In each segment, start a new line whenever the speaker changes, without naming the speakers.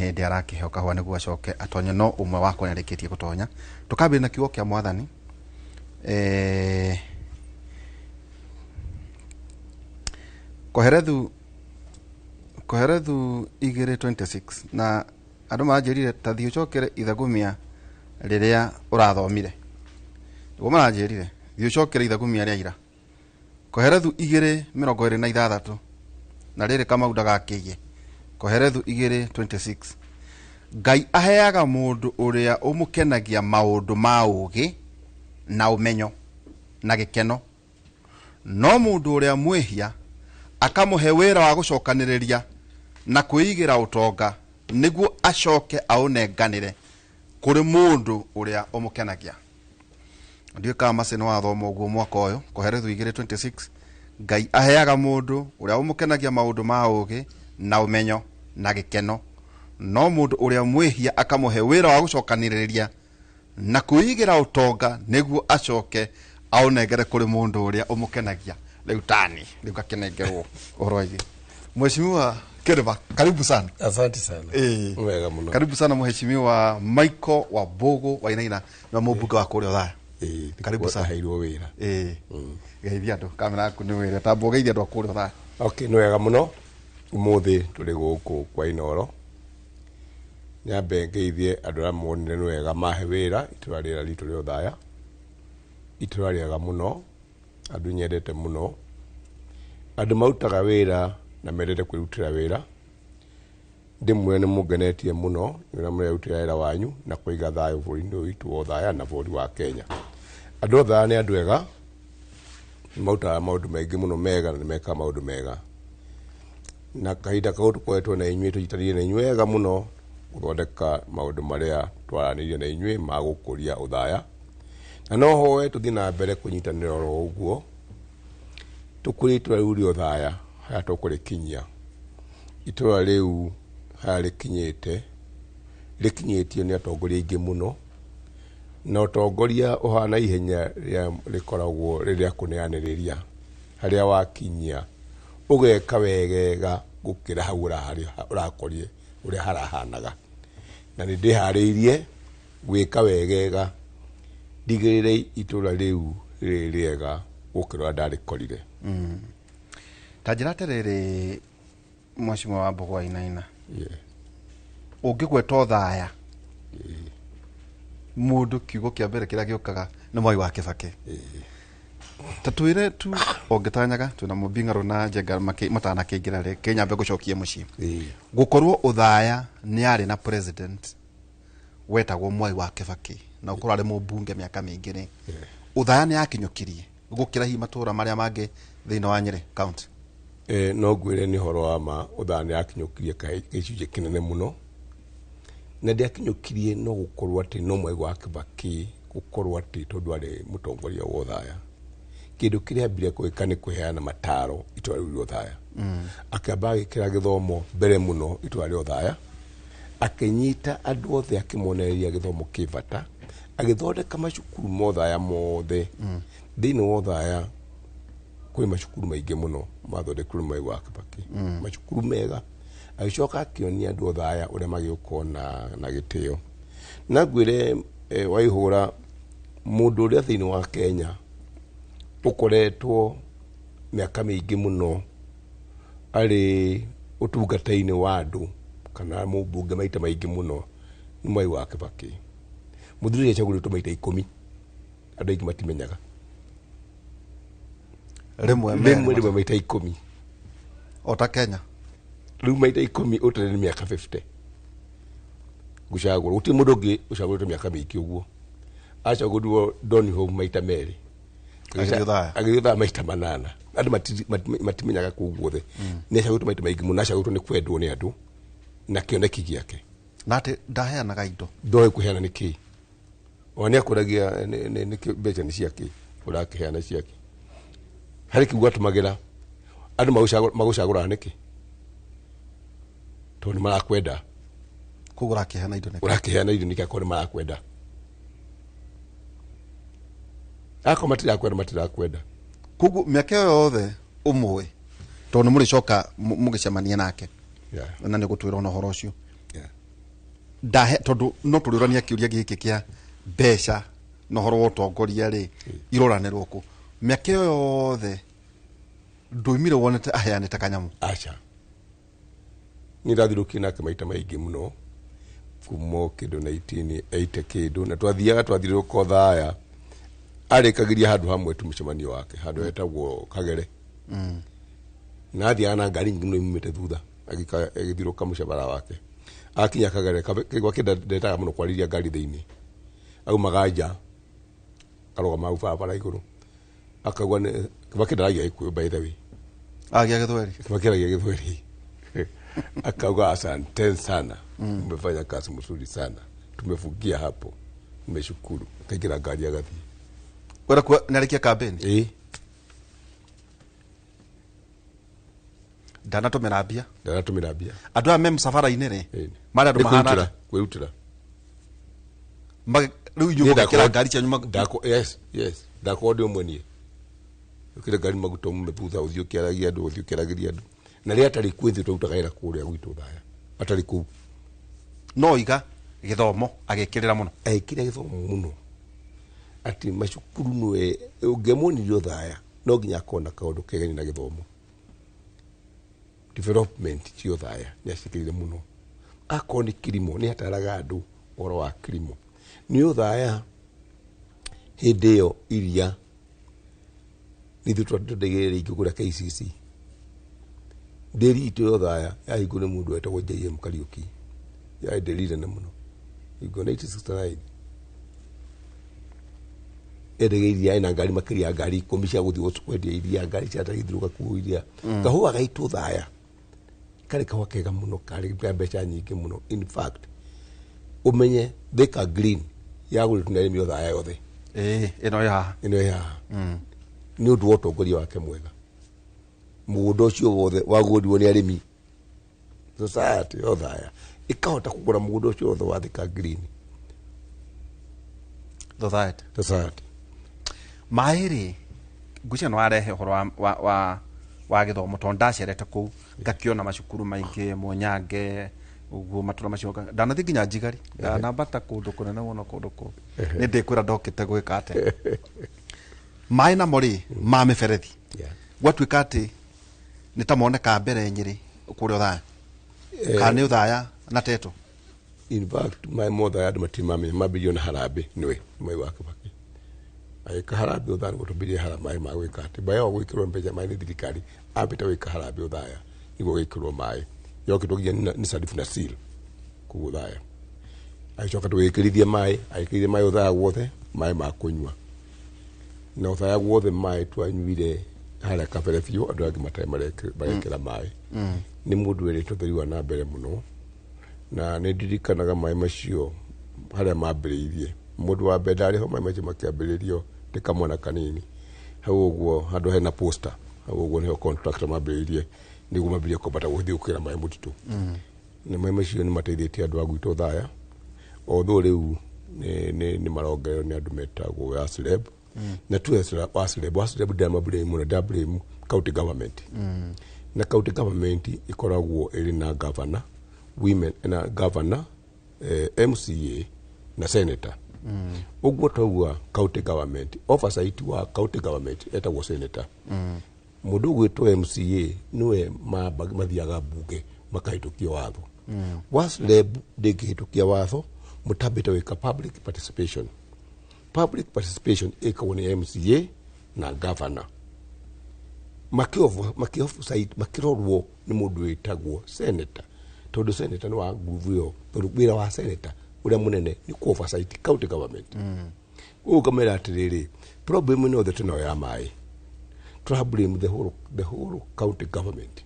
Hĩndĩ arakĩheo kahũa nĩguo acoke atonye, no ũmwe wakwa nĩ arĩkĩtie gũtonya. Tũkambĩrĩria na kiugo kĩa Mwathani. Koherethu 2:26, na andũ maranjĩrire ta thiĩ ũcokere ithagumia rĩrĩa ũrathomire. Nĩguo maranjĩrire thiĩ ũcokere ithagumia rĩa ira. Koherethu 2:26, na rĩrĩ Kamau ndagakĩiye. Koherethu 2:26, Ngai aheaga mũndũ ũrĩa ũmũkenagia maũndũ ma ũũgĩ na ũmenyo na gĩkeno, no mũndũ ũrĩa mwĩhia akamũhe wĩra wa gũcokanĩrĩria na kwĩigĩra ũtonga, nĩguo acoke aũnenganĩre kũrĩ mũndũ ũrĩa ũmũkenagia. Ndiũĩ kana Mercy nĩ wathoma ũguo mwaka ũyũ. Koherethu 2:26, Ngai aheaga mũndũ ũrĩa ũmũkenagia maũndũ ma ũũgĩ na ũmenyo na gĩkeno, no mũndũ ũrĩa mwĩhia akamũhe wĩra wa gũcokanĩrĩria na kwĩigĩra ũtonga, nĩguo acoke aũnengere kũrĩ mũndũ ũrĩa ũmũkenagia. Rĩu tani rĩu gakĩnengerwo ũhoro wĩgiĩ Mheshimiwa Kereba, karibu sana.
Asante sana. Wega mũno.
Karibu sana Mheshimiwa Michael Wambugu Wainaina, na mũmbunge wa kũrĩa Othaya. Karibu sana.
Aheirwo wĩra.
Geithia andũ, kamera yaku nĩ wĩra tamba ũgeithia andũ a kũrĩa Othaya.
Okay, nĩ wega mũno. Ũmũthĩ tũrĩ gũkũ kwa Inooro. Nyambe ngeithie andũ arĩa monire nĩ wega mahe wĩra itũra rĩrĩa ritũ rĩa Othaya. Itũra rĩega mũno, andũ nyendete mũno, andũ marutaga wĩra na mendete kwĩrutĩra wĩra. Ndĩmwĩre nĩ mũngenetie mũno nĩ ũrĩa mũrerutĩra wĩra wanyu na kũiga thayũ bũrũri-inĩ ũyũ witũ wa Othaya na bũrũri wa Kenya. Andũ a Othaya nĩ andũ ega, nĩ marutaga maũndũ maingĩ mũno mega na nĩ mekaga maũndũ mega. Na kahinda kau tũkoretwo na inyuĩ, tũnyitanĩire na inyuĩ wega mũno gũthondeka maũndũ marĩa twaranĩirie na inyuĩ ma gũkũria Othaya. Na no hoe tũthiĩ na mbere kũnyitanĩra oro ũguo, tũkũrie itũra rĩu rĩa Othaya harĩa tũkũrĩkinyia. Itũra rĩu harĩa rĩkinyĩte, rĩkinyĩtio nĩ atongoria aingĩ mũno, na ũtongoria ũhana ihenya rĩa rĩkoragwo rĩrĩa kũneanĩrĩria harĩa wakinyia ũgeka wegega gũkĩra hau ũrakorie ũrĩa harahanaga. Na nĩ ndĩharĩirie gwĩka wegega ndigĩrĩre itũra rĩu rĩrĩ rĩega gũkĩra ũrĩa ndarĩkorire.
Ta njĩra atĩrĩrĩ, Mheshimiwa Wambugu Wainaina, ũngĩgweta Othaya, mũndũ kiugo kĩa mbere kĩrĩa gĩũkaga nĩ Mwai wa Kĩbakĩ. Ta twĩre tu ũngĩtanyaga twĩna mũmbing'arũ na Njenga matanakĩingĩra rĩ, kĩnyambe gũcokie mũciĩ. Gũkorwo Othaya nĩ arĩ na president wetagwo Mwai wa Kĩbakĩ na gũkorwo arĩ mũmbunge mĩaka mĩingĩ rĩ, Othaya nĩ yakinyũkirie gũkĩra hihi matũra marĩa mangĩ thĩinĩ wa Nyĩrĩ county?
No ngwĩre nĩ ũhoro wa ma, Othaya nĩ yakinyũkirie gĩcunjĩ kĩnene mũno, na ndĩakinyũkirie no gũkorwo atĩ no Mwai wa Kĩbakĩ gũkorwo atĩ tondũ arĩ mũtongoria wa Othaya. Kĩndũ kĩrĩa ambire gwĩka nĩ kũheana mataro itũra rĩu rĩa Othaya. Akĩamba agĩkĩra gĩthomo mbere mũno itũra rĩa Othaya, akĩnyita andũ othe akĩmonereria gĩthomo kĩ bata, agĩthondeka macukuru ma Othaya mothe. Thĩinĩ wa Othaya kwĩ macukuru maingĩ mũno mathondekirwo nĩ Mwai wa Kĩbakĩ, macukuru mega. Agĩcoka akĩonia andũ Othaya ũrĩa magĩũkorwo na gĩtĩo. Na ngwĩre, Waihũra, mũndũ ũrĩa thĩinĩ wa Kenya ũkoretwo mĩaka mĩingĩ mũno arĩ ũtungata-inĩ wa andũ kana mũmbunge maita maingĩ mũno nĩ Mwai wa Kĩbakĩ. Mũthuri ũcio acagũrĩtwo maita 10, andũ aingĩ matimenyaga.
Rĩmwe
rĩmwe rĩmwe maita 10.
O ta Kenya.
Rĩu maita 10 ũtarĩ nĩ mĩaka 50 gũcagũrwo. Gũtirĩ mũndũ ũngĩ ũcagũrĩtwo mĩaka mĩingĩ ũguo. Acagũrirwo Don Home maita merĩ.
Agĩthiĩ Othaya.
Agĩthiĩ Othaya maita 8. Andũ matimenyaga kũu guothe. Nĩ acagũrĩtwo maita maingĩ mũno, acagũrĩtwo nĩ kwendwo nĩ andũ na kĩoneki gĩake.
Na atĩ ndaheanaga indo.
Ndoĩ kũheana nĩ kĩĩ. Ona nĩ akũragia nĩ mbeca nĩ ciake, ũrakĩheana ciake. Harĩ kiugo atũmagĩra, andũ magũcagũraga nĩkĩ? Tondũ nĩ marakwenda.
Koguo ũrakĩheana indo nĩkĩ?
Ũrakĩheana indo nĩkĩ akorwo nĩ marakwenda? Akorwo matirakwenda, matirakwenda.
Koguo mĩaka ĩyo yothe ũmũĩ, tondũ nĩ mũrĩcoka mũgĩcemania nake. Na nĩ ũgũtwĩra ona ũhoro ũcio. Ndahe tondu no tũrĩũrania kĩũria gĩkĩ kĩa mbeca na ũhoro wa ũtongoria rĩ, iroranĩrwo kũ mĩaka ĩyo yothe ndũimire wonete aheanĩte kanyamũ?
Aca, niĩ ndathirũkire nake maita maingĩ mũno kuma o kĩndũ 1980 kĩndũ, na twathiaga twathiũrũrũka Othaya, arĩkagĩria handũ hamwe tu mũcemanio wake handũ hetagwo Kagere, na athiaga na ngari nyingĩ mũno imumĩte thutha, agĩthiũrũrũka mũcabara wake. Akinya Kagere gwake ndetaga mũno kwarĩria ngari thĩinĩ, aumaga nja akarũgama hau barabara igũrũ akauga Kibaki ndaragia Gĩkũyũ, by the way.
Agia Gĩthweri.
Kibaki aragia Gĩthweri, akauga, "Asanteni sana, mmefanya kazi mzuri sana, tumefungia hapo, nimeshukuru." Akaingĩra ngari agathiĩ.
Kwenda kuwa nĩarĩkia kambeni.
Ĩĩ.
Ndanatũmĩra mbia.
Ndanatũmĩra mbia.
Andũ aya me mũcabara-inĩ rĩ,
Ĩĩ.
marĩ andũ
Nĩ
mahana
kwĩrutĩra, kwĩrutĩra.
Rĩu inyuĩ
Niĩ
mũgekĩra ngari cianyu
Yes, ndakorwo ndĩ ũmwe niĩ ũkĩre ngari maguta mume thutha, ũthiĩ ũkĩaragia andũ, ũthiĩ ũkĩaragĩria andũ, na rĩrĩa atarĩ kuo ithuĩ twarutaga wĩra kũrĩa gwitũ Thaya atarĩ kũu.
No iga gĩthomo agĩkĩrĩra mũno.
Ekire gĩthomo mũno, atĩ macukuru nĩwe ũngĩamuonirie Thaya no nginya akorwo na kaũndũ kegani na gĩthomo. Development cia Othaya nĩ acikĩrire mũno. Akorwo nĩ kilimo, nĩ ataraga andũ ũhoro wa kilimo. Nĩ Othaya hĩndĩ ĩyo iria nithuĩ twendagĩrĩria rĩingĩ kũrĩa KCC. Ndĩri itũ ya Othaya yahingwo nĩ mũndũ wetagwo JM Kariũki, yarĩ ndĩri nene mũno, hingo 1969 endagia iria ena ngari makĩria ya ngari 10 cia gũthiĩ kwendia iria, ngari cia tagithiũrũka kuo iria. Kahũa gaitũ Thaya karĩ kahũa kega mũno, karĩ ka mbeca nyingĩ mũno. In fact, ũmenye Thika Green yagũrĩtwo nĩ arĩmi Othaya yothe.
Ĩĩ, ĩno ĩ haha.
Ĩno ĩ haha nĩ ũndũ wa ũtongoria wake mwega. Mũgũnda ũcio wothe wagũrirwo nĩ arĩmi, society ya Othaya ĩkahota kũgũra mũgũnda ũcio wothe wa Thika Green.
Society.
Society.
Maĩ rĩ, ngwĩciria nĩ warehe ũhoro wa gĩthomo, tondũ ndacerete kũu ngakĩona macukuru maingĩ Mũnyange ũguo matũra macio, ndanathiĩ nginya Njigari, ndanambata kũndũ kũnene mũno, kũndũ kũu nĩ ndĩkwĩra ndokĩte gwĩka atĩa. Maĩ namo rĩ, ma mĩberethi, gwatuĩka atĩ nĩ ta moneka mbere Nyĩrĩ kũrĩa Othaya, kana nĩ Othaya na Teto?
In fact, maĩ mothe andũ matirĩ mamenya mambĩrĩirio na harambĩ, nĩwe maĩ wa Kibaki agĩka harambĩ Othaya nĩguo twambĩrĩrie hara maĩ ma gwĩka atĩ maĩ ao gwĩkĩrwo mbeca maĩ nĩ thirikari, ambĩte gwĩka harambĩ Othaya nĩguo gwĩkĩrwo maĩ yokĩtwo nginya nĩ sarifu na seal kũu Othaya. Agĩcoka tũgĩkĩrithia maĩ, agĩkĩrithia maĩ Othaya guothe, maĩ ma kũnyua, na Othaya guothe maĩ twanyuire harĩa kabere biũ andũ angĩ matarĩ marekĩra maĩ. Nĩ mũndũ werĩtwo ũtheri wa na mbere mũno, na nĩ ndirikanaga maĩ macio harĩa mambĩrĩirie. Mũndũ wa mbere ndarĩ ho maĩ macio makĩambĩrĩrio, ndĩ kamwana kanini hau ũguo, handũ hena posta hau ũguo nĩho contractor mambĩrĩirie nĩguo mambĩrĩrie kwambata gũthiĩ gũkĩra maĩ mũtitũ. Na maĩ macio nĩ mateithĩtie andũ a gwitũ Othaya, although rĩu nĩ marongererwo nĩ andũ metagwo Asleb, na tu Asleb, Asleb ndĩramablame mũno, ndĩrablame county government. Na county government ĩkoragwo ĩrĩ na governor, women na governor, MCA na senator. Ũguo twauga county government, oversight wa county government etagwo senator. Mũndũ ũgwĩtwo MCA nĩwe mathiaga mbunge makahĩtũkia watho. WASLEB ndĩngĩhĩtũkia watho mũtambĩte gwĩka public participation. Public participation ĩkagwo nĩ MCA na governor makĩ oversight, makĩrorwo nĩ mũndũ wĩtagwo senator, tondũ senator nĩ wa nguvu ĩyo, tondũ wĩra wa senator ũrĩa mũnene nĩ ku oversight county government. Ũguo ngamwĩra atĩrĩrĩ, problem ĩno yothe twĩnayo ya maĩ, tũra blame the whole county government,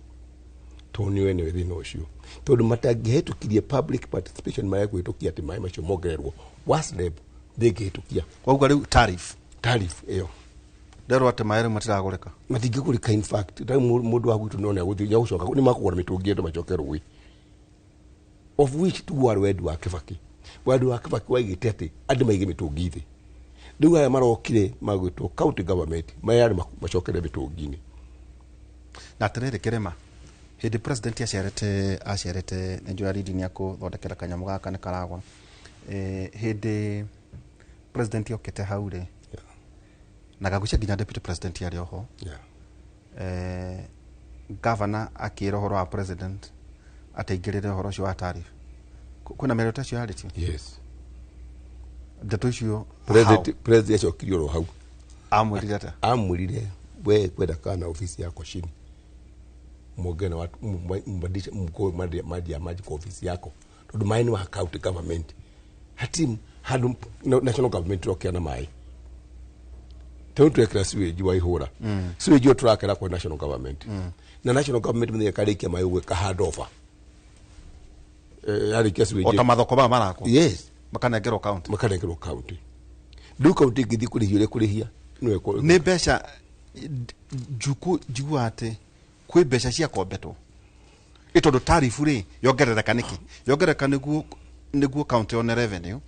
tondũ nĩo ene thĩna ũcio, tondũ matangĩhĩtũkirie public participation marĩa kũhĩtũkia atĩ maĩ macio mongererwo, WASLEB ndĩngĩhĩtũkia.
Kwauga rĩu tariff.
Tariff ĩyo.
Nderwo atĩ maĩ rĩu matiragũrĩka.
Matingĩgũrĩka. In fact, rĩu mũndũ wa gwitũ no nĩagũthiĩ nĩagũcoka nĩ makũgũra mĩtũngi andũ macoke rũĩ, of which tiguo warĩ wendi wa Kibaki. Wendi wa Kibaki waigĩte atĩ andũ maige mĩtũngi thĩ. Rĩu aya marokire magwĩtwo county government mayarĩ macokere mĩtũngi-inĩ.
Na atĩrĩrĩ, kĩrĩma Hĩndĩ president acerete nĩ njũĩ aridi nĩ akũthondekera kanyamũ gaka nĩ karagwa. Hĩndĩ president okĩte hau rĩ, na gagucia nginya deputy president arĩ oho, governor akĩra ũhoro wa president ataingĩrĩre ũhoro ũcio wa tariff. Kwĩna mĩario ta icio yarĩtio?
Yes.
Ndeto icio?
President acokirie oro hau.
Amwĩrire atĩa?
Amwĩrire, we kwenda kana ofisi yako chini, muongee na watu, mbadilishe mkoe maji ya maji kwa ofisi yako, tondu maĩ nĩ wa county government, hati handu national government rokia na maĩ. Tondũ twekĩra sewage wa ihũra, sewage ĩyo tũrakĩra kwa national government, na national government mũthenya karĩkia maĩ ũguo hand over, yarĩkia sewage.
O ta mathoko maya marakwo?
Yes.
Makanengerwo county.
Makanengerwo county. Rĩu county ĩngĩthiĩ kũrĩhia ũrĩa kũrĩhia nĩwe
Nĩ mbeca njuku njiguaga atĩ kwĩ mbeca ciakombetwo ĩ tondũ tarifu rĩ yongerereka nĩkĩ yongerereka nĩguo county yone revenue,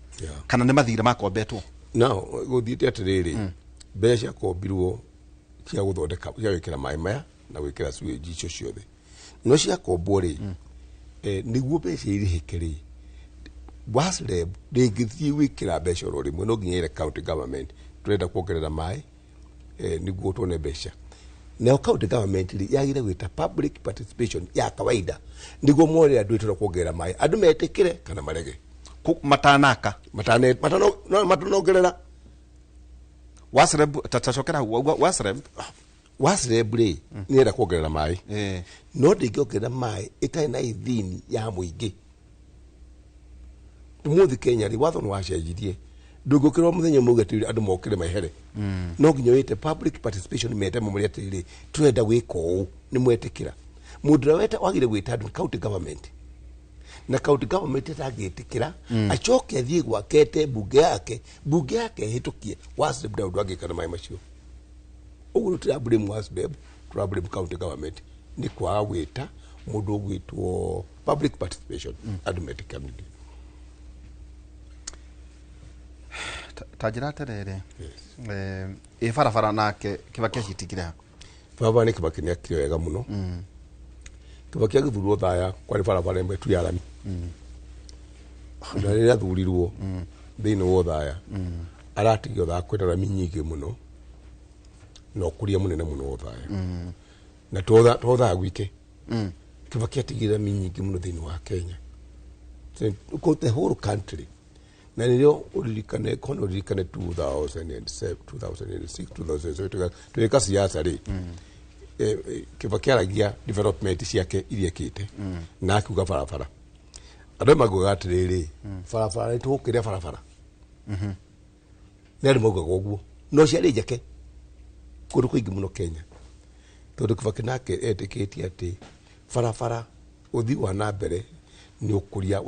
kana nĩ mathirĩ makombetwo?
Now gũthiĩte atĩrĩrĩ, mbeca ciakombirwo cia gũthondeka, cia gwĩkĩra maĩ maya na gwĩkĩra sewage icio ciothe, no ciakombwo rĩ, nĩguo mbeca irĩhĩke rĩ, WASREB ndĩngĩthiĩ gwĩkĩra mbeca oro rĩmwe, no nginya ĩre county government tũrenda kuongerera maĩ, nĩguo tuone mbeca. Nayo county government rĩ yagĩrĩire gwĩta public participation ya kawaida nĩguo more andũ ĩtũra kuongerera maĩ, andũ metĩkĩre kana marege.
Matanaka?
Matanongerera.
WASREB tacokera hau WASREB.
WASREB rĩ nĩrenda kuongerera maĩ, no ndĩngĩongerera maĩ ĩtarĩ na ithini ya mũingĩ. Ũmũthĩ Kenya rĩ, watho nĩ wacenjirie, ndũngĩũkĩra mũthenya ũmwe uge atĩrĩrĩ andũ mokĩre mehere, no nginya wĩte public participation, mete mamũrĩ atĩrĩrĩ tũrenda gwĩka ũũ, nĩ mwetĩkĩra. Mũndũ ũrĩa weta wagĩrĩire gwĩta andũ nĩ county government, na county government ĩtangĩtĩkĩra, acoke athiĩ gwake ete mbunge yake, mbunge yake ĩhĩtũkie. WASREB ndarĩ ũndũ angĩka na maĩ macio. Ũguo tũtira blame WASREB, tũra blame county government nĩ kwaga gwĩta mũndũ ũgwĩtwo public participation, andũ metĩkanĩrie.
Ta njĩra atĩrĩrĩ, ĩ barabara nake Kibaki acitigire ha?
Barabara nĩ Kibaki nĩ akire wega mũno. Kibaki agĩthurwo Thaya kwarĩ barabara ĩmwe tu ya rami, na rĩrĩa athurirwo thĩinĩ wa Othaya aratigia Othaya kwĩna rami nyingĩ mũno na ũkũria mũnene mũno wa Othaya, na to Othaya gwike. Kibaki atigire rami nyingĩ mũno thĩinĩ wa Kenya, the whole country. Na nĩrĩo ũririkane kona ũririkane 2007, 2006, 2007 twĩka siasa rĩ, Kibaki aragia development ciake iria ekĩte na akiuga barabara. Andũ maugaga atĩrĩrĩ, barabara nĩ tũgũkĩria barabara, nĩ andũ maugaga ũguo, no ciarĩ njake kũndũ kũingĩ mũno Kenya, tondũ Kibaki nake etĩkĩtie atĩ barabara, ũthii wa na mbere nĩ ũkũria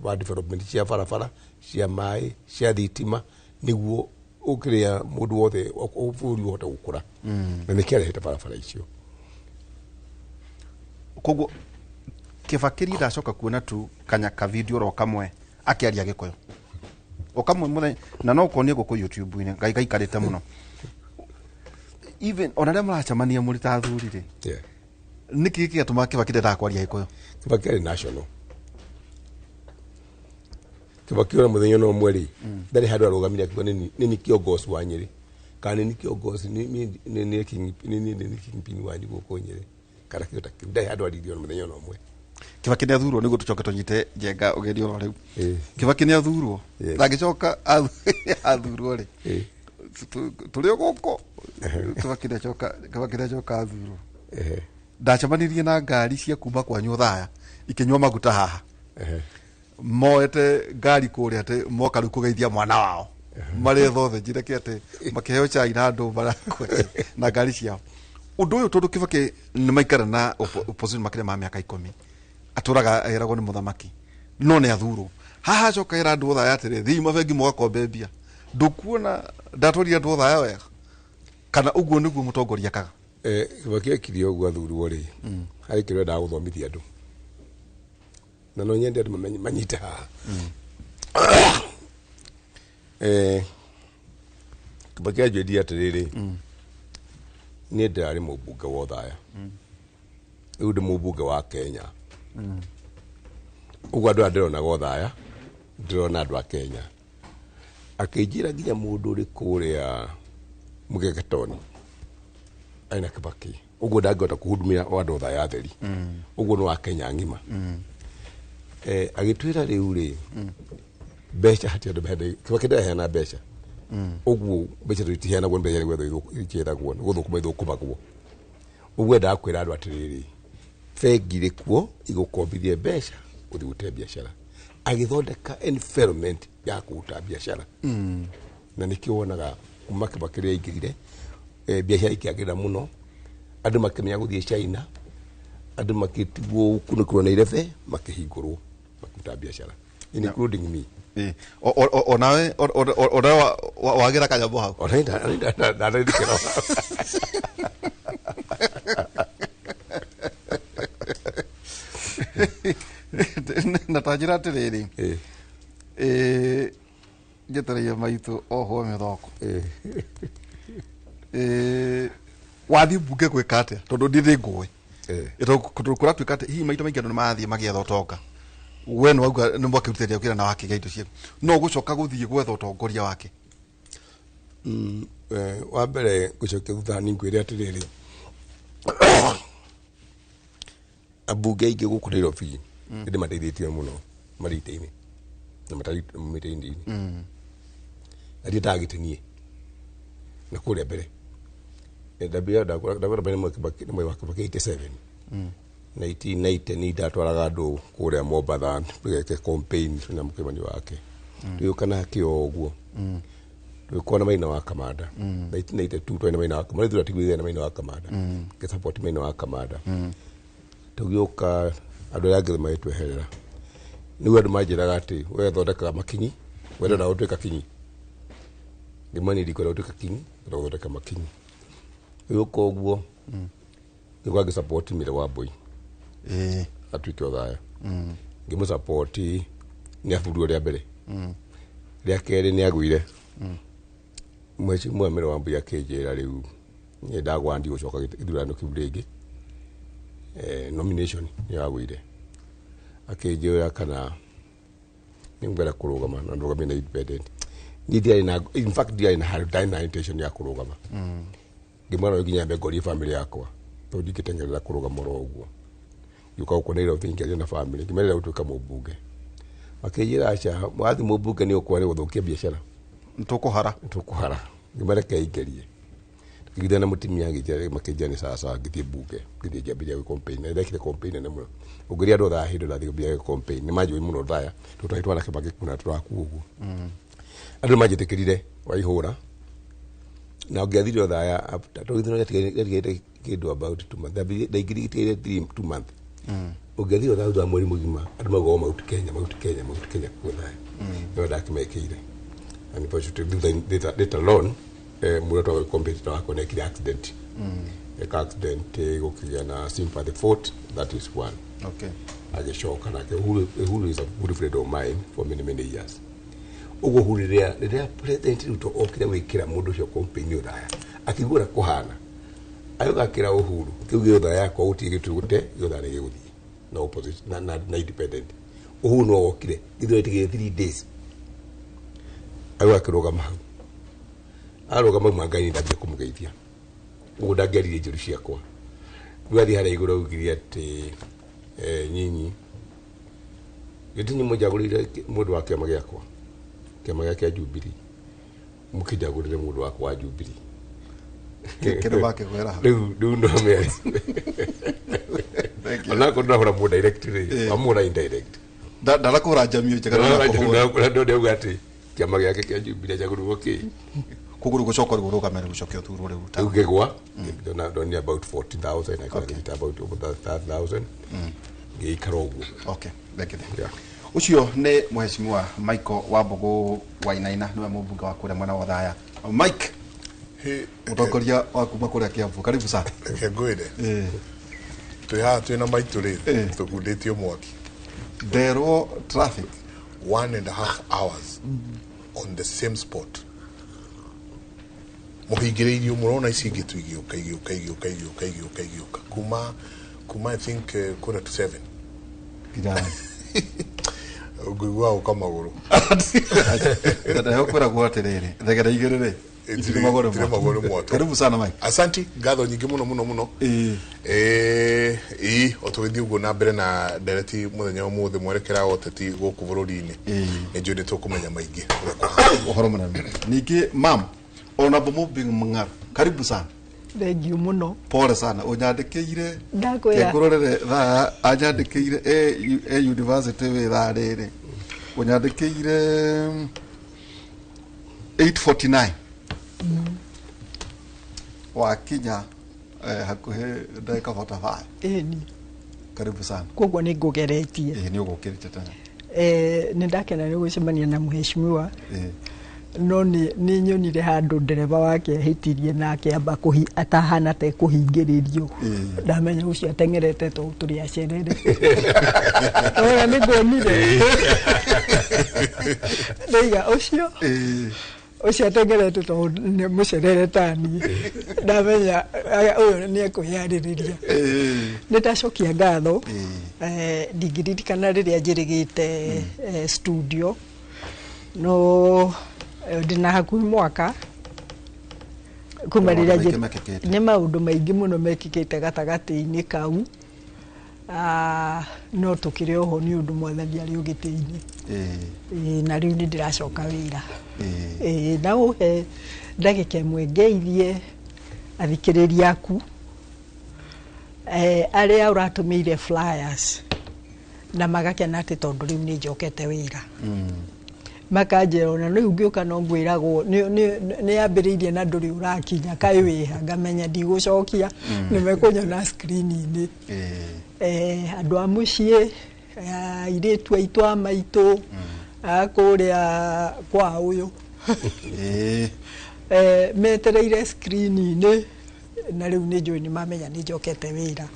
wa development cia barabara, cia maĩ, cia thitima, nĩguo ũkĩrĩa mũndũ wothe bũrũri ũhote gũkũra, na nĩkĩo arehete barabara icio.
Koguo Kibaki ri ndacoka kuona tu kanya ka video ro kamwe akĩaria Gĩkũyũ o kamwe mũthenya, na no ũkonie gũkũ YouTube-inĩ ngai gaikarĩte mũno, even ona rĩrĩa mũracemania mũrĩ ta athuri rĩ, nĩkĩ gĩatũmaga Kibaki ndendaga kwaria Gĩkũyũ?
Kibaki arĩ national. Kibaki ona mũthenya no ũmwe rĩ ndarĩ handũ arũgamire akiuga nĩ kiongozi wa Nyĩrĩ, kana nĩ kiongozi nĩ kingpin wanyu gũkũ Nyĩrĩ, kana kĩndũ ta kĩu. Ndarĩ handũ aririe ona mũthenya ona ũmwe.
Kibaki nĩ athurwo, nĩguo tũcoke tũnyite Njenga ũgeni oro rĩu. Kibaki nĩ athurwo na agĩcoka athurwo rĩ, tũrĩ o gũkũ, Kibaki nĩ acoka athurwo. Ndacemanirie na ngari cia kuma kwanyu Othaya ikĩnyua maguta haha, moete ngari kũrĩa atĩ moka rĩu kũgeithia mwana wao marĩ thothe reke atĩ makĩheo chai na andũ marakwete na ngari ciao. Ũndũ ũyũ tondũ Kibaki nĩ maikara na opposition makĩria ma mĩaka 10, atũraga eragwo nĩ mũthamaki, no nĩ athurwo haha acoka era andũ Othaya atĩrĩ, thiĩ mabengi mũgakombe mbia. Ndũkuona ndatwarire andũ Othaya wega, kana ũguo nĩguo mũtongoria akaga?
Kibaki ekire ũguo athurwo rĩ, harĩ kĩrĩa endaga gũthomithia andũ, na no nyende andũ manyite haha. Kibaki anjĩrire atĩrĩrĩ, niĩ ndĩrarĩ mũmbunge wa Othaya. Rĩu ndĩ mũmbunge wa Kenya. Ũguo andũ aya ndĩronaga Othaya, ndĩrona andũ a Kenya. Akĩnjĩra nginya mũndũ ũrĩ kũrĩa Mũgegetoni aina Kibaki, ũguo ndangĩhota kũhudumia o andũ Othaya atheri, ũguo nĩ wa Kenya ng'ima. Agĩtwĩra rĩu rĩ, mbeca hatirĩ andũ mbeca, Kibaki ndaraheana mbeca, ũguo mbeca tũtiheanagwo, mbeca nĩ gwethwo ichethagwo, nĩ gũthũkũma ithũkũmagwo. Ũguo endaga kwĩra andũ atĩrĩrĩ, bengi rĩ kuo igũkombithie mbeca ũthiĩ ũrute biacara. Agĩthondeka environment ya kũruta biacara, na nĩkĩo wonaga kuma Kibaki rĩrĩa aingĩrire, biacara ikĩagĩrĩra mũno, andũ makĩmenya gũthiĩ China, andũ makĩtigwo kunĩkũrwo na irebe, makĩhingũrwo makĩruta biacara, including me.
Onawe onawe wagĩra kanyamũ hau.
Ona ndarĩrĩkĩra.
Na ta njĩra atĩrĩrĩ, njetereire maitũ ohwo mĩthoko. Wathiĩ mbunge gwĩka atĩa, tondũ ndiĩ nĩ ngũĩ? Tondũ kũratuĩka atĩ hihi maita maingĩ andũ nĩ marathiĩ magĩetha ũtonga, we nĩ wauga nĩ mwakĩrutĩria wĩra na wakĩgĩa indo ciaku, no ũgũcoka gũthiĩ gwetha ũtongoria wake?
Wa mbere ngũcokia thutha ni ngwĩre atĩrĩrĩ, ambunge aingĩ gũkũ Nairobi nĩ ndĩmateithĩtie mũno marĩ itĩ-inĩ na matarĩ mĩtĩ-inĩ, na ndiendaga gĩtĩ niĩ na kũrĩa mbere. Ndambia ndakora mbere nĩ mwai wa Kibaki 87 1990, ni ndatwaraga andũ kũrĩa Mombatha tũgeke campaign na mũkĩmani wake, tũgĩũka nake o ũguo, tũgĩkorwo na Maina wa Kamanda 1992, twarĩ na Maina wa Kamanda, ithuĩ tũtigwĩgĩa na Maina wa Kamanda, ngĩsupport Maina wa Kamanda. Tũgĩũka andũ arĩa angĩ magĩtweherera, nĩguo andũ manjĩraga atĩ we thondekaga makinyi, we ndwenda gũtuĩka kinyi. Ngĩmwĩra niĩ ndikwenda gũtuĩka kinyi, ndĩrenda gũthondeka makinyi. Gĩũka ũguo nĩguo ngĩsupport Mire wa Mbui atuĩke Othaya, ngĩmũsupport, nĩ athurirwo rĩa mbere, rĩa kerĩ nĩ agũire. Mheshimiwa Mire wa Mbui akĩnjĩra rĩu niĩ ndagwa ndigũcoka gĩthurano kĩu rĩngĩ, nomination nĩ yagũire. Akĩnjĩra kana nĩ ngwenda kũrũgama na ndũgamie na independent. Niĩ ndiarĩ na, in fact ndiarĩ na handũ, ndarĩ na intention ya kũrũgama. Ngĩmwĩra no nginya nyambe ngorie family yakwa, tondũ ndingĩteng'erera kũrũgama oro ũguo. Ngĩũka gũkũ Nairobi ngĩaria na family, ngĩmerĩra gũtuĩka mũmbunge. Makĩnjĩra aca, wathiĩ mũmbunge nĩ ũkwa nĩ gũthũkia biacara,
nĩtũkũhara.
Tũkũhara. Ngĩmareke ingerie, ngĩgithia na mũtumia, agĩnjĩra, makĩnjĩra nĩ sawa sawa. Ngĩthiĩ mbunge, ngĩthiĩ ngĩambĩrĩria gwĩ campaign, na ndekire campaign nene mũno. Ũngĩria andũ thaa hĩndĩ ndathiĩ kwambĩrĩria gwĩ campaign, nĩ manjũĩ mũno thaya, tondũ twarĩ twana Kibaki kuna tũrakuo ũguo, andũ nĩ manjĩtĩkĩrire waihũra. Na ũngĩathire Othaya tondũ gĩthurano gĩatigarĩte kĩndũ about 2 months, ndaingĩrire gĩtigarĩte 3 2 months, ũngĩathire Othaya thutha wa mweri mũgima, andũ maugaga Mount Kenya, Mount Kenya, Mount Kenya kuo Othaya nĩo ndakĩmekĩire. Unfortunately, later on, mũrĩa twagĩ competitor wakwa nĩekire accident, eka accident, gũkĩgĩa na sympathy vote, that is one. Agĩcoka nake Uhuru. Uhuru is a good friend of mine for many many years. Ũguo Uhuru, rĩrĩa President Ruto okire gwĩkĩra mũndũ ũcio campaign Othaya, akĩigua ũrĩa kũhana, agĩũka akĩra Uhuru kĩu gĩ Othaya yakwa gũtirĩ gĩtũgũte, gĩ Othaya nĩ gĩgũthiĩ na opposition na independent. Uhuru no okire gĩthurano gĩtigĩte 3 days, agĩũka akĩrũgama hau, arũgama mau Ngai ndambia kũmũgeithia ũguo, ndangĩaririe njũru ciakwa. Rĩu athiĩ harĩa igũrũ augire atĩ nyinyi gĩtinyi mũnjagũrĩire mũndũ wa kĩama gĩakwa, kĩama gĩa kĩa Jubilee, mũkĩnjagũrĩre mũndũ wakwa wa Jubilee.
Kĩndũ makĩgwĩra hau.
Rĩu no mĩario.
Thank you.
Onakorwo ndũrahũra mũndũ direct rĩ, wamũhũra indirect.
Ndarakũhũra njamio njega, ndarakũhũra.
Ndauga atĩ kĩama gĩake kĩa Jubilee chagũrĩrwo kĩ.
Koguo rĩu gũcoka rĩu ũrũgame rĩu ũcoke ũthurwo rĩu
Rĩu ngĩgwa ndonire about 14,000, I got about over 30,000, ngĩikara ũguo.
Okay, thank you.
Yeah.
Ũcio nĩ Mheshimiwa Michael Wambugu Wainaina, nĩwe mũmbunge wa kũrĩa mwena wa Othaya. Mike, mũtongoria wa kuma kũrĩa Kiambu, karibu sana.
Reke ngwĩre, twĩ haha twĩna maitũ rĩ, tũkundĩtio mwaki.
Nderwo traffic.
1.5 hours on the same spot, mũhingĩrĩirio. Mũrona ici ingĩ tu igĩũka igĩũka igĩũka igĩũka igĩũka igĩũka kuma Kuma I think 6:45.
Nginya
Ngũigua ũka magũrũ.
Ndio kwĩragwo atĩrĩrĩ, thegere igĩrĩ rĩ, itirĩ magũrũ.
Itirĩ magũrũ mwatũ.
Karibu sana Mike.
Asanti, ngatho nyingĩ mũno mũno mũno.
Ĩĩ.
Ĩĩ, o tũgĩthiĩ ũguo na mbere na ndereti mũthenya wa ũmũthĩ mwerekera wa ũteti gũkũ bũrũri-inĩ.
Ĩĩ.
Nĩ njũĩ nĩ tũkũmenya maingĩ ũrĩa kũhana.
Ũhoro mũnene. Ningĩ mam, ona Bomobi Mng'aro, karibu sana.
Thengiũ mũno.
Pole sana, ũnyandĩkĩire.
Ndakwĩra.
Kengũrorere thaa, anyandĩkĩire e university wĩ thaa rĩrĩ. Ũnyandĩkĩire 8:49. Wakinya hakuhĩ ndagĩka 45.
Ĩni.
Karibu sana.
Koguo nĩ ngũgeretie.
Ĩĩ, nĩ ũgũkĩrĩte tene.
Nĩ ndakena nĩ gũcemania na mheshimiwa.
Ĩĩ.
No nĩ nyonire handũ ndereba wake ahĩtirie na akĩamba atahana ta ekũhingĩrĩrio. Ndamenya ũcio ateng'erete tondũ tũrĩ acerere. Ona nĩ nguonire. Ndaiga ũcio. Ũcio ateng'erete tondũ nĩ mũcerere ta niĩ. Ndamenya ũyũ nĩ ekwĩyarĩrĩria. Nĩ ndacokia ngatho. Ndingĩririkana rĩrĩa njĩrĩgĩte studio. No ndĩna hakuhĩ mwaka kuma rĩrĩa nĩ maũndũ maingĩ mũno mekĩkĩte gatagatĩ-inĩ kau. No tũkĩrĩ oho nĩ ũndũ mwathani arĩ ũgĩtĩ-inĩ. Na rĩu nĩ ndĩracoka wĩra. Na ũhe ndagĩka ĩmwe ngeithie athikĩrĩria aku, arĩa ũratũmĩire flyers na magakena atĩ tondũ rĩu nĩ njokete wĩra. Makanjĩra ona rĩu ngĩũka no ngwĩragwo nĩ yambĩrĩirie na ndũrĩ ũrakinya kaĩ wĩha, ngamenya ndigũcokia, nĩ mekũnyona screen-inĩ. Andũ a mũciĩ, airĩtu aitũ a maitũ, a kũrĩa kwa ũyũ. Metereire screen-inĩ na rĩu nĩ njũĩ nĩ mamenya nĩ njokete wĩra.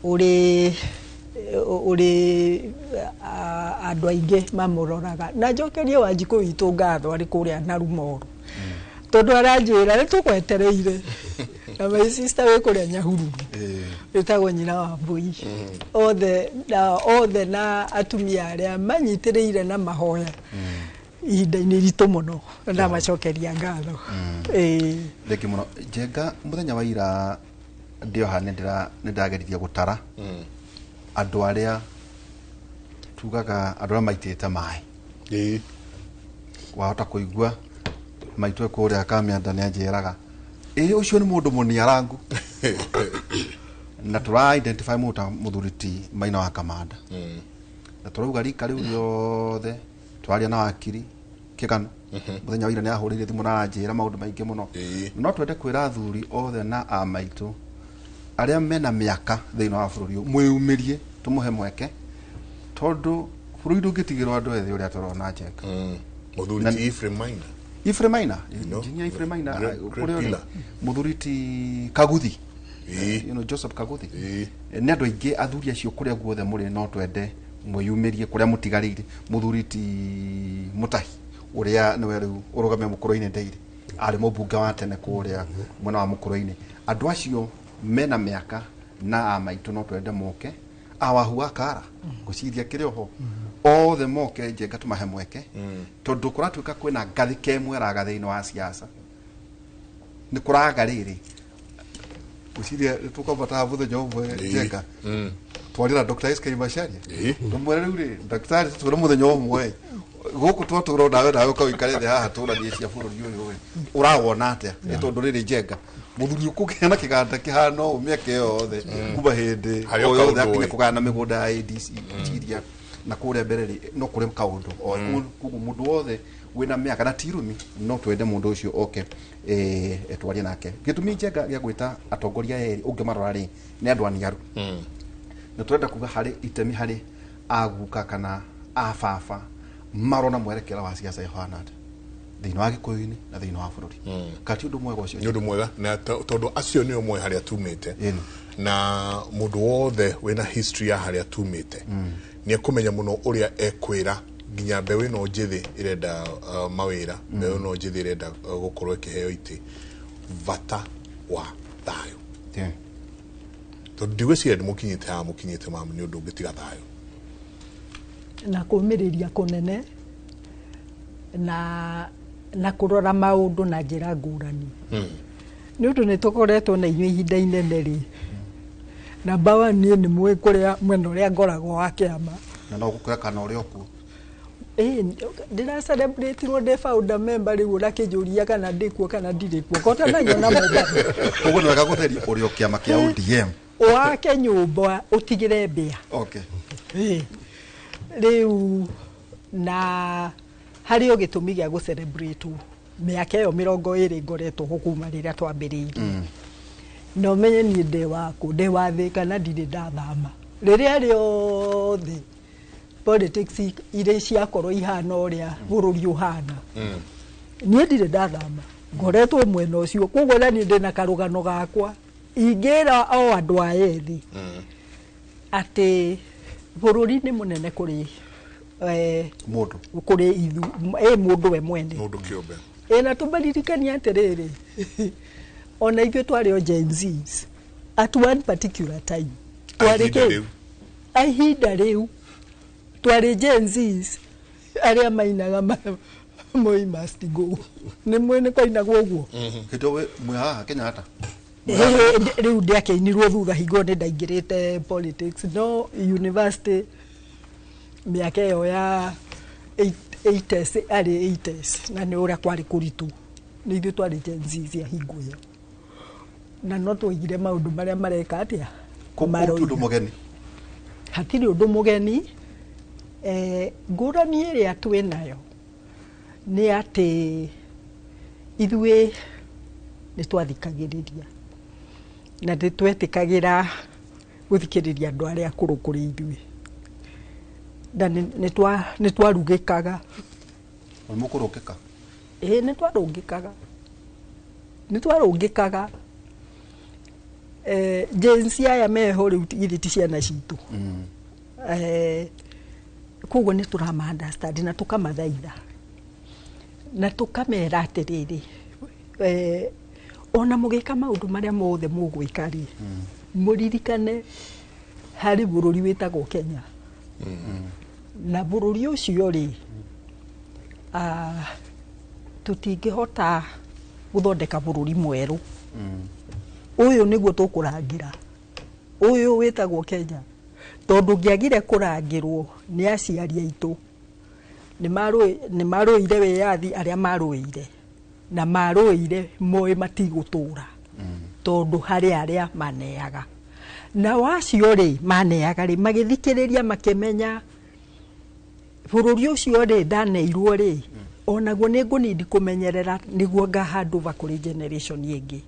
Ũrĩ andũ aingĩ mamũroraga. Na njokerie Wanjikũ witũ ngatho arĩ kũrĩa Narumoro. Tondũ aranjĩra nĩ tũgwetereire. Na my sister wĩ kũrĩa Nyahururu. Wĩtagwo nyina wa Mbui. Othe na atumia arĩa manyitĩrĩire na mahoya. Ihinda-inĩ ritũ mũno. Ndamacokeria ngatho.
Thengiũ mũno. Njenga mũthenya wa ira ndĩ o haha nĩ ndageririe gũtara andũ arĩa tugaga andũ arĩa maitĩte maĩ. Wahota kũigua maitũ kũrĩa Kamianda nĩ anjĩraga ĩĩ ũcio nĩ mũndũ mũniarangu. Na tũra identify mũndũ ta mũthuri ti Maina wa Kamanda. Na tũrauga rika rĩu rĩothe twaria na wakiri Kĩgano. Mũthenya wa ira nĩ ahũrĩire thimũ na aranjĩra maũndũ maingĩ mũno. No twende kwĩra athuri othe na a maitũ arĩa mena mĩaka thĩinĩ wa bũrũri ũyũ mwĩyumĩrie tũmũhe mweke tondũ bũrũri ndũngĩtigĩrwo andũ ethĩ ũrĩa tũrona Njenga.
Mũthuri ti Ephraim Maina.
Ephraim Maina, engineer Ephraim Maina, kũrĩa ũrĩ. Mũthuri ti Kaguthi. You know, Joseph Kaguthi. Nĩ andũ aingĩ athuri acio kũrĩa guothe mũrĩ no twende mwĩyumĩrie kũrĩa mũtigarĩire. Mũthuri ti Mũtahi ũrĩa nĩwe rĩu ũrũgamia Mũkũrũ-inĩ Dairy, arĩ mũmbunge wa tene kũrĩa mwena wa Mũkũrũ-inĩ. Andũ acio mena mĩaka na a maitũ no twende moke. Awahu wa Kara ngwĩciria kĩrĩ oho othe moke Njenga tũmahe mweke tondũ kũratuĩka kwĩna ngathĩ kemweraga thĩinĩ wa siasa nĩ kũraga rĩrĩ. Ngwĩciria nĩ tũkwambata mũthenya ũmwe Njenga twarĩra na Dr. SK Macharia tũmwĩre rĩu rĩ ndagĩtarĩ tũtwĩre mũthenya ũmwe gũkũ twatũra nawe nawe ũka ũikare thĩ haha tũranie cia bũrũri ũyũ ĩ ũrawona atĩa nĩ tondũ rĩrĩ Njenga mũthuri ũkũgĩa na kĩganda kĩhana ũũ mĩaka ĩyo yothe kuma hĩndĩ
Harĩ
o yothe
kaũndũ
akinye
ĩ.
kũgayana mĩgũnda ya ADC ngwĩciria na kũrĩa mbere rĩ no kũrĩ kaũndũ koguo mũndũ wothe wĩna mĩaka na ti irumi no twende mũndũ ũcio oke twarie nake. Gĩtũmi Njenga gĩa gwĩta atongoria erĩ ũngĩmarora rĩ nĩ andũ aniaru. Na tũrenda kuga harĩ itemi harĩ aguka kana a baba marona mwerekera wa siasa ĩhana atĩa thĩinĩ wa Gĩkũyũ-inĩ na thĩinĩ wa bũrũri. Kati ũndũ mwega ũcio.
Nĩ ũndũ mwega na tondũ acio nĩo moĩ harĩa tumĩte. Na mũndũ wothe wĩna history ya harĩa tumĩte nĩ ekũmenya mũno ũrĩa ekwĩra nginya mbeũ ĩno njĩthĩ ĩrenda mawĩra, mbeũ ĩno njĩthĩ ĩrenda gũkorwo ĩkĩheo itĩ, bata wa thayũ. Tondũ ndigwĩciria nĩ mũkinyĩte haha mũkinyĩte mamu nĩ ũndũ ũngĩtiga thayũ.
Na kũmĩrĩria kũnene na kũrora maũndũ na njĩra ngũrani. Nĩ ũndũ nĩ tũkoretwo na inyuĩ ihinda inene rĩ, namba one niĩ nĩ mũĩ kũrĩa mwena ũrĩa ngoragwo wa kĩama.
Na no gũkũra kana ũrĩ o kuo.
Ĩĩ, ndĩracelebratirwo ndĩ founder member, rĩu ũrakĩnjũria kana ndĩ kuo kana ndirĩ kuo kotananyona Mombatha.
Koguo nĩ wega gũtheria ũrĩ o kĩama kĩa ODM.
Wake nyũmba ũtigĩre mbĩa.
Okay.
Ĩĩ. Rĩu na harĩ o gĩtũmi gĩa gũcelebrate mĩaka ĩyo 20 ngoretwo ho kuma rĩrĩa twambĩrĩirie. Na ũmenye niĩ ndĩ wakũ, ndĩ wa Thĩka na ndirĩ ndathama. Rĩrĩa rĩothe politics irĩ ciakorwo ihana ũrĩa bũrũri ũhana, niĩ ndirĩ ndathama, ngoretwo mwena ũcio. Koguo na niĩ ndĩna karũgano gakwa ingĩra o andũ aya ethĩ atĩ bũrũri nĩ mũnene kũrĩ
Mũndũ.
Kũrĩ ithu ĩ mũndũ we mwene.
Mũndũ kĩũmbe.
Ĩ na tũmaririkanie atĩrĩrĩ, ona ithuĩ twarĩ o Gen Zs at one particular time. Twarĩ
Ihinda
kĩ?
Rĩu.
Ihinda rĩu twarĩ Gen Zs arĩa mainaga "Moi must go". Nĩ mwĩ nĩ kwainagwo ũguo.
Hĩndĩ ĩyo mwĩ haha Kenyatta.
Ĩĩ, rĩu ndiakĩinirwo thutha hingo nĩ ndaingĩrĩte politics, no university mĩaka ĩyo ya 80s, arĩ 80s, na nĩ ũrĩa kwarĩ kũritũ, nĩ ithuĩ twarĩ Gen Z cia hingo ĩyo, na no twaigire maũndũ marĩa mareka atĩa.
Kũu ti
Maroiga.
Ũndũ mũgeni.
Hatirĩ ũndũ mũgeni. Ngũrani ĩrĩa twĩ nayo nĩ atĩ ithuĩ nĩ twathikagĩrĩria na nĩ twetĩkagĩra gũthikĩrĩria andũ arĩa akũrũ kũrĩ ithuĩ, na nĩ twarugĩkaga.
Nĩ mũkũrũngĩka.
Ĩĩ, nĩ twarũngĩkaga, nĩ twarũngĩkaga. Gen Z aya meho rĩu githĩ ti ciana citũ? Koguo nĩ tũrama understand na tũkamathaitha na tũkamera atĩrĩrĩ, ona mũgĩka maũndũ marĩa mothe mũgwĩka rĩ, mũririkane harĩ bũrũri wĩtagwo Kenya, na bũrũri ũcio rĩ, tũtingĩhota gũthondeka bũrũri mwerũ. Ũyũ nĩguo tũkũrangĩra, ũyũ wĩtagwo Kenya, tondũ ngĩagire kũrangĩrwo nĩ aciari aitũ nĩ marũĩire wĩyathi, arĩa marũĩire na marũĩire moĩ matigũtũra, tondũ harĩ arĩa maneaga na wacio rĩ, maneaga rĩ, magĩthikĩrĩria makĩmenya bũrũri ũcio rĩ ndaneirwo rĩ, onaguo nĩ ngũnindi kũmenyerera nĩguo ngahandũva kũrĩ generation ĩngĩ,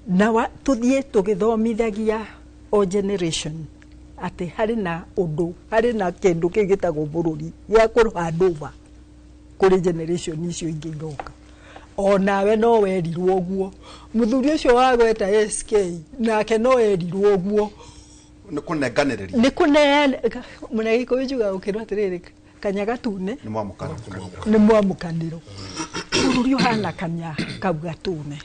na tũthiĩ tũgĩthomithagia o generation atĩ harĩ na ũndũ, harĩ na kĩndũ kĩu gĩtagwo bũrũri gĩa kũhandũva kũrĩ generation icio ingĩ iroka. Onawe no werirwo ũguo, mũthuri ũcio wagweta SK nake no erirwo ũguo.
Nĩ kũnenganĩrĩria.
Nĩ kũneana. Mũna Gĩkũyũ njugaga ũkĩrwo atĩrĩrĩ, kanya gatune
Nĩ mwamũkana.
Nĩ mwamũkanĩro. Bũrũri ũhana kanya kau gatune,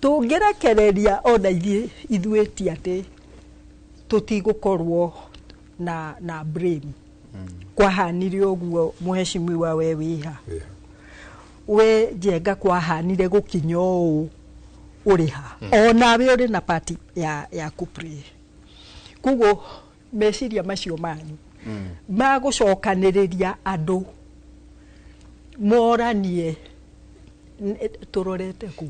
tũngĩrekereria ona ithuĩ ithuĩ ti atĩ tũtigũkorwo na blame. Kwahanire ũguo, mũheshimiwa, we wĩha we Njenga, kwahanire gũkinya ũũ ũrĩ ha? Onawe ũrĩ na part ya kũplay. Koguo meciria macio manyu ma gũcokanĩrĩria andũ moranie tũrorete kũ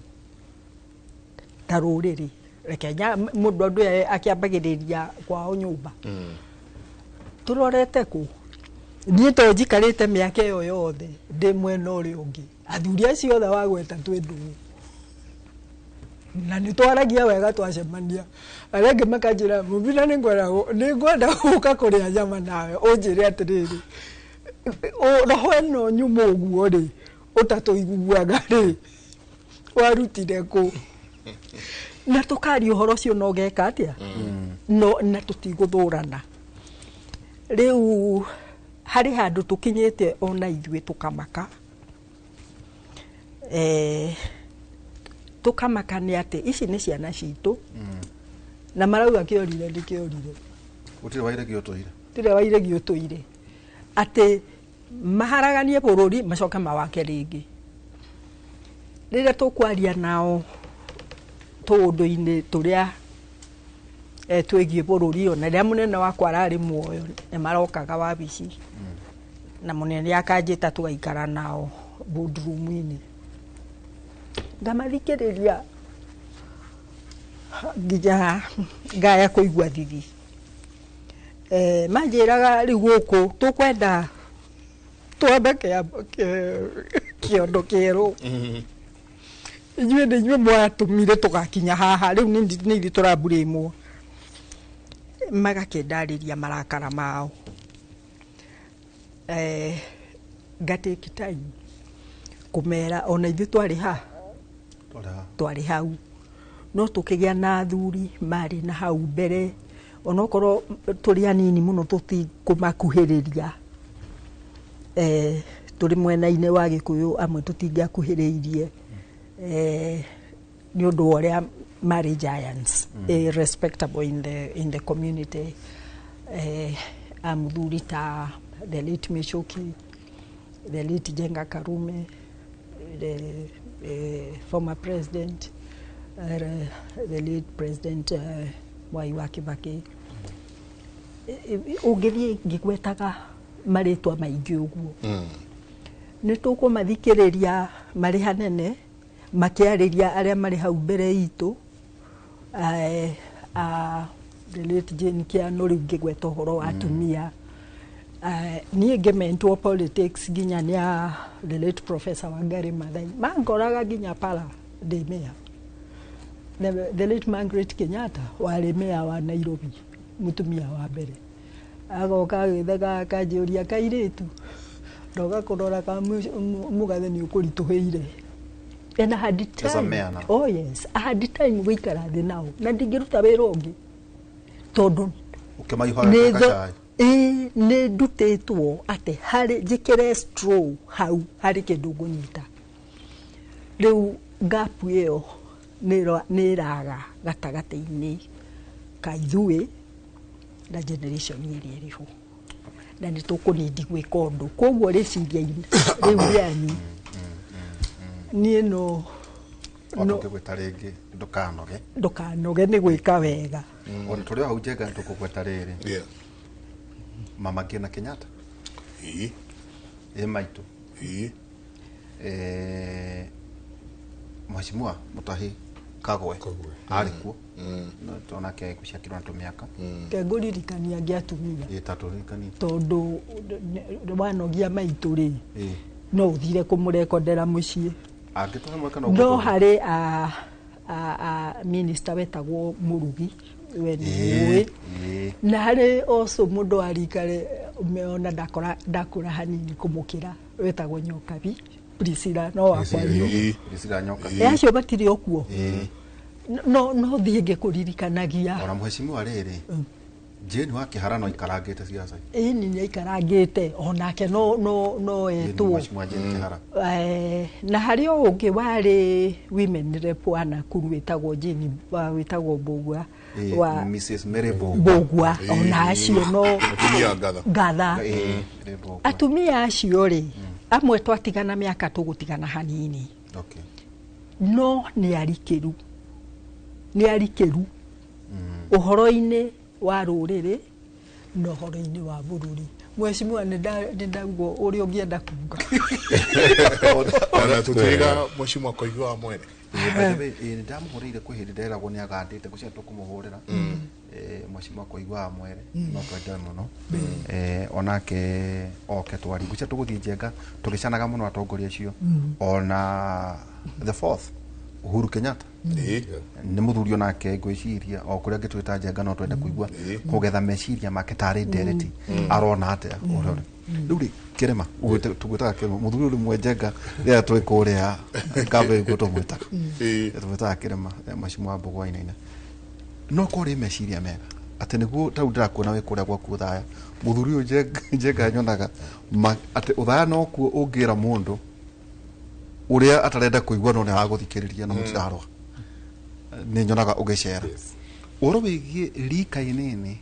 ta rũrĩrĩ, reke mũndũ andũ aya akĩambagĩrĩria kwao nyũmba, tũrorete kũ? Niĩ to njikarĩte mĩaka ĩyo yothe ndĩ mwena ũrĩa ũngĩ, athuri acio othe wagweta twĩ ndũgũ na nĩ twaragia wega twacemania. Arĩa angĩ makanjĩra, "Mũbina, nĩ ngwenda gũka kũrĩa nyama nawe ũnjĩre atĩrĩrĩ, roho ĩno nyũmũ ũguo rĩ ũtatũiguaga rĩ warutire kũ?" Na tũkaria ũhoro ũcio na ũgeka atĩa, no na tũtigũthũrana. Rĩu harĩ handũ tũkinyĩte ona ithuĩ tũkamaka, tũkamaka nĩ atĩ ici nĩ ciana citũ. Na marauga kĩorire nĩ kĩorire.
Gũtirĩ wairegi ũtũire.
Tirĩ wairegi ũtũire. Atĩ maharaganie bũrũri macoke mawake rĩngĩ. Rĩrĩa tũkwaria nao tũũndũ-inĩ tũrĩa twĩgiĩ bũrũri, ona rĩrĩa mũnene wakwa ararĩ muoyo nĩ marokaga wabici na mũnene akanjĩta tũgaikara nao boardroom-inĩ, ngamathikĩrĩria nginya ngaya kũigua thithi. Manjĩraga rĩu gũkũ tũkwenda twambe kĩondo kĩerũ, inyuĩ nĩ inyuĩ mwatũmire tũgakinya haha, rĩu nĩ ithuĩ tũramburĩmwo. Magakĩndarĩria marakara mao. Ngatake time kũmera ona ithuĩ twarĩ ha twarĩ hau, no tũkĩgĩa na athuri marĩ na hau mbere, onokorwo tũrĩ anini mũno tũtikũmakuhĩrĩria. Tũrĩ mwena-inĩ wa Gĩkũyũ amwe tũtingĩakuhĩrĩirie nĩ ũndũ wa ũrĩa marĩ giants, respectable in the community. A mũthuri ta the late Michuki, the late Jenga Karume, the former president, the late President Mwai wa Kibaki. Ũngĩthiĩ ngĩgwetaga marĩtwa maingĩ ũguo, nĩ tũkũmathikĩrĩria marĩ hanene makĩarĩria arĩa marĩ hau mbere itũ. The late Jane Kiano, rĩu ngĩgweta ũhoro wa atumia, niĩ ngĩmentwo politics nginya nĩ a the late Professor Wangari Maathai, mangoraga nginya para ndĩ mayor. The late Margaret Kenyatta warĩ mayor wa Nairobi, mũtumia wa mbere, agoka agĩtheka akanjũria, kairĩtu ndoka kũrora ka mũgathe nĩ ũkũritũhĩire. And I had
As a
time.
mayor now.
Oh yes, I had time gũikara thĩ nao na ndingĩruta wĩra ũngĩ tondũ
Ũkĩmaihoya
nĩ
gacai.
Ĩĩ, nĩ ndutĩtwo atĩ harĩ njĩkĩre straw hau harĩ kĩndũ ngũnyita. Rĩu gap ĩyo nĩ ĩraga gatagatĩ-inĩ ka ithuĩ na generation ĩrĩa ĩrĩ ho, na nĩ tũkũnindi gwĩka ũndũ. Koguo rĩciria rĩu rĩanyu niĩ no
Ona tũngĩgwĩta rĩngĩ ndũkanoge.
Ndũkanoge nĩ gwĩka wega.
Ona tũrĩ o hau Njenga nĩ tũkũgweta rĩrĩ. Mama Ngina Kenyatta. Ĩ maitũ. Mheshimiwa Mutahi Kagwe.
Kagwe.
Arĩ kuo. No tonake gũciakĩrwo na tũmĩaka.
Kengũririkania angĩ atumia.
Ĩ tatũririkanie.
Tondũ wanogia maitũ rĩ, no ũthire kũmũrekondera mũciĩ.
Angĩtũhe mweke no
no
gũtũhe.
Harĩ a minister wetagwo Mũrugi, we nĩ ũĩ. Na harĩ also mũndũ wa rika ona ndakũra hanini kũmũkĩra wetagwo Nyokabi Priscilla, no wakwanyu.
Priscilla Nyoka.
E acio matirĩ o kuo.
Ĩ.
No thiĩ ngĩkũririkanagia.
Ona mheshimiwa rĩrĩ Jane wa Kĩhara no aikarangĩte ciaca.
Ĩni nĩ aikarangĩte onake no etwo.
Mheshimiwa Jane Kĩhara.
Na harĩ o ũngĩ warĩ women rep wa Nakuru wĩtagwo Jane wĩtagwo Mbũgua. Wa
Mrs Mary Mbũgua.
Mbũgua ona acio no
Atumia ngatha.
Ngatha.
Ĩ, Mary Mbũgua.
Atumia acio rĩ, amwe twatigana mĩaka tũgũtigana hanini. No nĩ arikĩru, nĩ arikĩru ũhoro-inĩ wa rũrĩrĩ na ũhoro-inĩ wa bũrũri. Mheshimiwa, nĩ ndauga ũrĩa ũngĩenda kuga.
Ona tũtiga mheshimiwa Koigi wa Mwere.
Ĩ, by the way, nĩ ndamũhũrĩire kwĩ hĩndĩ nderagwo nĩ agandĩte gũcia tũkũmũhũrĩra. Mheshimiwa Koigi wa Mwere no twende mũno onake oke twari ngũcia tũgũthiĩ Njenga tũgĩcanaga mũno atongoria acio, ona the fourth Uhuru Kenyatta nĩ mũthuri onake ngwĩciria o kũrĩa angĩtwĩta Njenga no twende kũigua kũgetha meciria make tarĩ ndereti arona atĩa ũrĩa ũrĩ rĩu rĩ kĩrĩma tũgwĩtaga kĩrĩma mũthuri ũyũ rĩmwe Njenga rĩrĩa twĩ kũrĩa kambĩ guo tũmwĩtaga. Tũmwĩtaga kĩrĩma, mheshimiwa Mbũgua Wainaina no korwo rĩ meciria mega atĩ nĩguo tau ndĩrakuona wĩ kũrĩa gwaku Ũthaya, mũthuri ũyũ Njenga nyonaga atĩ Ũthaya nokuo ũngĩra mũndũ ũrĩa atarenda kũigua no nĩ aragũthikĩrĩria na mũtirarũa, nĩ nyonaga ũgĩcera. Ũhoro wĩgiĩ rika inini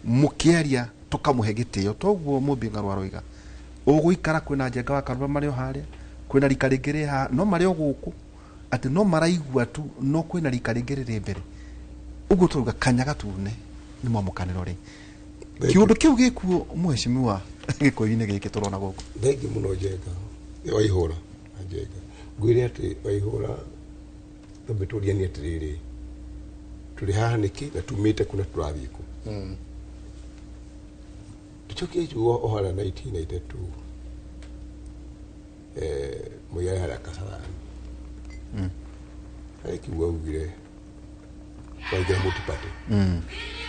mũkĩaria tũkamũhe gĩtĩo toguo mũmbi ngarũ aroiga ũgũikara kwĩna Njenga wa Karũa marĩ o harĩa, kwĩna rika rĩngĩ rĩ haha no marĩ o gũkũ, atĩ no maraigua tu no kwĩna rika rĩngĩ rĩrĩ mbere. Ũguo tũrauga kanya gatune nĩ mwamũkanĩro rĩ. Kĩũndũ kĩu gĩkuo mheshimiwa gĩkũyũ-inĩ gĩkĩ tũrona gũkũ.
Thengi mũno Njenga Waihũra na Njenga. Ngwĩre atĩ Waihũra twambe tũrianie atĩrĩrĩ, tũrĩ haha nĩkĩ na tumĩte kũ na tũrathiĩ kũ? Tũcokie kiugo o harĩa 1992 mũigai harĩa Kasarani. Harĩ kiugo augire waingĩra multi-party.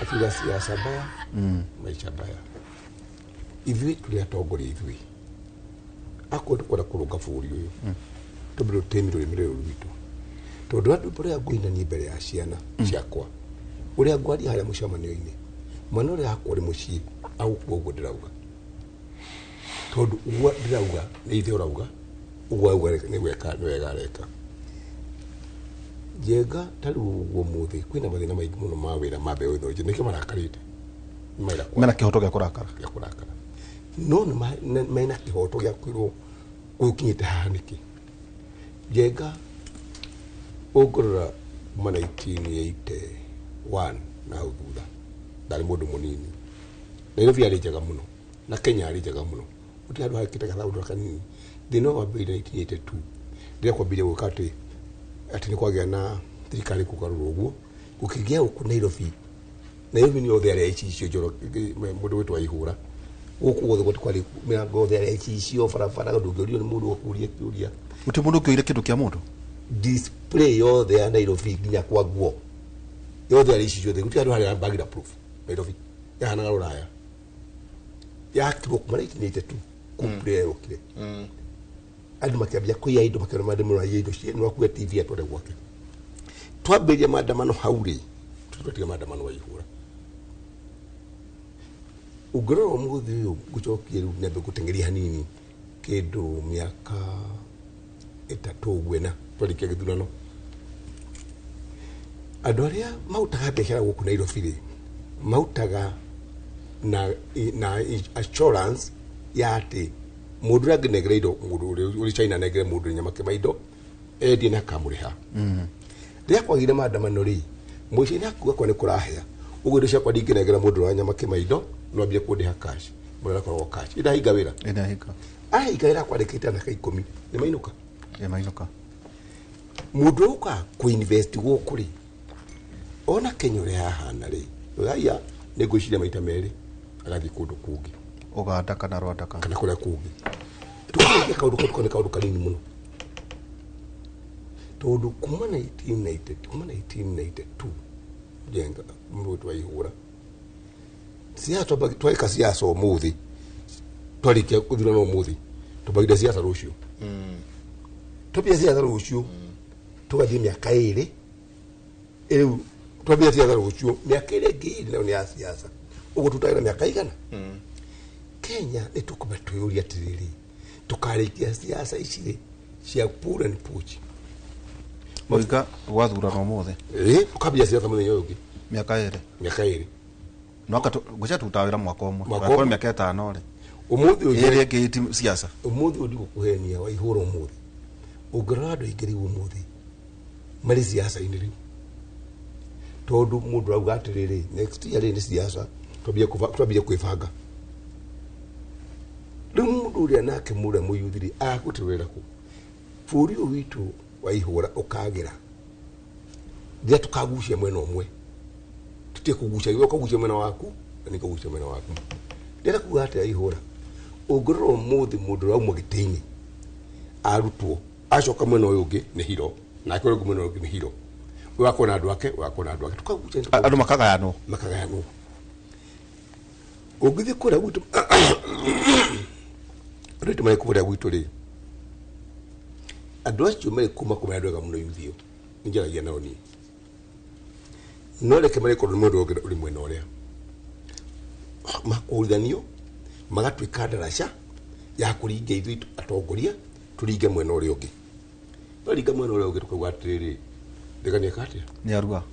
Akiuga siasa mbaya, maisha mbaya. Ithuĩ tũrĩ atongoria ithuĩ. Akorwo tũkwenda kũrũnga bũrũri ũyũ, twambe tũtĩmi rũrĩmĩ rũrũ rwitũ. Tondũ andũ ũrĩa ngũina niĩ mbere ya ciana ciakwa, ũrĩa ngwaria harĩa mũcemanio-inĩ, mwana ũrĩa hakwa ũrĩ mũciĩ agũkua ũguo ndĩrauga. Tondũ ũguo ndĩrauga nĩ ithe ũrauga, ũguo auga nĩ gweka nĩ wega areka. Njenga ta rĩu ũguo ũmũthĩ kwĩna mathĩna maingĩ mũno ma wĩra ma mbeũ ĩno njĩthĩ, nĩkĩo marakarĩte. Nĩ mawĩra kwa
Mena kĩhoto gĩa kũrakara.
Gĩa kũrakara. No nĩ mena kĩhoto gĩa kwĩrwo ũkinyĩte haha nĩkĩ. Njenga ũngĩrora kuma 1981 na hau thutha, ndarĩ mũndũ mũnini. Nairobi yarĩ njega mũno na Kenya yarĩ njega mũno. Gũtirĩ handũ hekĩte gathandũra kanini. Thĩna ũyũ wambĩrĩirie 1982 rĩrĩa kwambĩrĩirie gwĩka atĩ atĩ nĩ kwagĩa na thirikari kũgarũrwo ũguo, gũkĩgĩa gũkũ Nairobi. Nairobi nĩ yothe yarĩ ya icicio njoro, mũndũ gwĩtwo Waihũra. Gũkũ guothe gũtikwarĩ mĩrango yothe yarĩ ya icicio, barabara ndũngĩũrio nĩ mũndũ ũkũria kĩũria.
Gũtirĩ mũndũ ũngĩoire kĩndũ kĩa mũndũ.
Display yothe ya Nairobi nginya kwa nguo yothe yarĩ icicio thĩ, gũtirĩ handũ harĩ burglar proof Nairobi. Yahanaga rũraya. Yakirwo kuma 1982 kũu yokire. Andũ makĩambia kũiya indo, makĩona maandamano maiya indo cia, nĩwakuua TV atware gwake. Twambĩrĩria maandamano hau rĩ, tũtiga maandamano Waihũra. Ũngĩrora ũmũthĩ ũyũ ngũcokie rĩu nyambe ngũteng'erie hanini kĩndũ mĩaka 3 ũguo ĩna twarĩkia gĩthurano. Andũ arĩa marutaga biacara gũkũ Nairobi rĩ, marutaga na assurance ya atĩ mũndũ ũrĩa angĩnengera indo, mũndũ ũrĩ China anengere mũndũ nyama kĩma indo, endie na akamũrĩha. Rĩrĩa kwagĩire maandamano rĩ, mũciĩ akuga kwa nĩ kũrahĩa, ũguo indo ciakwa ndingĩnengera mũndũ wa nyama kĩma indo, no ambie kũndĩha cash. Mũndũ arakoragwo cash. Ĩndahinga wĩra.
Ĩndahinga.
Ahinga wĩra kwandĩkĩte anake 10, nĩ mainũka.
Nĩ mainũka.
Mũndũ ũka kũ-invest gũkũ rĩ, ona Kenya ũrĩa yahana rĩ, raiya nĩ ngwĩciria maita merĩ agathiĩ kũndũ kũngĩ.
Uganda kana Rwanda
kana kũrĩa kũngĩ. Tũkĩrĩkia kaũndũ kau nĩ kaũndũ kanini mũno. Tondũ kuma 1990, kuma 1992, Njenga mũndũ wa Ihũra. Siasa tweka siasa ũmũthĩ, twarĩkia gũthurana ũmũthĩ, twambagĩria siasa rũciũ. Twambia siasa rũciũ, tũgathiĩ mĩaka ĩrĩ, rĩu twambia siasa rũciũ, mĩaka ĩrĩa ĩngĩ ĩrĩ nayo nĩ ya siasa. Ũguo tũtagĩra mĩaka igana. Kenya nĩ tũkũma twĩyũrie atĩrĩrĩ, tũkarĩkia siasa ici rĩ cia pull and push.
Mũiga gwathurana ũmũthĩ.
Tũkambia siasa mũthenya ũyũ ũngĩ.
Mĩaka ĩrĩ.
Mĩaka ĩrĩ.
No anga ngwĩciria tũrutaga wĩra mwaka ũmwe.
Mwaka
Tũgakorwo
ũmwe.
mĩaka ĩtano rĩ.
Ũmũthĩ ũyũ
Ĩrĩa ĩngĩ ti siasa.
Ũmũthĩ ũyũ ndigũkũhenia Waihũra ũmũthĩ. Ũngĩrora andũ aingĩ rĩu ũmũthĩ marĩ siasa-inĩ rĩu. Tondũ mũndũ arauga atĩrĩrĩ, next year rĩ nĩ siasa, twambie kwĩbanga. Rĩu mũndũ ũrĩa nake mũrĩa mũyuthi rĩ, agũte wĩra kũ? Bũrũri ũyũ witũ wa Ihũra ũkagĩra. Rĩrĩa tũkagucia mwena ũmwe, tũtige kũgucia, we ũkagucia mwena waku, na niĩ ngagucia mwena waku. Ndĩrenda kuga atĩa Ihũra? Ũngĩrora ũmũthĩ mũndũ ũrĩa auma gĩtĩ-inĩ, arutwo, acoka mwena ũyũ ũngĩ nĩ hiro, nake ũrĩa ũngĩ mwena ũyũ ũngĩ nĩ hiro. Ũyũ akorwo na andũ ake, ũyũ akorwo na andũ ake. Tũkagucia,
Andũ makagayanwo.
Makagayanwo. Ũngĩthiĩ kũrĩa gwitũ, andũ aitũ marĩ kũrĩa gwitũ rĩ, andũ acio marĩ kuma kũmenya andũ ega mũno yuthi ĩyo, nĩ njaragia nao niĩ. No reke marĩ korwo nĩ mũndũ ũngĩ ũrĩ mwena ũrĩa. Makũrithanio, magatuĩka ndaraca ya kũringa ithuĩ atongoria, tũringe mwena ũrĩa ũngĩ. Twaringa mwena ũrĩa ũngĩ tũkauga atĩrĩrĩ, Ndegania eka atĩa?
Nĩ arua.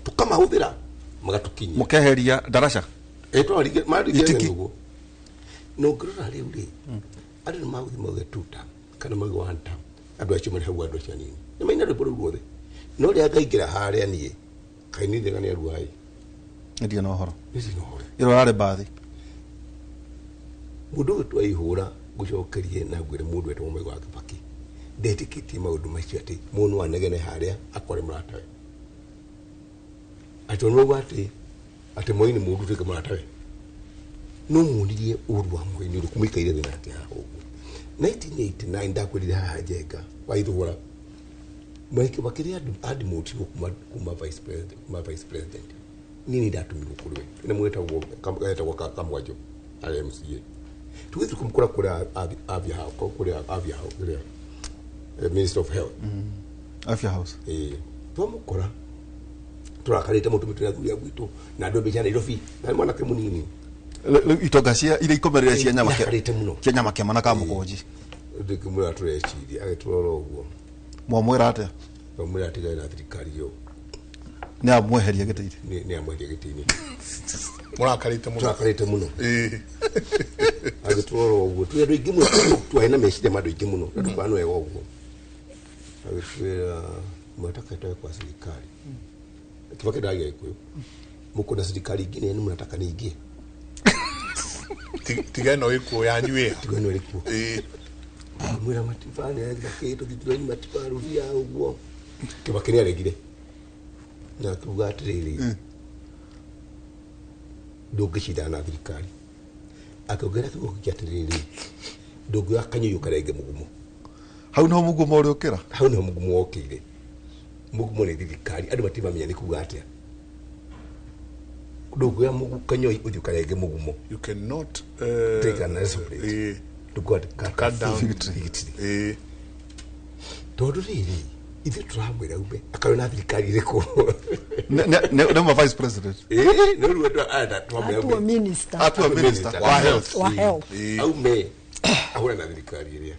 Tũkamahũthĩra. Magatukinyia.
Mukeheria ndaraca.
Twarige marige
Itiki.
niguo. No ngirora riu ri. Andu ni maguthi mauge two term kana mauge one term. Andu acio marĩ hau andũ acio anini. Nĩ maina rwĩmbo rũu ruothe. No rĩrĩa ngaingĩra harĩa niĩ kainithega nĩ aruai.
Ndio na ũhoro.
Nĩ no ũhoro.
Ĩro yarĩ mbathi.
Mũndũ ũyũ twaihũra ngũcokerie na ngwĩre mũndũ wetagwo Mwai wa Kibaki ndetĩkĩtie maũndũ macio atĩ mũndũ no anegene harĩa akore mũratawe. Atĩ ona ũguo atĩ Moi nĩ mũndũ tuĩke mũratawe. No muonirie ũru wa Moi nĩ ũrĩkũ mũikaire thĩ nake haha ũguo. 1989 ndakwĩrire haha Njenga wa Ithũgũra. Mwai Kibaki rĩrĩa andimotirwo kuma vice president, kuma vice president. Niĩ nĩ ndatũmirwo kũrĩ we. Nĩ mwetagwo Kamwanjo arĩ MCA. Tũgĩthiĩ kũmũkora kũrĩa Avia House, kũrĩa Avia House, kũrĩa Minister of Health.
Afya House.
Twamũkora tũrakarĩte mũtumĩte na athuri a gwitũ na andũ mbeca Nairobi na mwanake mũnini.
Rĩu itonga cia iria ikomerere cia nyama
Irakarĩte mũno.
cia nyama kĩama na kamũkũnji.
Ndĩkĩmwĩra tũreciria agĩtũrora ũguo.
Mwamwĩra atĩa?
Twamwĩra atigane na thirikari ĩyo.
Nĩ amweheria gĩtĩ-inĩ.
Nĩ amweheria gĩtĩ-inĩ.
Mũrakarĩte mũno.
Tũrakarĩte mũno. Agĩtũrora ũguo. Twĩ andũ aingĩ mũno, twarĩ na meciria ma andũ aingĩ mũno, na tũkona nĩ wega ũguo. Agĩtwĩra mwataka itoe kwa serikali. Kibaki ndagia Gĩkũyũ. Mũkũ na thirikari ingĩ nĩ mũrataka nĩingĩ.
Tiga ĩno ĩkuo yanyu ĩha.
Tiga ĩno ĩkuo. Mwĩra matibani Kibaki tũthitũrani matibarubia ũguo. Kibaki nĩ aregire. Na akiuga atĩrĩrĩ, ndũngĩcindana na thirikari. Akĩongerera kiugo kĩngĩ atĩrĩrĩ, ndũngĩoya kanyũi ũkarenge mũgumo.
Hau nĩho mũgumo ũrĩa ũkĩra?
Hau nĩho mũgumo wokĩire. Mũgumo nĩ thirikari, andũ matimamenya nĩ kuga atĩa. Ndũngĩoya kanyũi ũthiĩ ũkarenge mũgumo.
You cannot,
take an isolate. Ndũngĩoya
cut down
figitry. Tondũ rĩrĩ, ithuĩ tũramwĩra ume, akarwo na thirikari ĩrĩkũ?
Nĩ ma vice president.
No rĩu andũ aya twamwĩra
Atua
ume.
minister.
Atua minister wa health.
Wa health.
Aume ahũra na thirikari ĩrĩa.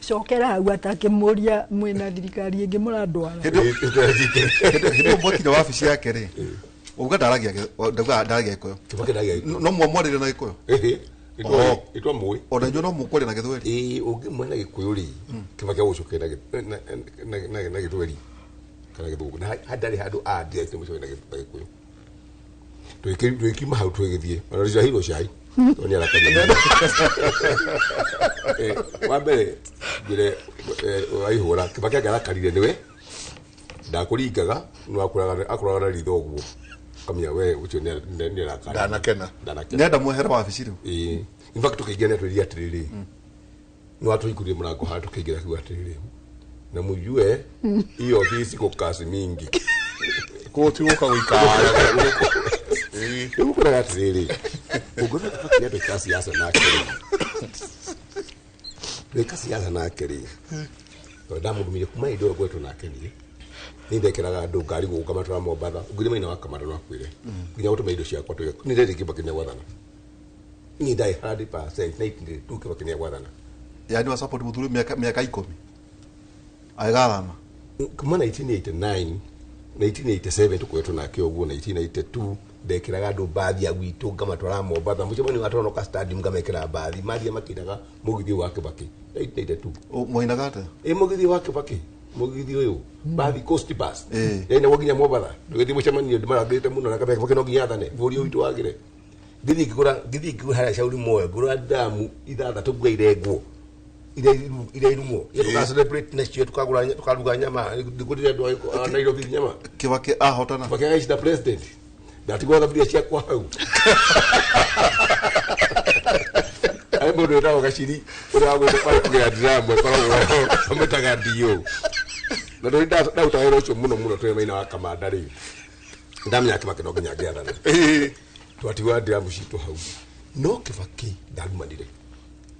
Cokera hau atakĩmũria mwĩna thirikari ĩngĩ mũrandwara.
Hĩndĩ ĩyo mwakinya wabici yake rĩ, uga ndaragia ndauga ndaragia Gĩkũyũ.
Kibaki ndaragia Gĩkũyũ.
No mwamwarĩria na Gĩkũyũ?
Ĩtwamũĩ.
Ona inyuĩ no mũkwaria na Gĩthweri?
Ũngĩmwĩra na Gĩkũyũ rĩ, Kibaki agũcokeria na Gĩthweri kana Gĩthũngũ. Na ndarĩ handũ andĩa atĩ mũcoke na Gĩkũyũ. Tũgĩkiuma hau tũgĩthiĩ. Ona tũtiahirwo cai. Tondũ nĩ arakanire. Wa mbere, ngwĩre, waihũra, Kibaki angĩarakarire nĩwe, ndakũringaga, no akũraga na ritho ũguo. Kamenya we ũcio nĩ arakara.
Ndanakena.
Ndanakena.
Nĩenda mwehere wabici rĩu.
In fact, tũkĩingĩra nĩ atwĩrire atĩrĩrĩ, no atũhingũrire mũrango haha tũkĩingĩra akiuga atĩrĩrĩ, na mũjue hiyo ofisi iko kazi mingi.
Koguo ti gũka gũikara.
Rĩu ũkoraga atĩrĩrĩ, ũngĩona Kibaki nĩatwĩka siasa nake rĩ, twĩka siasa nake rĩ, tondũ ndamũthumire kuma hĩndĩ ĩyo ngoretwo nake niĩ, nĩ ndekĩraga andũ ngari gũka matwara Mombatha, ũngĩrĩ maina wa Kamanda no akwĩre, nginya gũtũma indo ciakwa tũge, nĩ ndĩrĩ Kibaki nĩ gwathana. Niĩ ndarĩ 100% 1982 Kibaki nĩ gwathana.
Yaani wa support mũthuri mĩaka 10. Agĩgathana.
Kuma 1989, 1987 tũkoretwo nake ũguo, 1992 ndekĩraga andũ mbathi ya gwitũ ngamatwara Mombatha, mũcemanio wa Tononoka Stadium ngamekĩra mbathi, mathiĩ makĩinaga mũgithi ũyũ wa Kibaki, 1992.
Mwainaga atĩa?
Mũgithi wa Kibaki, mũgithi ũyũ, mbathi Coast Bus. Yainagwo nginya Mombatha. Tũgĩthiĩ mũcemanio ndĩmarangĩte mũno na Kibaki no nginya athane, bũrũri ũyũ witũ wagĩre. Ngĩthiĩ ngĩgũra harĩa Shauri Moyo, ngũra ndamu ithathatũ ngũra irengwo. Iria irumwo. Iria tũka celebrate nacio, tũkaruga nyama, ngũrĩre andũ a Nairobi nyama.
Kibaki ahotana.
Kibaki agaicinda president. Ndatigwo thaburia ciakwa hau. Ai mũndũ wĩtagwo Gaciri, ũrĩa wagwĩte kwarĩ kũgĩra ndiramu, akoragwo amwĩtaga DO. Na ndũrĩ ndaruta wĩra ũcio mũno mũno twĩ maina wa Kamanda rĩ. Ndamenya Kibaki no nginya angĩathana. Twatigwo ndiramu citũ hau. No Kibaki ndarumanire.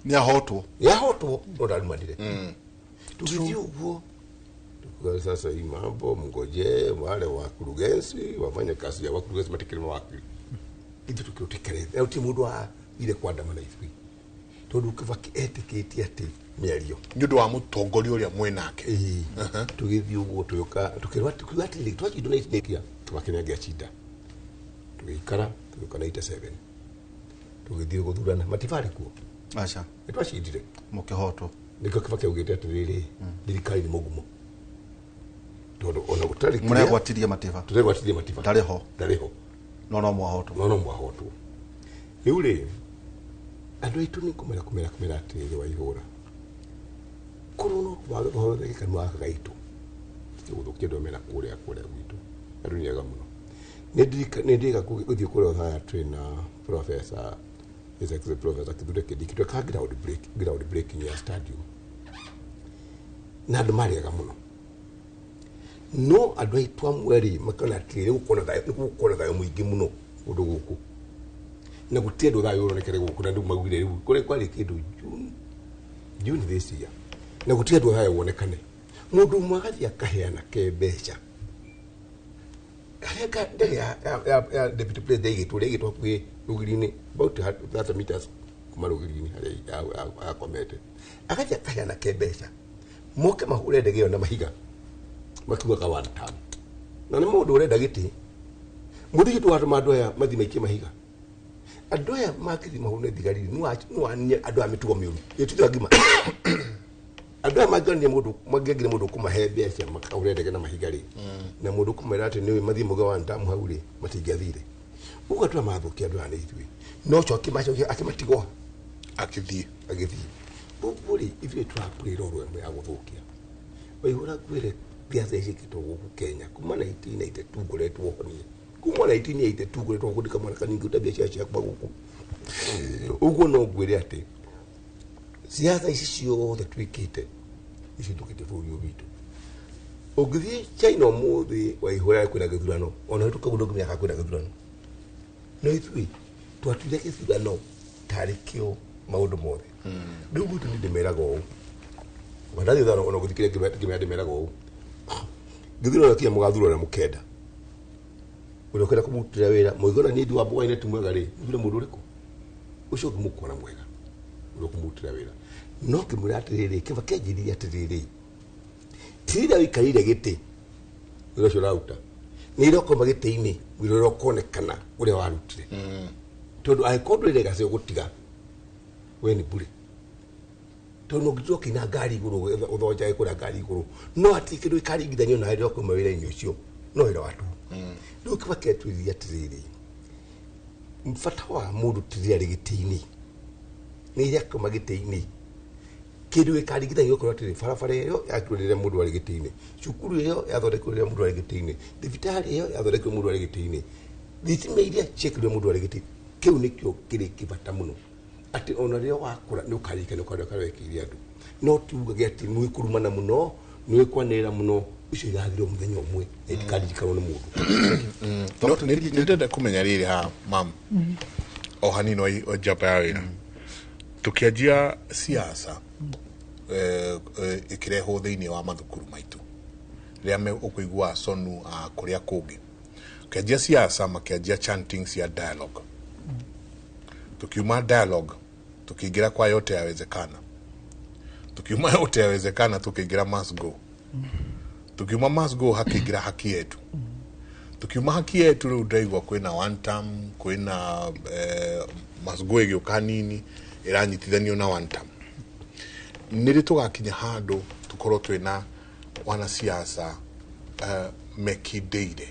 Nĩ ahotwo.
Nĩ ahotwo, no ndarumanire. Tũgĩthiĩ ũguo. Tukiuga sasa hii mambo mngojee wale wakurugenzi wafanye kazi ya wakurugenzi matikiri mawakili. Ithuĩ tũkĩrwo tũikare. Na gũtirĩ mũndũ wa ile kuandamana ithuĩ. Tondũ Kibaki etĩkĩtie atĩ Mĩario.
Nĩ ũndũ wa mũtongoria ũrĩa mwĩnake.
Ĩĩ, tũgĩthiĩ ũguo tũgĩũka tũkĩrwo tũkiuga atĩrĩrĩ twachindwo na Kibaki nĩangĩacinda. Tũgĩikara tũgĩũka 97, tũgĩthiĩ gũthurana, Matiba arĩ kuo.
Aca.
Nĩ twacindire.
Mũkĩhotwo.
Nĩkĩo Kibaki augĩte atĩrĩrĩ, thirikari nĩ mũgumo, tondũ ona gũtarĩ kĩrĩa-
Mũregwatirie Matiba.
Tũregwatirie Matiba.
Ndarĩ ho.
Ndarĩ ho.
No mwahotwo.
No mwahotwo. Rĩu rĩ, andũ aitũ nĩ kũmera kũmera kũmera atĩrĩrĩ, Waihũra, korwo no twagĩthondeke kanua gaka gaitũ gũthũkia andũ mena kũrĩa kũrĩa gwitũ, andũ nĩ ega mũno. Nĩ ndirika gũthiĩ kũrĩa Othaya twĩna professor, His Excellency Professor Kithure Kindiki, tweka ground breaking ya stadium, na andũ marĩ ega mũno, no andũ aitũ amwe rĩ makona atĩrĩrĩ, gũkorwo na thayũ, nĩ gũkorwo na thayũ mũingĩ mũno kũndũ gũkũ, na gũtirĩ andũ thayũ ũronekere gũkũ, na rĩu maugire rĩu kũrĩ kwarĩ kĩndũ June this year, na gũtirĩ andũ thayũ wonekane. Mũndũ ũmwe agathiĩ akaheana ke mbeca harĩa ndege ya deputy president ĩigĩtwo, ĩrĩa ĩigĩtwo hakuhĩ rũgiri-inĩ, about 30 meters kuma rũgiri-inĩ harĩa akomete, agathiĩ akaheana ke mbeca moke mahũre ndege ĩyo na mahiga, makiugaga one term, na nĩ mũndũ ũrenda gĩtĩ. Mũndũ ũcio twatũma andũ aya mathiĩ maikie mahiga, andũ aya makĩthiĩ mahũre thigari, nĩwanie andũ aya mĩtugo mĩũru ĩtitho ngima. Andũ aya mangĩonire mũndũ, mangĩagire mũndũ kũmahe mbeca makahũre ndege na mahiga rĩ, na mũndũ kũmera atĩ nĩũĩ mathiĩ muge one term hau rĩ, matingĩathire ũguo. Andũ aya mathũkia andũ aya nĩ ithuĩ, no ũcio akĩmacokia akĩmatigwo.
Akĩthiĩ.
Agĩthiĩ ũguo rĩ, ithuĩ tũrapũrĩra ũrũ ĩmwe ya gũthũkia. Waihũra, ngwĩre biaca ciĩkĩtwo gũkũ Kenya kuma 1992, ngoretwo ho niĩ kuma 1982, ngoretwo ho ndĩ kamwana kanini ngĩruta biacara ciakwa gũkũ ũguo. No ngwĩre atĩ siasa ici ciothe twĩkĩte icio tũkĩte bũrũri ũyũ witũ. Ũngĩthiĩ China ũmũthĩ, Waihũra, kwĩna gĩthurano, ona hĩtũka ũguo ndũngĩmenya kana kwĩna gĩthurano, no ithuĩ twatuire gĩthurano tarĩ kĩo maũndũ mothe. Rĩu gwitũ nĩ ndĩmeraga ũũ, wandathiĩ thano ona gũthikĩrĩria ngĩmera, ndĩmeraga ũũ, gĩthurano kinya mũgathura ũrĩa mũkenda, ũrĩa ũkenda kũmũrutĩra wĩra. Mũigona niĩ ndi wa Mbũgainĩ ti mwega rĩ, mũthure mũndũ ũrĩkũ ũcio ũngĩ mũkuona mwega ũrĩa ũkũmũrutĩra wĩra. No ngĩmwĩra atĩrĩrĩ, Kĩbaki anjĩrire atĩrĩrĩ, ti rĩrĩa ũikarĩire gĩtĩ wĩra ũcio ũraruta, nĩ rĩrĩa ũkauma gĩtĩ-inĩ wĩra ũrĩa ũkonekana ũrĩa warutire, tondũ angĩkorwo ndũrĩ legacy ũgũtiga, we nĩ bure, tondũ no ngĩtua ũkĩina ngari igũrũ, ũthonjage kũrĩa ngari igũrũ, no hatirĩ kĩndũ gĩkaringithanio na rĩrĩa ũkauma wĩra-inĩ ũcio, no wĩra wa tũhũ. Rĩu Kĩbaki atwĩrire atĩrĩrĩ, bata wa mũndũ ti rĩrĩa arĩ gĩtĩ-inĩ, nĩ rĩrĩa akauma gĩtĩ-inĩ kĩndũ gĩkaringithanio gũkorwo atĩrĩ, barabara ĩyo yakirwo rĩrĩa mũndũ arĩ gĩtĩ-inĩ, cukuru ĩyo yathondekirwo rĩrĩa mũndũ arĩ gĩtĩ-inĩ, thibitarĩ ĩyo yathondekirwo mũndũ arĩ gĩtĩ-inĩ, thitima iria ciekĩrirwo mũndũ arĩ gĩtĩ, kĩu nĩkĩo kĩrĩ kĩbata mũno, atĩ ona rĩrĩa wakũra nĩ ũkaririkana karĩa karĩa wekĩire andũ. No tuugage atĩ nĩ kũrumana mũno, nĩ kwanĩrĩra mũno, icio igathira mũthenya ũmwe na itikaririkanwo nĩ mũndũ.
No, nĩ ndenda kũmenya rĩrĩ haha, mam, o hanini o njamba ya wĩra. Tũkĩanjia siasa ĩkĩrehwo thĩinĩ wa mathukuru maitũ, rĩrĩa ũkũigua sonu a kũrĩa kũngĩ ũkĩanjia siasa, makĩanjia chanting cia dialogue. Tukiuma dialogue tukiingira kwa yote yawezekana, tukiuma yote yawezekana tukiingira must go, tukiuma must go hakiingira haki yetu, tukiuma haki yetu rĩu ndaigua kwĩna one term, kwĩna must go ĩgĩũka hanini ĩranyitithanio na one term. Nĩ rĩ tũgakinya handũ tũkorwo twĩna wanasiasa mekindĩire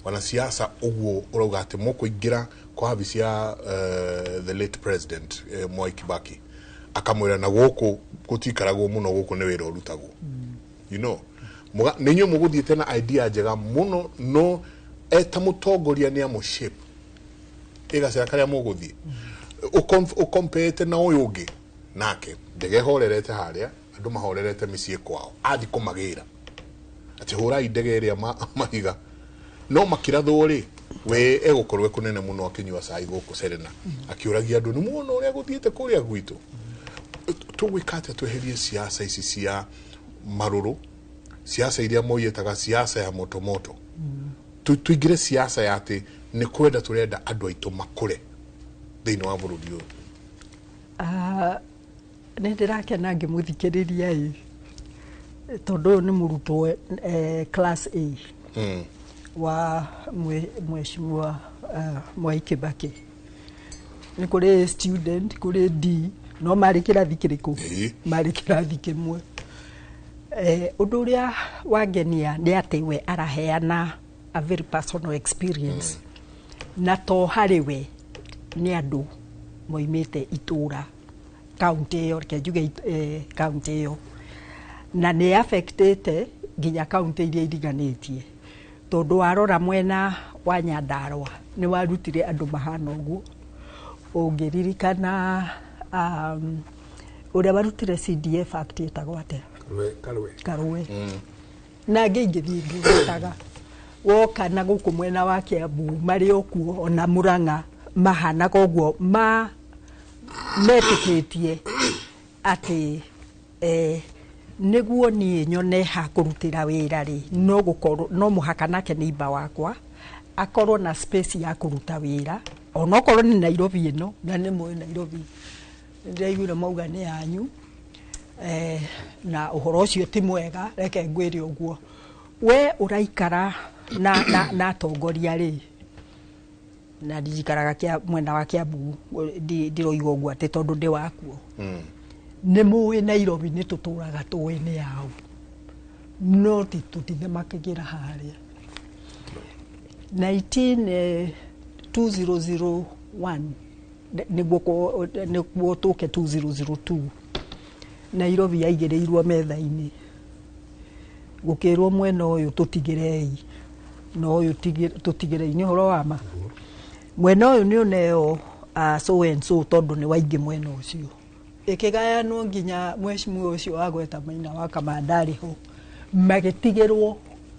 wanasiasa ũguo ũrauga atĩ mũkũingĩra kwa wabici ya the late president Mwai Kibaki, akamwĩra na gũkũ gũtikaragwo mũno, gũkũ nĩ wĩra ũrutagwo. Nĩ inyuĩ mũgũthiĩte na idea njega mũno, no eta mũtongoria nĩ amũ shape ĩgacĩra karĩa mũgũthiĩ ũkompeete na ũyũ ũngĩ nake ndege horerete harĩa andũ mahorerete mĩciĩ kwao, athi kũmagĩra atĩ hũrai ndege ĩrĩa mahiga, no makĩrathwo rĩ, we egũkorwo e kũnene mũno akĩnyua cai gũkũ Serena, akĩũragia andũ nĩ muona ũrĩa gũthiĩte kũrĩa gwitũ. Tũgwĩka atĩa tweherie siasa ici cia marũrũ, siasa iria moiĩtaga siasa ya motomoto, tuingĩre siasa ya atĩ nĩ kwenda tũrenda andũ aitũ makũre thĩinĩ wa bũrũri ũyũ?
Ah, Nĩ ndĩrakena ngĩmũthikĩrĩria ĩ, tondũ ũyũ nĩ mũrutwo class A wa mheshimiwa Mwai Kibaki. Nĩ kũrĩ student, kũrĩ D, no marĩ kĩrathi kĩrĩkũ?
Ĩĩ.
Marĩ kĩrathi kĩmwe. Ũndũ ũrĩa wangenia nĩ atĩ we araheana a very personal experience, na to harĩ we, nĩ andũ moimĩte itũra kaunti ĩyo, reke njuge kaunti ĩyo, na nĩ affectĩte nginya kaunti iria iriganĩtie, tondũ warora mwena wa Nyandarua nĩ warutire andũ mahana ũguo. Ũngĩririkana ũrĩa warutire CDF Act ĩtagwo atĩa?
Karũe, Karũe.
Karũe. Na angĩ ingĩthiĩ ngĩgwetaga, woka na gũkũ mwena wa Kiambu marĩ o kuo, ona Murang'a mahanaga ũguo, ma metĩkĩtie atĩ nĩguo niĩ nyone ha kũrutĩra wĩra rĩ, no gũkorwo no mũhaka nake neighbor wakwa akorwo na space ya kũruta wĩra, onokorwo nĩ Nairobi ĩno, na nĩ mũĩ Nairobi ndĩraiguire mauga nĩ yanyu, na ũhoro ũcio ti mwega, reke ngwĩre ũguo. We ũraikara na atongoria rĩ, na ndirikaraga mwena wa Kiambu, ndiroiga ũguo atĩ tondũ ndĩ wakuo. Nĩ mũĩ Nairobi nĩ tũtũraga tũĩ nĩ yao, no ti tũtithemakagĩra harĩa. 19 2001 nĩguo tũke 2002, Nairobi yaigĩrĩirwo metha-inĩ, gũkĩrwo mwena ũyũ tũtigĩrei na ũyũ tũtigĩrei. Nĩ ũhoro wa ma, mwena ũyũ nĩ ũneo so and so tondũ nĩ waingĩ mwena ũcio. Ĩkĩgayanwo nginya mheshimiwa ũcio wagweta Maina wa Kamanda arĩ ho, magĩtigĩrwo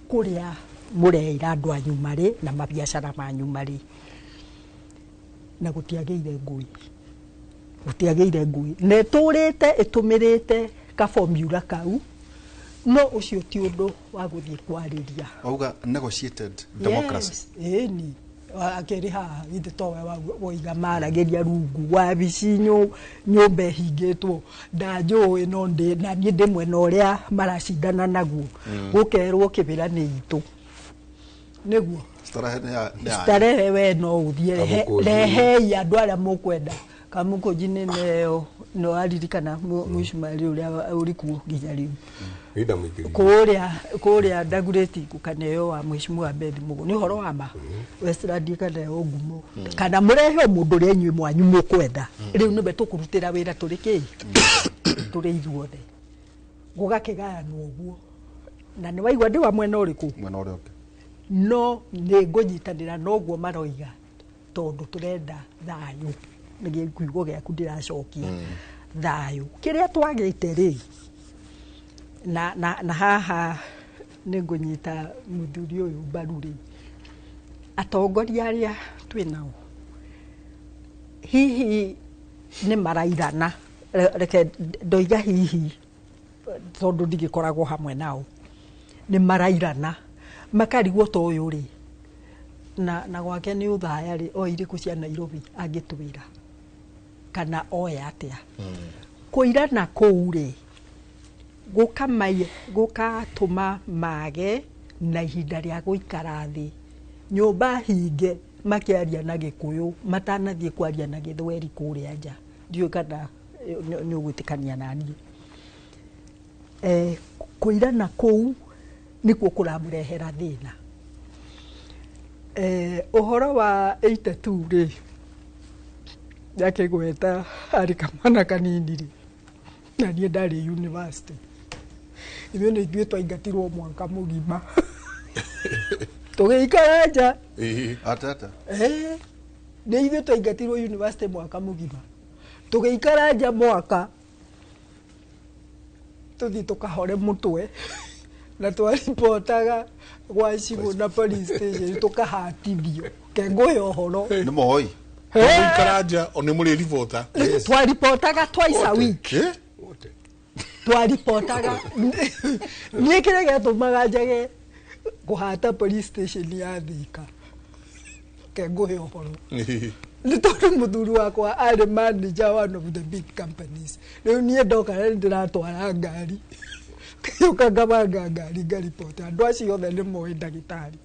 kũrĩa mũreira andũ anyu marĩ na mabiacara manyu marĩ, na gũtiagĩire ngũi, gũtiagĩire ngũi, na ĩtũrĩte ĩtũmĩrĩte kabomula kau, no ũcio ti ũndũ wa gũthiĩ kwarĩria.
Wauga negotiated democracy.
Yes, ĩni akĩrĩ haha githĩ towe woiga maragĩria rungu wabici nyũmba ĩhingĩtwo, ndanjũĩ no ndĩ na niĩ ndĩ mwena ũrĩa maracindana naguo, gũkerwo kĩbĩra nĩ itũ nĩguo
Starehe nĩ ya
starehe we no ũthiĩ
Kamũkũnji.
rehei andũ arĩa mũkwenda. Kamũkũnji nĩ neo no aririkana mũcumarĩ ũrĩa ũrĩ kuo nginya rĩu.
Linda mũingĩri.
Kũrĩa Dagoretti gũkaneo wa mheshimiwa Beth Mugo, nĩ ũhoro wa ma. Westland ikaneo ngumo, kana mũrehe o mũndũ ũrĩa inyuĩ mwanyu mũkwenda, rĩu nĩwe tũkũrutĩra wĩra tũrĩ kĩ tũrĩ ithuothe, gũgakĩgayanwo ũguo. Na nĩ waigua ndĩ wa mwena ũrĩkũ?
Mwena ũrĩa ũngĩ.
No nĩ ngũnyitanĩra noguo maroiga, tondũ tũrenda thayũ. Nĩ kiugo gĩaku ndĩracokia, thayũ kĩrĩa twagĩte rĩ, na haha nĩ ngũnyita mũthuri ũyũ mbaru rĩ, atongoria arĩa twĩ nao hihi nĩ marairana. Reke ndoiga hihi tondũ ndigĩkoragwo hamwe nao, nĩ marairana makarigwo ta ũyũ rĩ, na gwake nĩ ũthaya rĩ, o irĩkũ cia Nairobi angĩtwĩra kana oya atĩa. Kũirana kũu rĩ, gũkatũma mage na ihinda rĩa gũikara thĩ nyũmba hinge makĩaria na Gĩkũyũ matanathiĩ kwaria na Gĩthweri kũrĩa nja. Ndiũĩ kana nĩ ũgwĩtĩkania naniĩ. Kũirana kũu nĩkuo kũramũrehera thĩna. Ũhoro wa 82 rĩ, ndakĩgweta arĩ kamwana kanini rĩ, na niĩ ndarĩ university, ithuĩ nĩ ithuĩ twaingatirwo mwaka mũgima tũgĩikara nja.
Atata.
Nĩ ithuĩ twaingatirwo university mwaka mũgima tũgĩikara nja mwaka, tũthiĩ tũkahore mũtwe, na twaripotaga gwa cibũ na police station tũkahatithio kengũhe ũhoro.
Nĩ moi.
Mũikara nja o nĩ mũrĩ ribota.
Twaripotaga twice a week.
Wote.
Twaripotaga. Niĩ kĩrĩa gĩatũmaga njage kũhata police station ya Thika, kengũhe ũhoro. Nĩ tondũ mũthuri wakwa arĩ manager one of the big companies. Rĩu niĩ ndoka nĩ ndĩratwara ngari, ngĩũka ngabanga ngari, ngariboti andũ acio othe nĩ moĩ ndagĩtarĩ.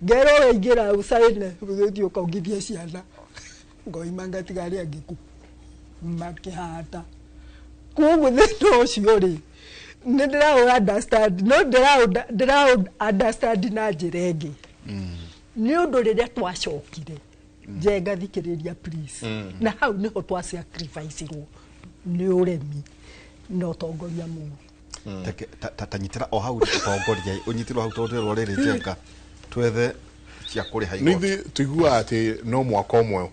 Ngerwo waingĩra ũcaine ũthiĩ ũkaongithie ciana, ngoima ngatiga arĩa angĩ ku makĩhata. Koguo thĩna ũcio rĩ, nĩ ndĩraũ understand, no ndĩraũ understand na njĩra ĩngĩ, nĩ ũndũ rĩrĩa twacokire, Njenga, thikĩrĩria please, na hau nĩho twa sacrifice-irwo nĩ ũremi na ũtongoria mũru.
Ta nyitĩra o hau ũtongoria, ũnyitĩrwo hau, tondũ rĩrwo rĩrĩ, Njenga, twethe cia kũrĩha
nĩ
igoti.
Ithuĩ tũiguaga atĩ no mwaka ũmwe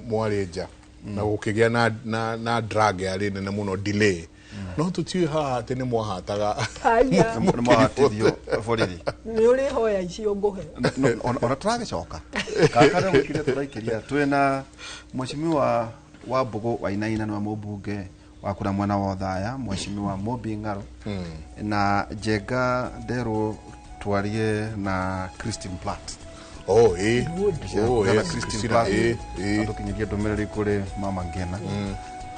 mwarĩ nja na gũkĩgĩa na drag yarĩ nene mũno, delay, no tũtiũĩ haha atĩ nĩ mwahataga.
Aya.
Nĩ mwahatithio borithi.
Nĩ ũrĩ hoya icio ngũhe.
Ona tũragĩcoka kaka rĩu gũkiria tũraikĩria, twĩna mheshimiwa wa Mbũgũ Wainaina, nĩwe mũmbunge wa kũrĩa mwena wa Othaya, mheshimiwa Mumbi Ng'aro, na Njenga nderwo twarie na Christine Platt.
Oh, ĩ. Oh,
na
yes,
Christine
Christina,
Platt
ĩ, ĩ.
atũkinyĩrie ndũmĩrĩri kũrĩ Mama Ngena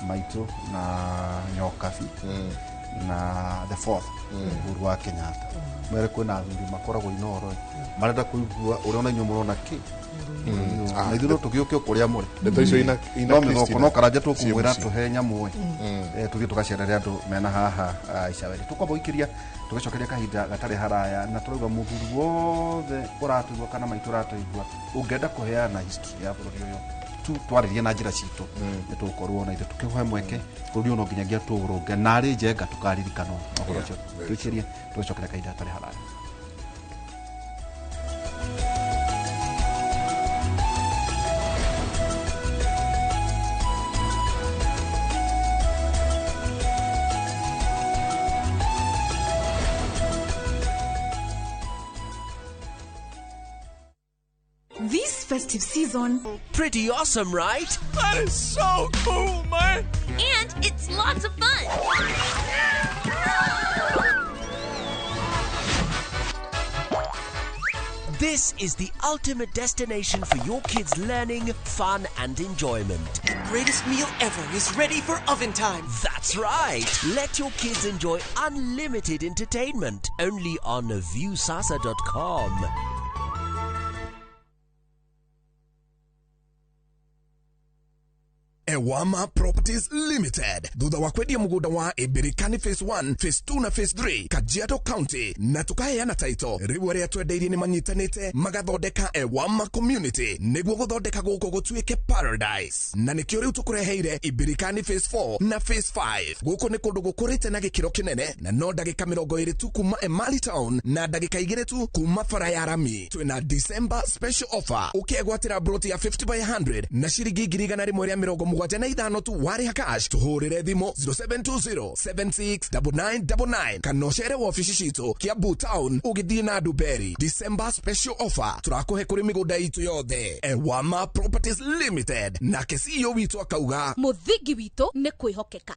maitũ na Nyokabi na the fourth Uhuru wa Kenyatta, mere kwĩna athuri makoragwo Inoro marenda kũigua ũrĩa ona inyuĩ mũrona kĩ, na ithuĩ no tũgĩũke o kũrĩa mũrĩ.
Ndeto icio ina
No mĩthoko
Christina
no karanja tũkũmwĩra
ciĩ mũciĩ.
Tũhe nyamũ ĩ, tũthiĩ tũgacerere andũ mena haha Icaweri, tũkwamba gũikĩria tũgĩcokeria kahinda gatarĩ haraya, na tũrauga mũthuri wothe ũratũigua kana maitũ ũratũigua ũngĩenda kũheana history ya bũrũri ũyũ tu twarĩrie na njĩra citũ, nĩ tũgũkorwo na ithuĩ tũkĩhoe mweke. Bũrũri ũyũ no nginyagia tũũrũnge narĩ, Njenga, tũkaririkanwo ũhoro ũcio. Tũikĩrie tũgĩcokeria kahinda gatarĩ haraya.
This festive season,
Pretty awesome, right?
That is so cool, man!
And it's lots of fun.
This is the ultimate destination for your kids' learning, fun, and enjoyment.
The greatest meal ever is ready for oven time.
That's right! Let your kids enjoy unlimited entertainment only on viewsasa.com.
Ewama Properties Limited, thutha wa kwendia mũgũnda wa Ĩmbĩrĩkani phase 1, phase 2 na phase 3 Kajiado County, na tũkaheana title, rĩu arĩa twendeirie nĩ manyitanĩte magathondeka Ewama Community nĩguo gũthondeka gũkũ gũtuĩke paradise, na nĩkĩo rĩu tũkũreheire Ĩmbĩrĩkani phase 4 na phase 5. Gũkũ nĩ kũndũ gũkũrĩte na gĩkĩro kĩnene, na no ndagĩka 20 tu kuma Emali Town na ndagĩka 2 tu kuma bara ya rami. Twĩna December special offer, ũkegwatĩra broti ya 50 by 100 na ciringi 175,000 tu warĩha cash. Tũhũrĩre thimũ 0720 769999 kana ũcere wabici citũ Kiambu Town ũgĩthiĩ na Nduberi. December special offer tũrakũhe kũrĩ mĩgũnda itũ yothe. Ewama Properties Limited, nake CEO witũ akauga
Mũthingi witũ nĩ kwĩhokeka.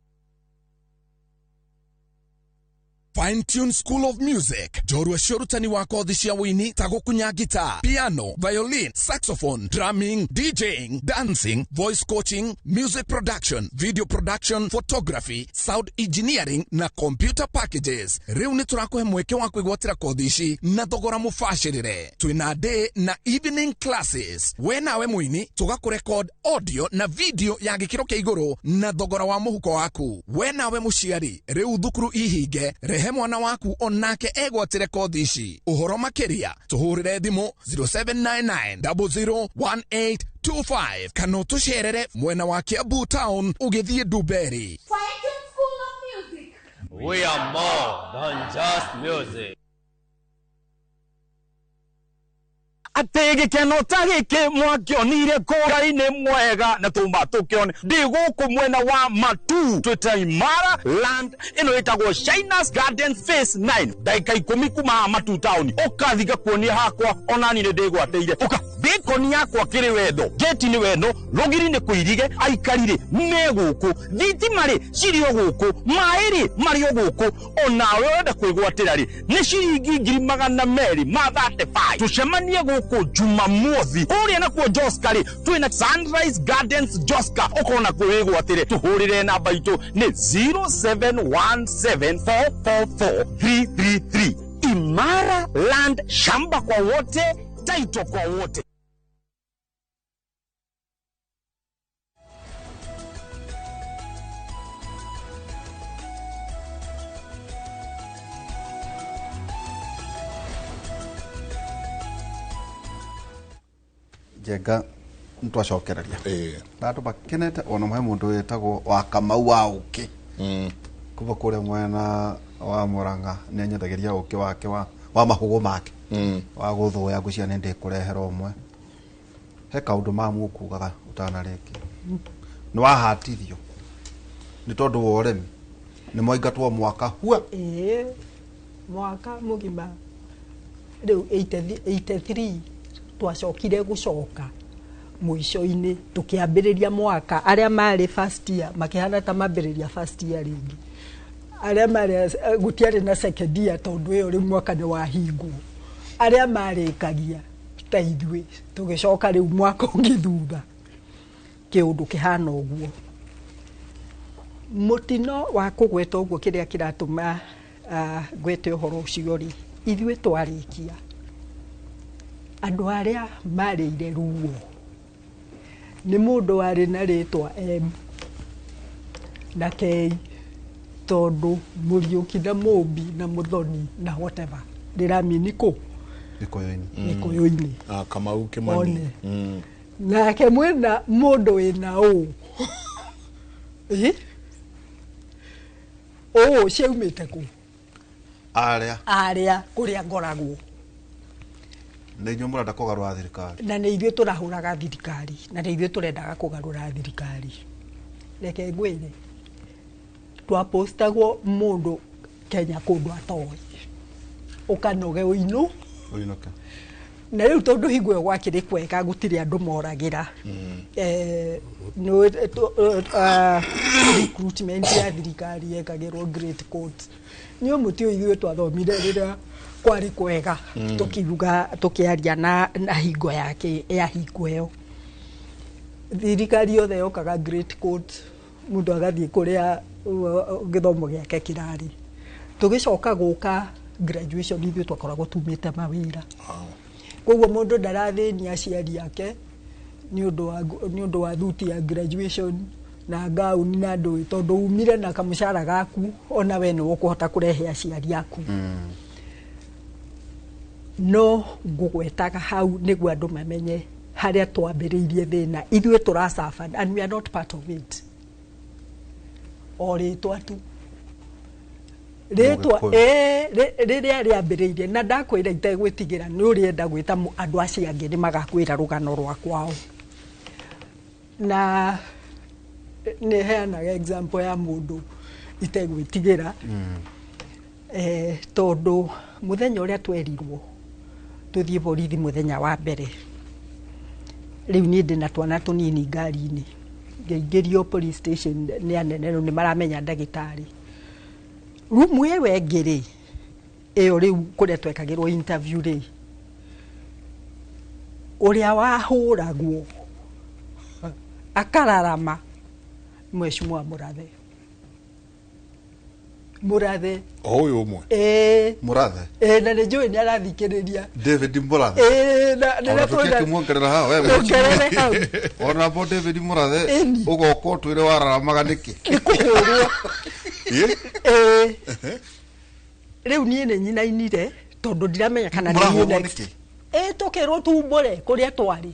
Fine Tune School of Music, njorua cia ũrutani wa kothi cia wũini ta gũkunya guitar, piano, violin, saxophone, drumming, DJing, dancing, voice coaching, music production, video production, photography, sound engineering na computer packages. Rĩu nĩ tũrakũhe mweke wa kwĩgwatĩra kothi ici na thogora mũbacĩrĩre. Twĩna day na evening classes. We nawe mũini tũgakũrekod audio na video ya gĩkĩro kĩa igũrũ na thogora wa mũhuko waku. We nawe mũciari, rĩu thukuru ihinge, rehe mwana waku onake egwatĩre kothi ici. Ũhoro makĩria tũhũrĩre thimũ 0799 001825 kana ũtũcerere mwena wa Kiambu Town ũgĩthiĩ Nduberi.
We are more than just music.
Atä gä keno ta gä kä mwakĩonire kũra-inĩ mwega na tũma tũkĩone ndĩ gũkũ mwena wa Matu twĩta Imara Land ĩno ĩtagwo Shinas Garden phase 9, ndagĩka 10 kuma haha Matu town. Ũkathi ngakuonia hakwa onani nĩ ndĩgwatĩire ũka bĩkoni yakwa kĩrĩ wendo ngĩti nĩ wendo rũgiri nĩ kũirige aikari rĩ me gũkũ thitima rĩ cirĩ o gũkũ maĩ rĩ marĩ o gũkũ onawe ũrenda kwĩgwatĩra rĩ nĩ ciringi 235,000. Tũcemanie gũkũ. gũkũ Jumamothi. Kũrĩa nakuo Joska rĩ, twĩna Sunrise Gardens Joska, ũkorwo nakuo wĩgwatĩre. Tũhũrĩre namba itũ nĩ 0717444333. Imara Land, shamba kwa wote, title kwa wote.
Njenga nitwacokereria na andå makenete ona he må ndå wätagwo wa Kamau wa ũkĩ kuma kũrĩa mwena wa Murang'a nĩ anyendagĩria ũkĩ wake wa mahũgũ make wa gũthũya ngwĩciria nĩ ndĩkũrehera ũmwe. He kaũndũ mamu ũkugaga ũtanarĩkia, nĩ wahatithio nĩ tondũ wa ũrĩmi nĩ mwaingatwo mwaka hua.
Ĩĩ, mwaka mũgima rĩu 83 twacokire gũcoka mũico-inĩ tũkĩambĩrĩria mwaka. Arĩa marĩ first year makĩhana ta mambĩrĩria first year rĩngĩ, arĩa marĩ gũtiarĩ na second year tondũ ĩyo rĩu mwaka nĩ wahingwo. Arĩa marĩkagia ta ithuĩ tũgĩcoka rĩu mwaka ũngĩ thutha, kĩũndũ kĩhana ũguo. Mũtino wa kũgweta ũguo kĩrĩa kĩratũma ngwete ũhoro ũcio rĩ, ithuĩ twarĩkia andũ arĩa marĩire ruo nĩ mũndũ warĩ na rĩtwa M na K, tondũ Mũriũki na Mũmbi na Mũthoni na whatever rĩramini kũ
Gĩkũyũ-inĩ.
Gĩkũyũ-inĩ.
Kamau Kimani.
One. Nake mwĩna mũndũ wĩna ũ ũ ciaumĩte kũ?
Arĩa
arĩa kũrĩa ngoragwo
nä inyuä må renda kå garå thirikari
na nä ithuä tå rahå thirikari na nä ithuä tå rendaga kå garå ra thirikari. Reke ngwä twapostagwo må ndå Kenya kå ndå atoä å kanoge å inå
ũinũke
na rä u tondå hingo ä yo gwakä rä kwega gå tirä andå moragä ra recruitment ya thirikari yekagä rwo great court nä å må ti å ithuä twathomire rä rä a kwarĩ kwega tukiuga tukiaria na hingo yake ya hingo ĩyo thirikari yothe yokaga great court mundu agathiĩ kũrĩa gĩthomo gĩake kĩrarĩ. Tũgĩcoka gũka graduation ithuĩ twakoragwo tumĩte mawĩra, koguo mũndũ ndarathĩnia aciari ake nĩ ũndũ wa thuti ya graduation na gauni na ndũĩ tondũ umire na kamũcara gaku ona we nĩ ũkũhota kũrehe aciari aku. No ngũgwetaga hau nĩguo andũ mamenye harĩa twambĩrĩirie thĩna. Ithuĩ tũracafa and we are not part of it. O rĩtwa tu rĩtwa rĩrĩa rĩambĩrĩirie na ndakwĩra itegwĩtigĩra nĩ ũrĩenda gwĩta andũ acio angĩ nĩ magakwĩra rũgano rwa kwao. Na nĩ heanaga example ya mũndũ itegwĩtigĩra tondũ mũthenya ũrĩa twerirwo tuthiĩ borithi mũthenya wa mbere rĩu niĩ ndĩna twana tũnini ngari-inĩ ngĩingĩrio police station nĩ anene rĩu nĩ maramenya ndagĩtarĩ. Rumu ĩyo ĩngĩ rĩ ĩyo rĩu kũrĩa twekagĩrwo interview rĩ ũrĩa wahũragwo akararama mheshimiwa Murathe. Murathe
o ũyũ ũmwe
Murathe
na nĩ njũĩ nĩ arathikĩrĩria
David Murathe
na
ona tũkĩmuongerera hau we
Tuongerere hau.
Ona bo David Murathe ũgoka ũtwĩre wararamaga nĩkĩ
nĩ kũhũrwo. Rĩu niĩ nĩ nyinainire tondũ ndiramenya kana nĩ niĩ
Mũrahũrwo
next.
nĩkĩ?
Tũkĩrwo tumbũre kũrĩa twarĩ.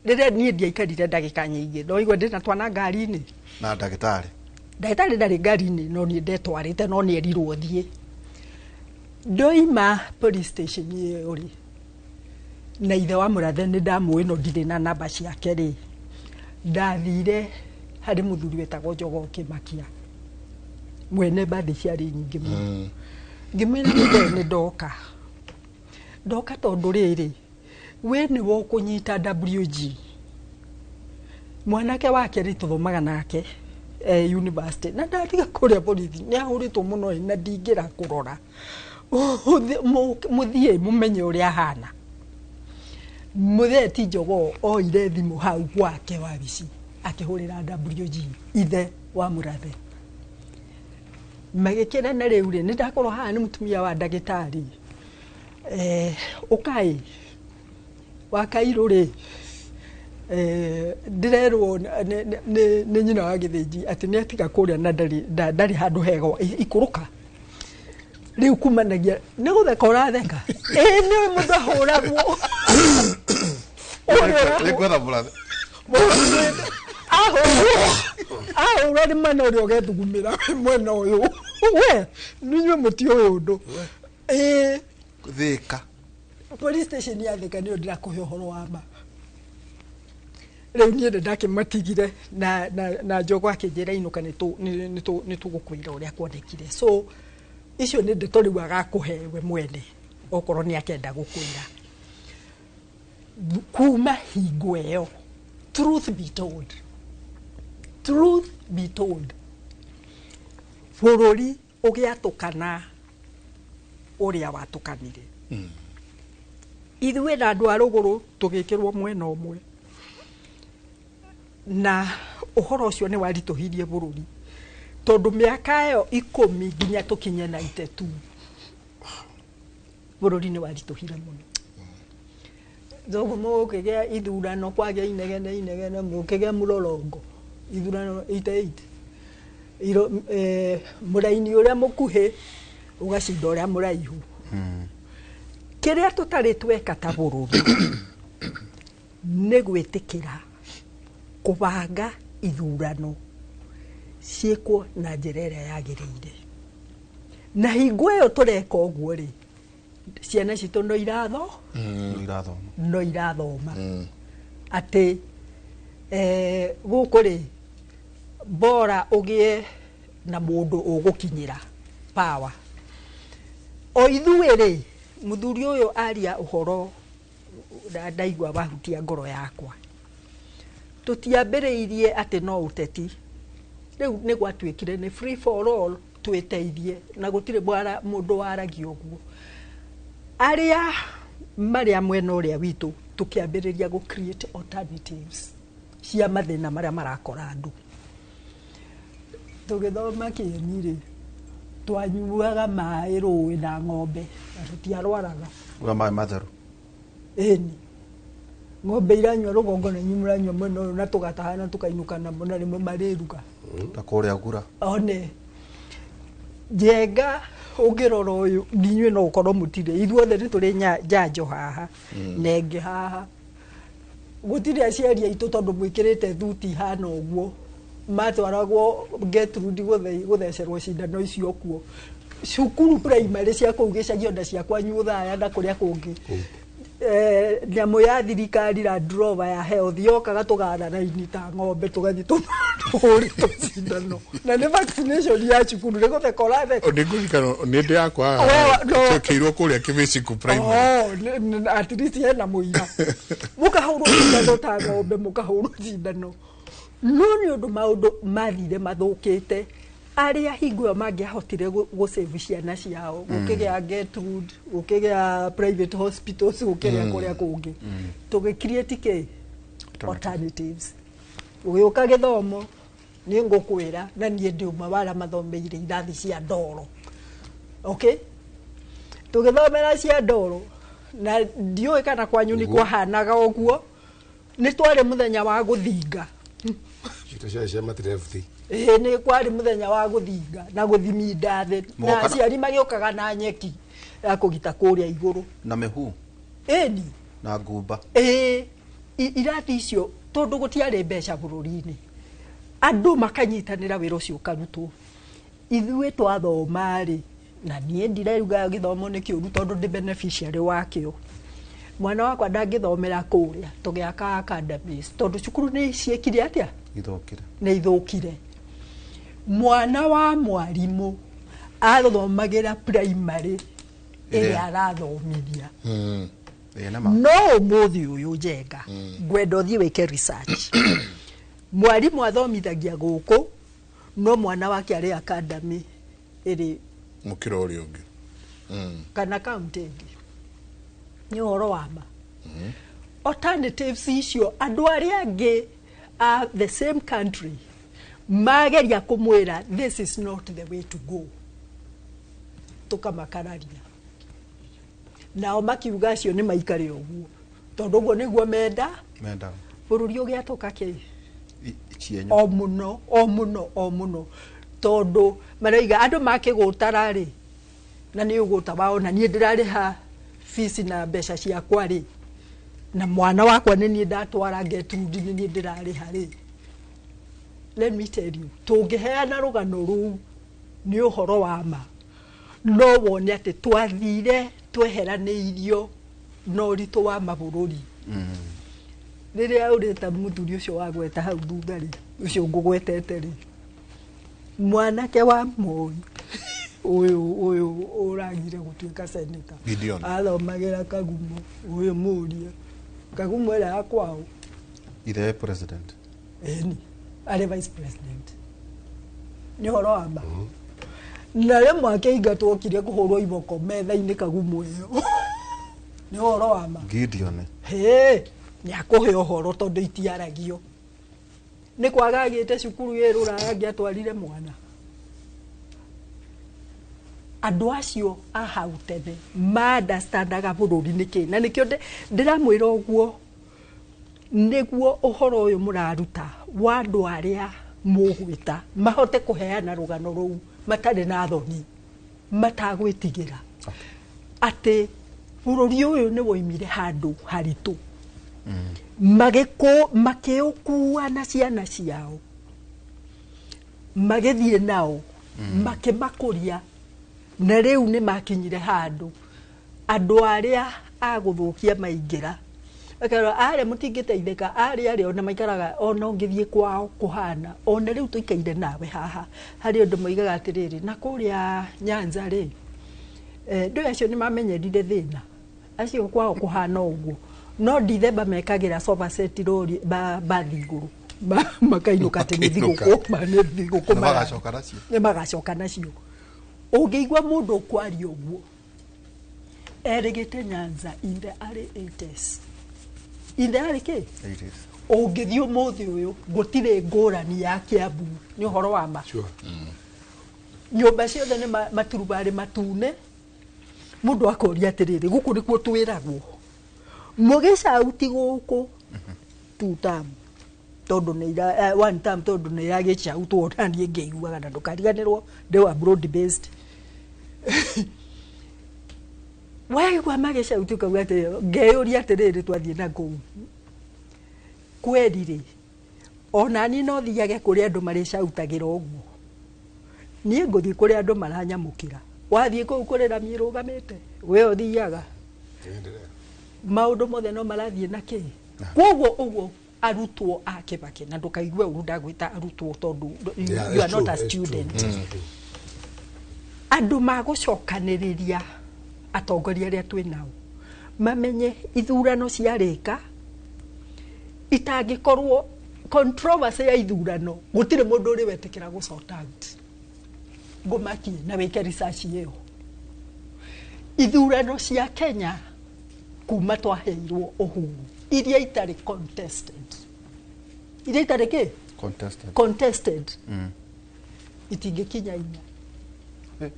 Rĩrĩa niĩ ndiaikarire ndagĩka nyingĩ no igua ndĩna twana ngari-inĩ
na ndagĩtarĩ
ndagĩtarĩ ndarĩ ngari-inĩ no niĩ ndetwarĩte no nĩ erirwo thiĩ. Ndoima police station ĩyo rĩ na ithe wa Murathe nĩ ndamũĩ no ndirĩ na namba ciake rĩ ndathire harĩ mũthuri wetagwo Njogoo Kĩmakia mwene mbathi ciarĩ nyingĩ mũno. Ngĩmwĩra mũthee nĩ ndoka ndoka tondũ rĩrĩ we nĩwe ũkũnyita WG mwanake wake rĩ tũthomaga nake university na ndatiga kũrĩa borithi nĩ ahũrĩtwo mũno na ndingĩra kũrora Muthie mumenye uria ahana. Muthee ti Jogoo oire thimu hau gwake wabici akihurira WG ithe wa Murathe. Magikira na riu ri ni ndakorwo haha ni mutumia wa ndagitari. Ukai wa Kairu ri ndirerwo ni nyina wa Githinji ati ni atiga kuria na ndari handu hega ikuruka. Riu kumanagia ni gutheka uratheka. Ni mundu ahuragwo.
Ni kwetha Murathe.
Ahura ni mwena uria ugethugumira mwena uyu. We ninyue mutiũĩ undu.
Thika.
Police station ya Thika nio ndirakuhe uhoro wa ma. Riu nie ndakimatigire na Jogoo akinjira inuka ni tugukwira uria kwonekire. So icio ni ndeto riu agakuhe we mwene okorwo ni akenda gukwira. Kuma hingo ĩyo, truth be told, bũrũri ũgĩatũkana ũrĩa watũkanire. Ithuĩ na andũ a rũgũrũ tũgĩkĩrwo mwena ũmwe, na ũhoro ũcio nĩ waritũhirie bũrũri tondũ mĩaka ĩyo 10 nginya tũkinye 92 bũrũri nĩ waritũhire mũno. Thoguo mũkĩgĩa ithurano kwagĩa inegene mũkĩgĩa mũrorongo ithurano 88 mũraini ũrĩa mũkuhĩ ũgacinda ũrĩa mũraihu. Kĩrĩa tũtarĩ tweka ta bũrũri nĩ gwĩtĩkĩra kũbanga ithurano ciĩkwo na njĩra ĩrĩa yagĩrĩire. Na hingo ĩyo tũreka ũguo rĩ, ciana citũ no irathoma. Atĩ gũkũ rĩ bora ũgĩe na mũndũ ũgũkinyĩra power. O ithuĩ rĩ, mũthuri ũyũ aria ũhoro ndaigua wahutia ngoro yakwa. Tũtiambĩrĩirie atĩ no ũteti. Rĩu nĩ gwatuĩkire nĩ free for all twĩteithie na gũtirĩ mũndũ waragia ũguo. Arĩa marĩa mwena ũrĩa witũ tũkĩambĩrĩria gũ create alternatives cia mathĩna marĩa marakora andũ. Tũgĩthoma kĩeni rĩ, twanyuaga maĩ rũĩ na ng'ombe na tũtiarwaraga.
Uga maĩ matheru.
Ĩni. Ng'ombe iranyua rũgongo na inyuĩ mũranyua mwena ũyũ na tũgataha na tũkainũka namo na rĩmwe marĩruga.
Ta kũrĩa ngura.
One. Njenga ũngĩrora ũyũ inyuĩ no ũkorwo mũtirĩ ithuothe nĩ tũrĩ njanjo haha na ĩngĩ haha. Gũtirĩ aciari aitũ tondũ mwĩkĩrĩte thuti hana ũguo matwaragwo Gertrude gũthecerwo cindano icio kuo. Cukuru primary cia kũu gĩcagi ona cia kwanyu Othaya na kũrĩa kũngĩ. Nyamũ ya thirikari Land Rover ya health yokaga tũgara raini ta ng'ombe tũgathiĩ tũhũrĩtwo cindano. Na nĩ vaccination ya cukuru nĩ gũtheka ũratheka.
Nĩ ngũririkana nĩ ndĩ yakwa twekĩirwo kũrĩa Kĩmĩciku primary.
At least hena mũira. Mũkahũrwo cindano ta ng'ombe mũkahũrwo cindano. No nĩ ũndũ maũndũ mathire mathũkĩte arĩa hingo ĩyo mangĩahotire gũsave ciana ciao gũkĩgĩa Gertrude gũkĩgĩa private hospitals gũkĩgĩa kũrĩa kũngĩ tũgĩ create kĩ alternatives. Ũgĩũka gĩthomo nĩ ngũkwĩra na niĩ ndĩ ũmwe wa arĩa mathomeire irathi cia ndoro. Okay? Tũgĩthomera cia ndoro na ndiũĩ kana kwanyu nĩ kwahanaga ũguo nĩ twarĩ mũthenya wa gũthinga. Nĩ kwarĩ mũthenya wa gũthinga na gũthiminda thĩ na aciari magĩũkaga na nyeki ya kũgita kũrĩa igũrũ
na mĩhu.
Ĩni.
Na ngumba.
Irathi icio tondũ gũtiarĩ mbeca bũrũri-inĩ andũ makanyitanĩra wĩra ũcio ũkarutwo. Ithuĩ twathoma rĩ, na niĩ ndirauga gĩthomo nĩ kĩũru tondũ ndĩ beneficiary wakĩo. Mwana wakwa ndangĩthomera kũrĩa tũgĩaka academies tondũ cukuru nĩ ciĩkire atĩa?
Ithũkire.
Nĩ ithũkire. Mwana wa mwarimũ athomagĩra primary ĩrĩa arathomithia. No ũmũthĩ ũyũ Njenga ngwenda ũthiĩ wĩke research. Mwarimũ athomithagia gũkũ no mwana wake arĩ academy ĩrĩ
mũkĩra ũrĩa ũngĩ.
Kana kaunti ĩngĩ. Nĩ ũhoro wa ma. Alternatives icio andũ arĩa angĩ a the same country mageria kũmwĩra, "This is not the way to go," tũkamakararia nao makiuga acio nĩ maikare ũguo tondũ ũguo nĩguo menda.
Menda.
Bũrũri ũgĩatũka kĩ?
Cienyo.
O mũno, o mũno, o mũno, tondũ maroiga andũ makĩgũtara rĩ, na nĩ ũgũta wao, na niĩ ndĩrarĩha fees na mbeca ciakwa rĩ, na mwana wakwa nĩ niĩ ndatwara Gertrude, nĩ niĩ ndĩrarĩha rĩ. Let me tell you, tũngĩheana rũgano rũu nĩ ũhoro wa ma, no wone atĩ twathire tweheranĩirio na ũritũ wa mabũrũri. Rĩrĩa ũrĩta mũthuri ũcio wagweta hau thutha rĩ, ũcio ngũgwetete rĩ, mwanake wa Moi ũyũ ũragire gũtuĩka senator.
Gideon.
Athomagĩra Kagumo. Ũyũ mũrie Kagumo ĩrĩa ya kwao.
Ithe president.
Ĩni, arĩ vice president. Nĩ ũhoro wa ma. Na rĩmwe akĩingatwo, okire kũhũrwo iboko metha-inĩ Kagumo ĩyo. Nĩ ũhoro wa ma.
Gideon.
Hĩ, nĩ akũhe ũhoro tondũ itiaragio. Nĩ kwaga agĩte cukuru ĩ rũraya angĩatwarire mwana. Andũ acio a hau tene ma-understandaga bũrũri nĩkĩ, na nĩkĩo ndĩramwĩra ũguo, nĩguo ũhoro ũyũ mũraruta wa andũ arĩa mũgwĩta mahote kũheana rũgano rũu matarĩ na thoni, matagwĩtigĩra atĩ bũrũri ũyũ nĩ woimire handũ haritũ, magĩkũ makĩũkua na ciana ciao, magĩthiĩ nao, makĩmakũria, na rĩu nĩ makinyire handũ andũ arĩa a gũthũkia maingĩra, makerwo arĩa mũtingĩteithĩka, arĩa ona maikaraga ona ũngĩthiĩ kwao kũhana ona rĩu tũikaire nawe haha. Harĩ ũndũ moigaga atĩrĩrĩ, na kũrĩa Nyanza rĩ, ndũĩ acio nĩ mamenyerire thĩna acio kwao kũhana ũguo, no Dithemba mekagĩra sofa set rori bathi igũrũ, makainũka atĩ nĩ
Makainũka.
thigũkũ, nĩ thigũkũ.
Nĩ magacoka nacio.
Nĩ magacoka nacio. Ũngĩigua mũndũ ũkwaria ũguo erĩgĩte Nyanza in the early 80s, in the early kĩ?
80s.
Ũngĩthiĩ ũmũthĩ ũyũ gũtirĩ ngũrani ya Kiambu. Nĩ ũhoro wa ma. Nyũmba ciothe nĩ maturubarĩ matune. Mũndũ akoria atĩrĩrĩ, gũkũ nĩkuo twĩragwo mũgĩcauti gũkũ two term, tondũ nĩ ira one term, tondũ nĩ iragĩcautwo na niĩ ngĩiguaga, na ndũkariganĩrwo ndĩ wa broad based. Waigua magĩcauti ũkauga atĩ ngeyũria atĩrĩrĩ, twathiĩ na kũu kweri rĩ, ona niĩ no thiage kũrĩa andũ marĩcautagĩra ũguo? Niĩ ngũthiĩ kũrĩa andũ maranyamũkĩra. Wathiĩ kũu kũrĩ rami ĩrũgamĩte, we ũthiaga maũndũ mothe no marathiĩ na kĩ. Koguo ũguo arutwo a Kĩbakĩ, na ndũkaigue ũru ndagwĩta arutwo tondũ you,
Yeah,
you are
it's
not
true,
a
it's true.
student. Andũ magũcokanĩrĩria atongoria arĩa twĩ nao mamenye ithurano ciarĩka itangĩkorwo controversy ya ithurano, gũtirĩ mũndũ ũrĩ wetĩkĩra gũ sort out. Ngũmakie na wĩke research ĩyo. Ithurano cia Kenya kuma twaheirwo ũhuru iria itarĩ contested, iria itarĩ kĩ?
Contested.
Contested, itingĩkinya 4.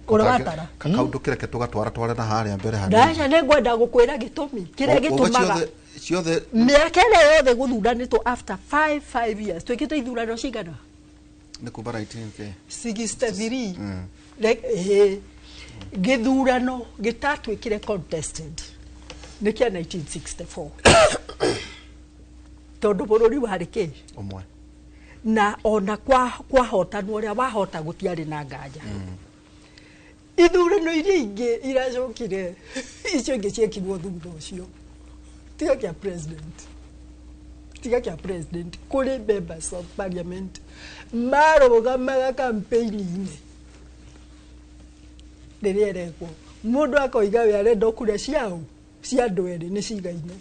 Ũrĩa watara.
Kaũndũ kĩreke tũgatwara tware na harĩa mbere hanini.
Ndaca, nĩ ngwenda gũkwĩra gĩtũmi kĩrĩa gĩtũmaga.
Ciothe ciothe.
Mĩaka ĩrĩa yothe gũthuranĩtwo after 5 years, twĩkĩte ithurano cigana?
Nĩ kuma 19 k
63. Ĩĩ. Gĩthurano gĩtatuĩkire contested nĩ kĩa 1964, tondũ bũrũri warĩ kĩ?
Ũmwe.
Na ona kwahotanwo ũrĩa wahota gũtiarĩ na nganja. Ithurano iria ingĩ iracokire, icio ingĩ ciekirwo thutha ũcio, tiga kĩa president, tiga kĩa president, kũrĩ members of parliament marũgamaga campaign-inĩ rĩrĩa ĩrekwo, mũndũ akoiga we arenda kura ciao cia andũ erĩ nĩ cigaine.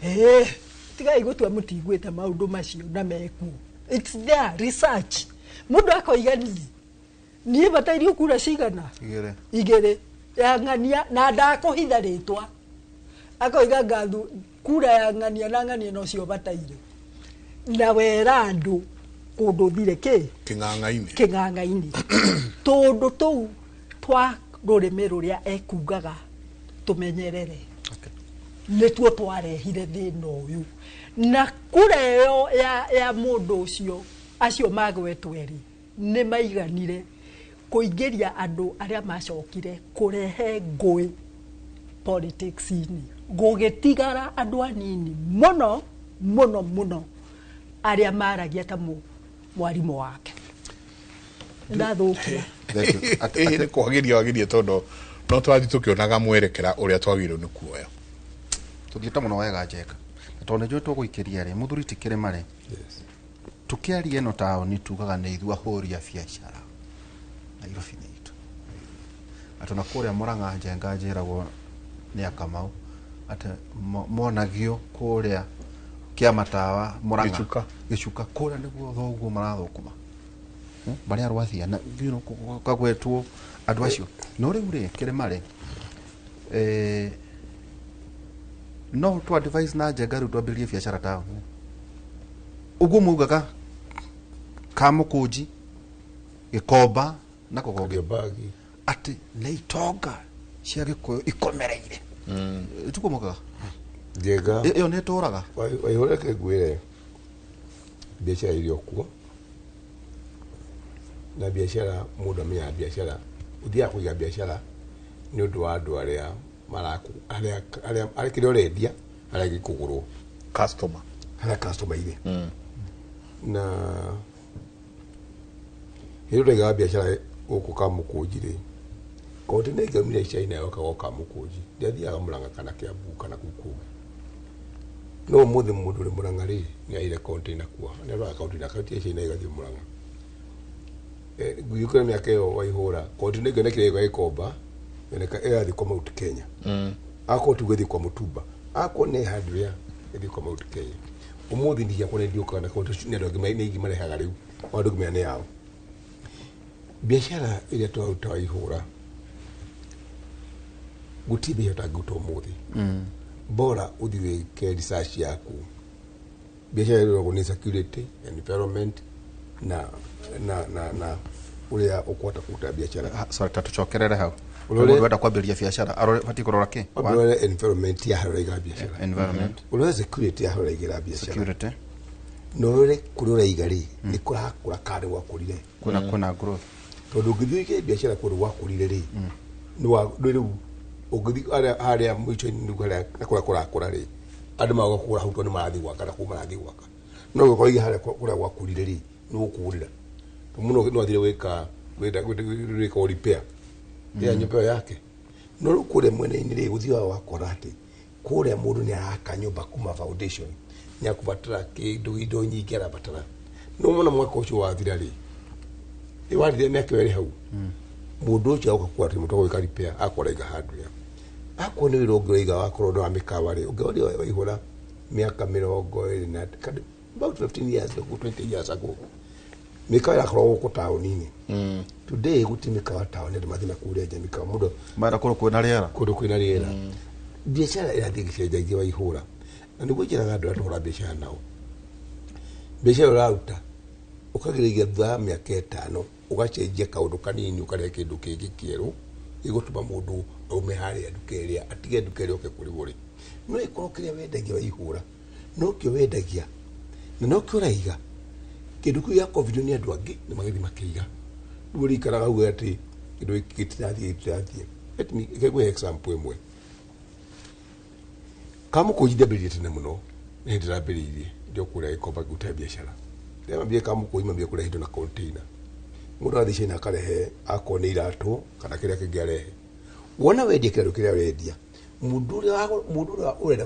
Ĩĩ, tigai gũtua mũtiguĩte maũndũ macio na mekuo. It's there, research. Mũndũ akoiga niĩ Niĩ batairio kura cigana? Igĩrĩ. Ya ng'ania na ndakũhitha rĩtwa. Akoiga ngathu kura ya ng'ania na ng'ania nocio bataire. Na wera andũ kũndũ thire kĩ?
Kĩng'ang'a-inĩ.
Kĩng'ang'a-inĩ. Tũndũ tũu twa rũrĩmĩ rũrĩa ekugaga tũmenyerere. Nĩtuo twarehire thĩna ũyũ. Na kura ĩyo ya mũndũ ũcio acio magwetwo erĩ nĩ maiganire kũingĩria andũ arĩa macokire kũrehe ngũĩ politics-inĩ. Gũgĩtigara andũ anini mũno mũno mũno arĩa maragia ta mwarimũ wake. Ndathũkia.
Nĩ kwagĩria wagĩrie tondũ no tũrathiĩ tũkĩonaga mwerekera ũrĩa twagĩrĩirwo nĩ kuoya.
Tũthiĩte mũno wega Njenga. Na tondũ nĩnjũĩ tũgũikĩria rĩ, mũthuri ti kĩrĩma rĩ. Tũkĩaria ĩno taũni tugaga nĩ ithuĩ ahũri a biacara. Nairobi nĩ itũ. Atĩ ona kũrĩa Mũrang'a Njenga njĩragwo nĩ Akamau atĩ monagio kũrĩa Kĩamatawa Mũrang'a. Gĩcuka kũrĩa nĩguo thoguo marathũkũma. Barĩa rwathia na kagwetwo andũ acio. No rĩu rĩ kĩrĩma rĩ no tũ advise na Njenga rĩu twambĩrĩrie biacara taũni. Ũguo maugaga Kamũkũnji, Gĩkomba na Kũgonge atĩ nĩ itonga cia Gĩkũyũ ikomereire. Tiguo maugaga?
Njenga.
Ĩyo nĩ ĩtũraga.
Waihũra reke ngwĩre biacara ĩrĩ o kuo. Na biacara mũndũ amenyaga biacara ũthiaga kũiga biacara nĩ ũndũ wa andũ arĩa maraku arĩa arĩa kĩrĩa ũrendia arĩa gĩkũgũrwo.
Customer.
Harĩa customer irĩ. Na hĩndĩ ũraigaga biacara gũkũ Kamũkũnji rĩ, kontĩna ĩngĩaumire China yoka gwa Kamũkũnji ndĩathiaga Mũrang'a kana Kĩambu kana kũu kũngĩ. No ũmũthĩ mũndũ ũrĩ Mũrang'a rĩ nĩ aire kontĩna kuo, nĩ aroraga kontĩna ya China ĩgathiĩ Mũrang'a. Ngũkĩra mĩaka ĩyo waihũra kontĩna ĩngĩonekire ĩgwa Gĩkomba yoneka ĩrathiĩ kwa Mount Kenya. Akorwo tiguo ĩthiĩ kwa Mũtumba, akorwo nĩ handũ rĩa ĩthiĩ kwa Mount Kenya. Ũmũthĩ ndiakwa nĩ ndiũkaga na kontĩna nĩ andũ angĩ nĩ aingĩ marehaga rĩu, andũ angĩ nĩ yao. Biacara ĩrĩa twaruta waihũra gũtirĩ mbeca ũtangĩruta ũmũthĩ. Bora ũthiĩ wĩke research yaku. Biacara ĩroragwo nĩ security, environment na na na na ũrĩa ũkũhota kũruta biacara.
Sorry, ta tũcokerere hau. Mũndũ wenda kwambĩrĩria biacara abatiĩ kũrora kĩ?
Ũrore environment ya harĩa ũraiga biacara.
Environment.
Ũrore security ya harĩa ũraigĩra biacara.
Security.
Na ũrore kũrĩa ũraiga rĩ nĩ kũrakũra kana nĩ gwakũrire.
Kwĩna growth.
Tondũ ũngĩthiĩ ũige biacara kũndũ gwakũrire rĩ nĩ rĩu ũngĩthiĩ harĩa mũico-inĩ nĩguo harĩa kũrĩa kũrakũra rĩ andũ magoka kũgũra hau tondũ nĩ marathiĩ gwaka na kũu marathiĩ gwaka. No ũngĩkorwo ũige harĩa kũrĩa gwakũrire rĩ nĩ gũkũgũrĩra. Tondũ mũndũ no athire gwĩka gwĩka repair ya nyũmba ĩyo yake. No rĩu kũrĩa mwena-inĩ rĩ ũthiaga wakora atĩ kũrĩa mũndũ nĩ araka nyũmba kuma foundation nĩ akũbatara kĩndũ indo nyingĩ arabatara. No wona mwaka ũcio wathira rĩ wathira mĩaka ĩyo ĩrĩ hau mũndũ ũcio agoka kuona atĩ mũndũ gwĩka repair akora iga handũ rĩa. Akorwo nĩ wĩra ũngĩ ũraiga wakorwo nĩ wa mĩkawa rĩ ũngĩona waihũra mĩaka 20 na about 15 years ago 20 years ago mĩkawa ĩrakorwo gũkũ taũni-inĩ. Today gũtirĩ mĩkawa taũni andũ mathiĩ na kũrĩa nja mĩkawa mũndũ
mara kũndũ kwĩna rĩera.
Kũndũ kwĩna rĩera. Biacara ĩrathiĩ ĩgĩcenjagia waihũra. Na nĩguo njĩraga andũ arĩa tũhũraga biacara nao. Biacara ũraruta ũkagĩrĩria thutha wa mĩaka 5 ũgacenjia kaũndũ kanini ũkarehe kĩndũ kĩngĩ kĩerũ gĩgũtũma mũndũ aume harĩa nduka ĩrĩa atige nduka ĩrĩa oke kũrĩ ũrĩ. No ĩkorwo kĩrĩa wendagia waihũra nokĩo wendagia na nokĩo ũraiga kĩndũ kĩu gĩakobirio nĩ andũ angĩ nĩ magĩthiĩ makĩiga. Rĩu ũrĩikaraga uge atĩ kĩndũ gĩkĩ gĩtirathiĩ. Let me ngũhe example ĩmwe. Kamũkũnji ndambĩrĩirie tene mũno nĩ hĩndĩ ndambĩrĩirie ndĩ o kũrĩa Gĩkomba ngĩruta biacara. Ndambĩrĩirie Kamũkũnji mambia kũrehe indo na container. Mũndũ arathiĩ China akarehe akorwo nĩ iratũ kana kĩrĩa kĩngĩ arehe. Wona wendia kĩndũ kĩrĩa ũrendia mũndũ ũrĩa ũrenda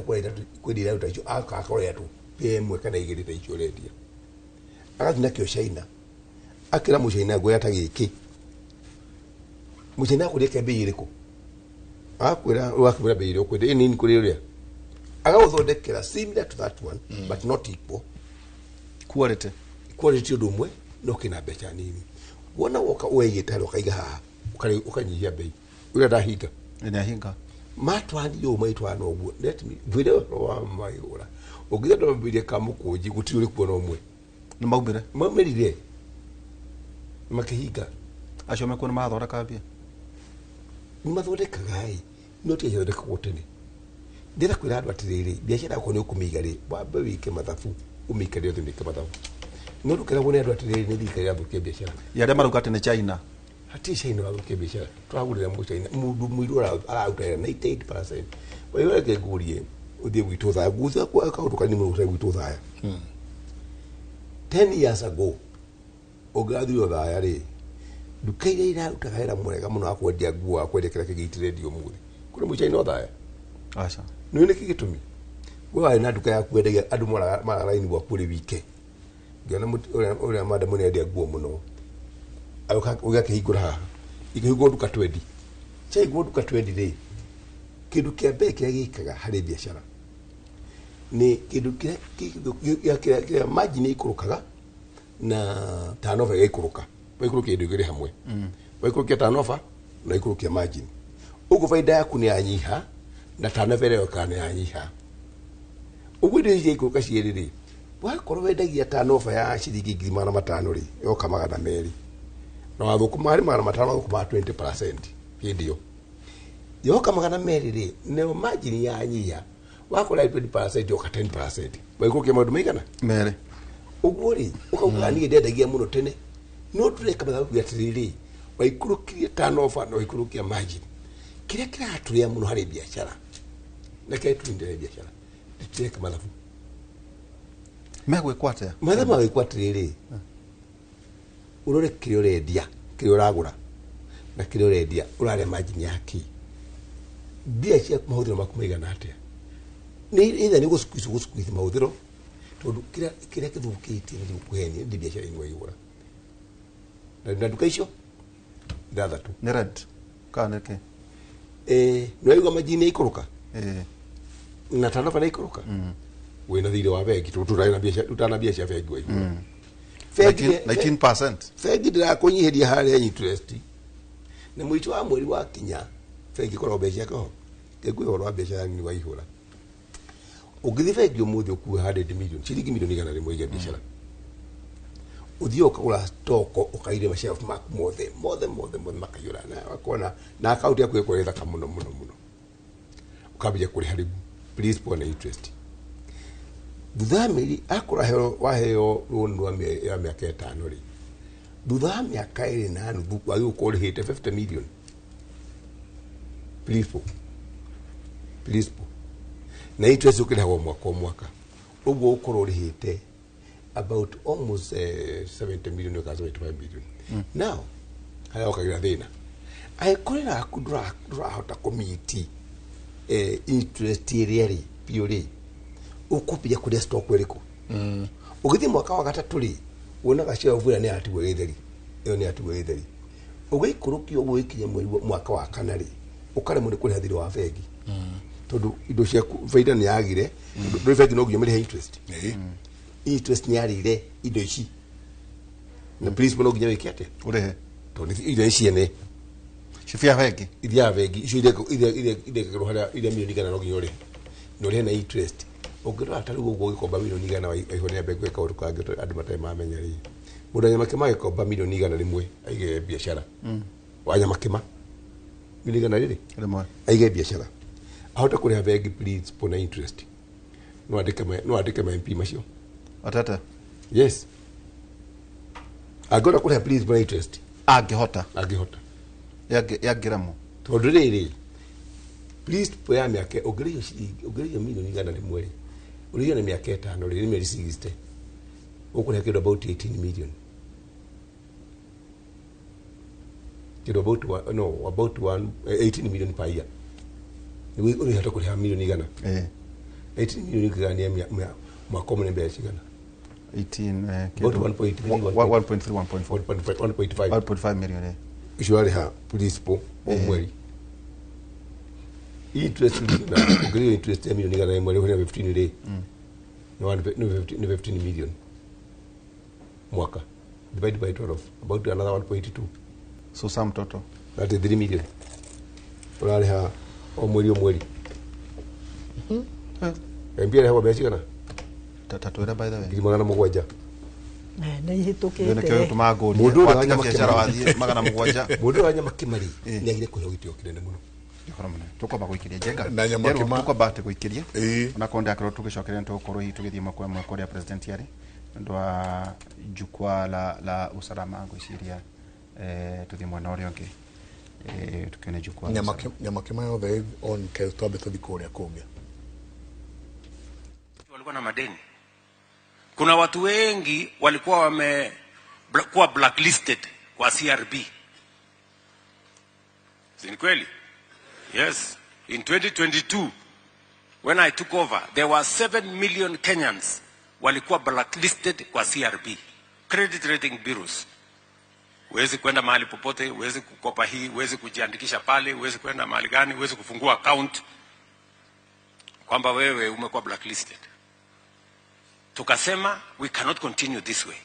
kwendia iratũ ta icio akakorwo iratũ ĩmwe kana igĩrĩ ta icio ũrendia. Agathiĩ nakĩo China akĩra mũchaina nguoya ta gĩkĩ. Mũchaina akũria kĩa mbei ĩrĩkũ? Akwĩra ũgakĩmwĩra mbei ĩrĩa ũkwenda ĩ nini kũrĩ ũrĩa. Agagũthondekera similar to that one but not equal.
Quality.
Quality ũndũ ũmwe no kĩna mbeca nini. Wona woka ũigĩte harĩa ũkaiga haha ũkanyihia bei ũrĩa ndahinga
nĩahinga
matwani yo maitwana ũguo. Let me ngwĩre ũhoro wa maigũra ũngĩthiĩ andũ mambĩrĩrie kamũkũnji gũtirĩ ũrĩ kuona ũmwe.
Nĩ maumire
maumĩrire makĩhinga.
Acio mekuo nĩ marathondeka mbia.
Nĩ mathondekaga ĩ no ti ciathondekagwo tene. Ndĩrenda kwĩra andũ atĩrĩrĩ, biacara yaku nĩ ũkũmĩiga rĩ, wambe wĩke mathabu, ũmĩikarie othe mĩke mathabu. No ndũkeragwo nĩ andũ atĩrĩrĩ nĩ thirikari ĩrathũkia biacara.
Ya arĩa marauga atĩ nĩ China.
Hatirĩ China ũrathũkia biacara. Tũragũrĩra mũchina mũndũ mũirũ araruta wĩra 98%. Wewe reke ngũrie ũthiĩ gwitũ Thaya, ngũthia kaũndũ kanini mũno gũtarĩ gwitũ Thaya. 10 years ago ũngĩrathire Thaya rĩ, nduka iria irarutaga wĩra mwega mũno wa kwendia nguo, wa kwendia kĩrĩa kĩngĩ itirendio ũmũthĩ. Kũrĩ mũchina o Thaya?
Aca.
Nĩ nĩkĩ gĩtũmi? We warĩ na nduka yaku wendagia andũ maraga raini gwaku ũrĩ wike. Ngĩona ũrĩa madam nĩ endia nguo mũno. Ũgakĩhingũra haha. Ikĩhingũrwo nduka 20. Ciahingũrwo nduka 20 rĩ, kĩndũ kĩa mbere kĩrĩa gĩkaga harĩ biacara nĩ kĩndũ kĩrĩa margin ĩikũrũkaga na turnover ĩgaikũrũka. Waikũrũkia indo igĩrĩ hamwe. Waikũrũkia turnover na waikũrũkia margin. Ũguo baida yaku nĩ yanyiha na turnover ĩrĩa yokaga nĩ yanyiha. Ũguo indo ici ciaikũrũka cierĩ rĩ, wakorwo wendagia turnover ya ciringi 500,000 rĩ, yoka 200. Na wathũkũma harĩ 500 wathũkũma 20% hĩndĩ ĩyo. Yoka 200 rĩ, nayo margin yanyiha, wakora 20% yoka 10%. Waikũrũkia maũndũ maigana?
Merĩ.
Ũguo rĩ, ũkauga niĩ ndendagia mũno tene. No tũreka mathabu atĩrĩrĩ, waikũrũkirie turnover na waikũrũkia margin. Kĩrĩa kĩratũrĩa mũno harĩ biacara na kĩrĩa tũrindĩre biacara, tũtireka mathabu.
Megwĩkwo atĩa?
Mathabu magwĩkwo atĩrĩrĩ, ũrore kĩrĩa ũrendia, kĩrĩa ũragũra na kĩrĩa ũrendia, ũrarĩa margin ya kĩ. Mbia ciaku mahũthĩro maku maigana atĩa? Nĩ either nĩ gũsqueeze mahũthĩro, tondũ kĩrĩa kĩthũkĩtie nĩ gũkũhenia nĩ biacara ĩno waigũra. Na nduka icio ithathatũ.
Nĩ rent kana nĩ kĩ?
Nĩ waigua margin ĩikũrũka? Na turnover nĩ ĩikũrũka? Wĩna thirĩ wa bengi, tondũ tũtarĩ na mbia cia bengi waigũra.
19%.
Bengi ndĩrakũnyihĩria harĩa interest. Na mũico wa mweri wakinya, bengi ĩkoragwo mbeca ciake ho. Ngĩkũhe ũhoro wa biacara nini waihũra. Ũngĩthiĩ bengi ũmũthĩ ũkue 100 million, ciringi milioni 100 ũige biacara. Ũthiĩ ũkagũra stock ũkaire mashelf maku mothe, mothe, mothe, mothe makaiyũra na ũkona na account yaku ĩkorwo ĩ thaka mũno, mũno, mũno. Ũkambia kũrĩha rĩu principal na interest. Thutha wa mĩeri akorwo waheo loan rwa ya mĩaka 5 rĩ, thutha wa mĩaka 2.5 wagĩrĩirwo gũkorwo ũrĩhĩte 50 million principal. Principal. Na interest ũkĩrĩhagwo mwaka o mwaka. Ũguo ũkorwo ũrĩhĩte about almost 70 million kana 75 million. Now, harĩa ũkagĩra thĩna. Angĩkorwo yaku ndũrahota kũmiti interest ĩrĩa rĩ biũ rĩ, ũkũambia kũrĩa stock ĩrĩkũ? Ũgĩthiĩ mwaka wa gatatũ rĩ, wonaga shelf ĩrĩa nĩ yatigwo ĩ theri. Ĩyo nĩ yatigwo ĩ theri. Ũgĩikũrũkia ũguo ĩkinye mweri mwaka wa kana rĩ, ũkaremwo nĩ kũrĩha thirĩ wa bengi. Tondũ indo ciaku baida nĩ yagire, tondũ bengi no nginya ũmĩrĩhe interest. Interest nĩ yarĩire indo ici. Na principal no nginya wĩke atĩa?
Ũrĩhe.
Tondũ indo ici ciene.
Cibia bengi.
Iria bengi icio iria irekagĩrwo harĩa iria milioni 100 no nginya ũrĩhe. Na ũrĩhe na interest. Ũngĩrora ta rĩu ũguo ũgĩkomba milioni 100 waihũra nĩ bengi kaũndũ kangĩ andũ matarĩ mamenya rĩ. Mũndũ wa Nyamakĩma agĩkomba milioni 100 aige biacara. Wa Nyamakĩma milioni 100 rĩrĩ?
Rĩmwe.
Aige biacara. Ahote kũrĩha bengi principal na interest. No andĩke ma MP macio.
Atete.
Yes. Angĩhota kũrĩha principal na interest.
Angĩhota.
Angĩhota.
Yangĩremwo.
Tondũ rĩrĩ, principal ya mĩaka ũngĩrĩhio ciringi, ũngĩrĩhio milioni 100 rĩ, ũrĩhio na mĩaka 5 rĩ, nĩ mĩeri 60. Ũkũrĩha kĩndũ about 18 million. Kĩndũ about one, no, about one, 18 million per year. Nĩguo ũrĩhota kũrĩha milioni 100. 18 million ũkĩgania mwaka ũmwe nĩ mbeca cigana?
18
About 1.3,
1.3, 1.4.
1.5.
1.5 million.
Icio warĩha principal o mweri. Interest ũngĩrĩhio interest ya milioni 100 rĩ, ũrĩha 15 rĩ. Nĩ 15 million mwaka. Divide by 12, about another 1.2.
So sum total
33 million ũrarĩha o mweri o mweri. MP arĩhagwo mbeca cigana?
Tatwĩra, by the way.
700,000.
Nĩ
Nĩkĩo
ihĩtũkĩte.
gĩtũmaga ngũrie.
Mũndũ ũrĩa
Watiga
wa
biacara
Nyamakĩmari.
wathiĩ 700.
Mũndũ ũrĩa wa Nyamakĩmari nĩ agire kũheo gĩtĩo kĩnene mũno.
Ũhoro mũnene tũkwamba gũikĩria njenga.
Na Nyamakĩma-
Tũkwamba atĩ gũikĩria.
Ĩĩ.
Onakorwo ndakorwo tũgĩcokeria nĩ tũgũkorwo hihi tũgĩthiĩ ĩmwe kwa ĩmwe kũrĩa president arĩ nĩ ũndũ wa jukwaa la usalama, ngwĩciria tũthiĩ mwena ũrĩa ũngĩ, tukione jukwaa la usalama.
Nyamakĩma yothe on ke twambe tũthi kũrĩa kũngĩ.
Walikuwa na madeni. Kuna watu wengi walikuwa wamekuwa blacklisted kwa CRB. Si ni kweli? Yes. In 2022 when I took over, there were 7 million Kenyans walikuwa blacklisted kwa CRB, credit rating bureaus. Huwezi kwenda mahali popote, huwezi kukopa hii, huwezi kujiandikisha pale, huwezi kwenda mahali gani, huwezi kufungua account, kwamba wewe umekuwa blacklisted. Tukasema we cannot continue this way.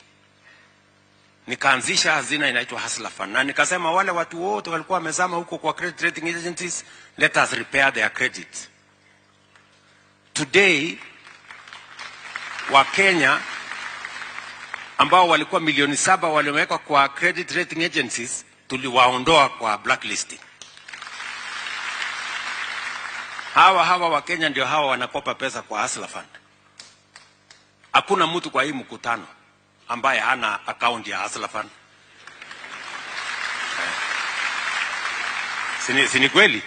Nikaanzisha hazina inaitwa Hustler Fund, na nikasema wale watu wote walikuwa wamezama huko kwa credit rating agencies, let us repair their credit. Today Wakenya ambao walikuwa milioni 7 waliowekwa kwa credit rating agencies, tuliwaondoa kwa blacklisting. Hawa hawa Wakenya ndio hawa wanakopa pesa kwa Hustler Fund. Hakuna mtu kwa hii mkutano ambaye hana account ya Hustler Fund. Si ni kweli?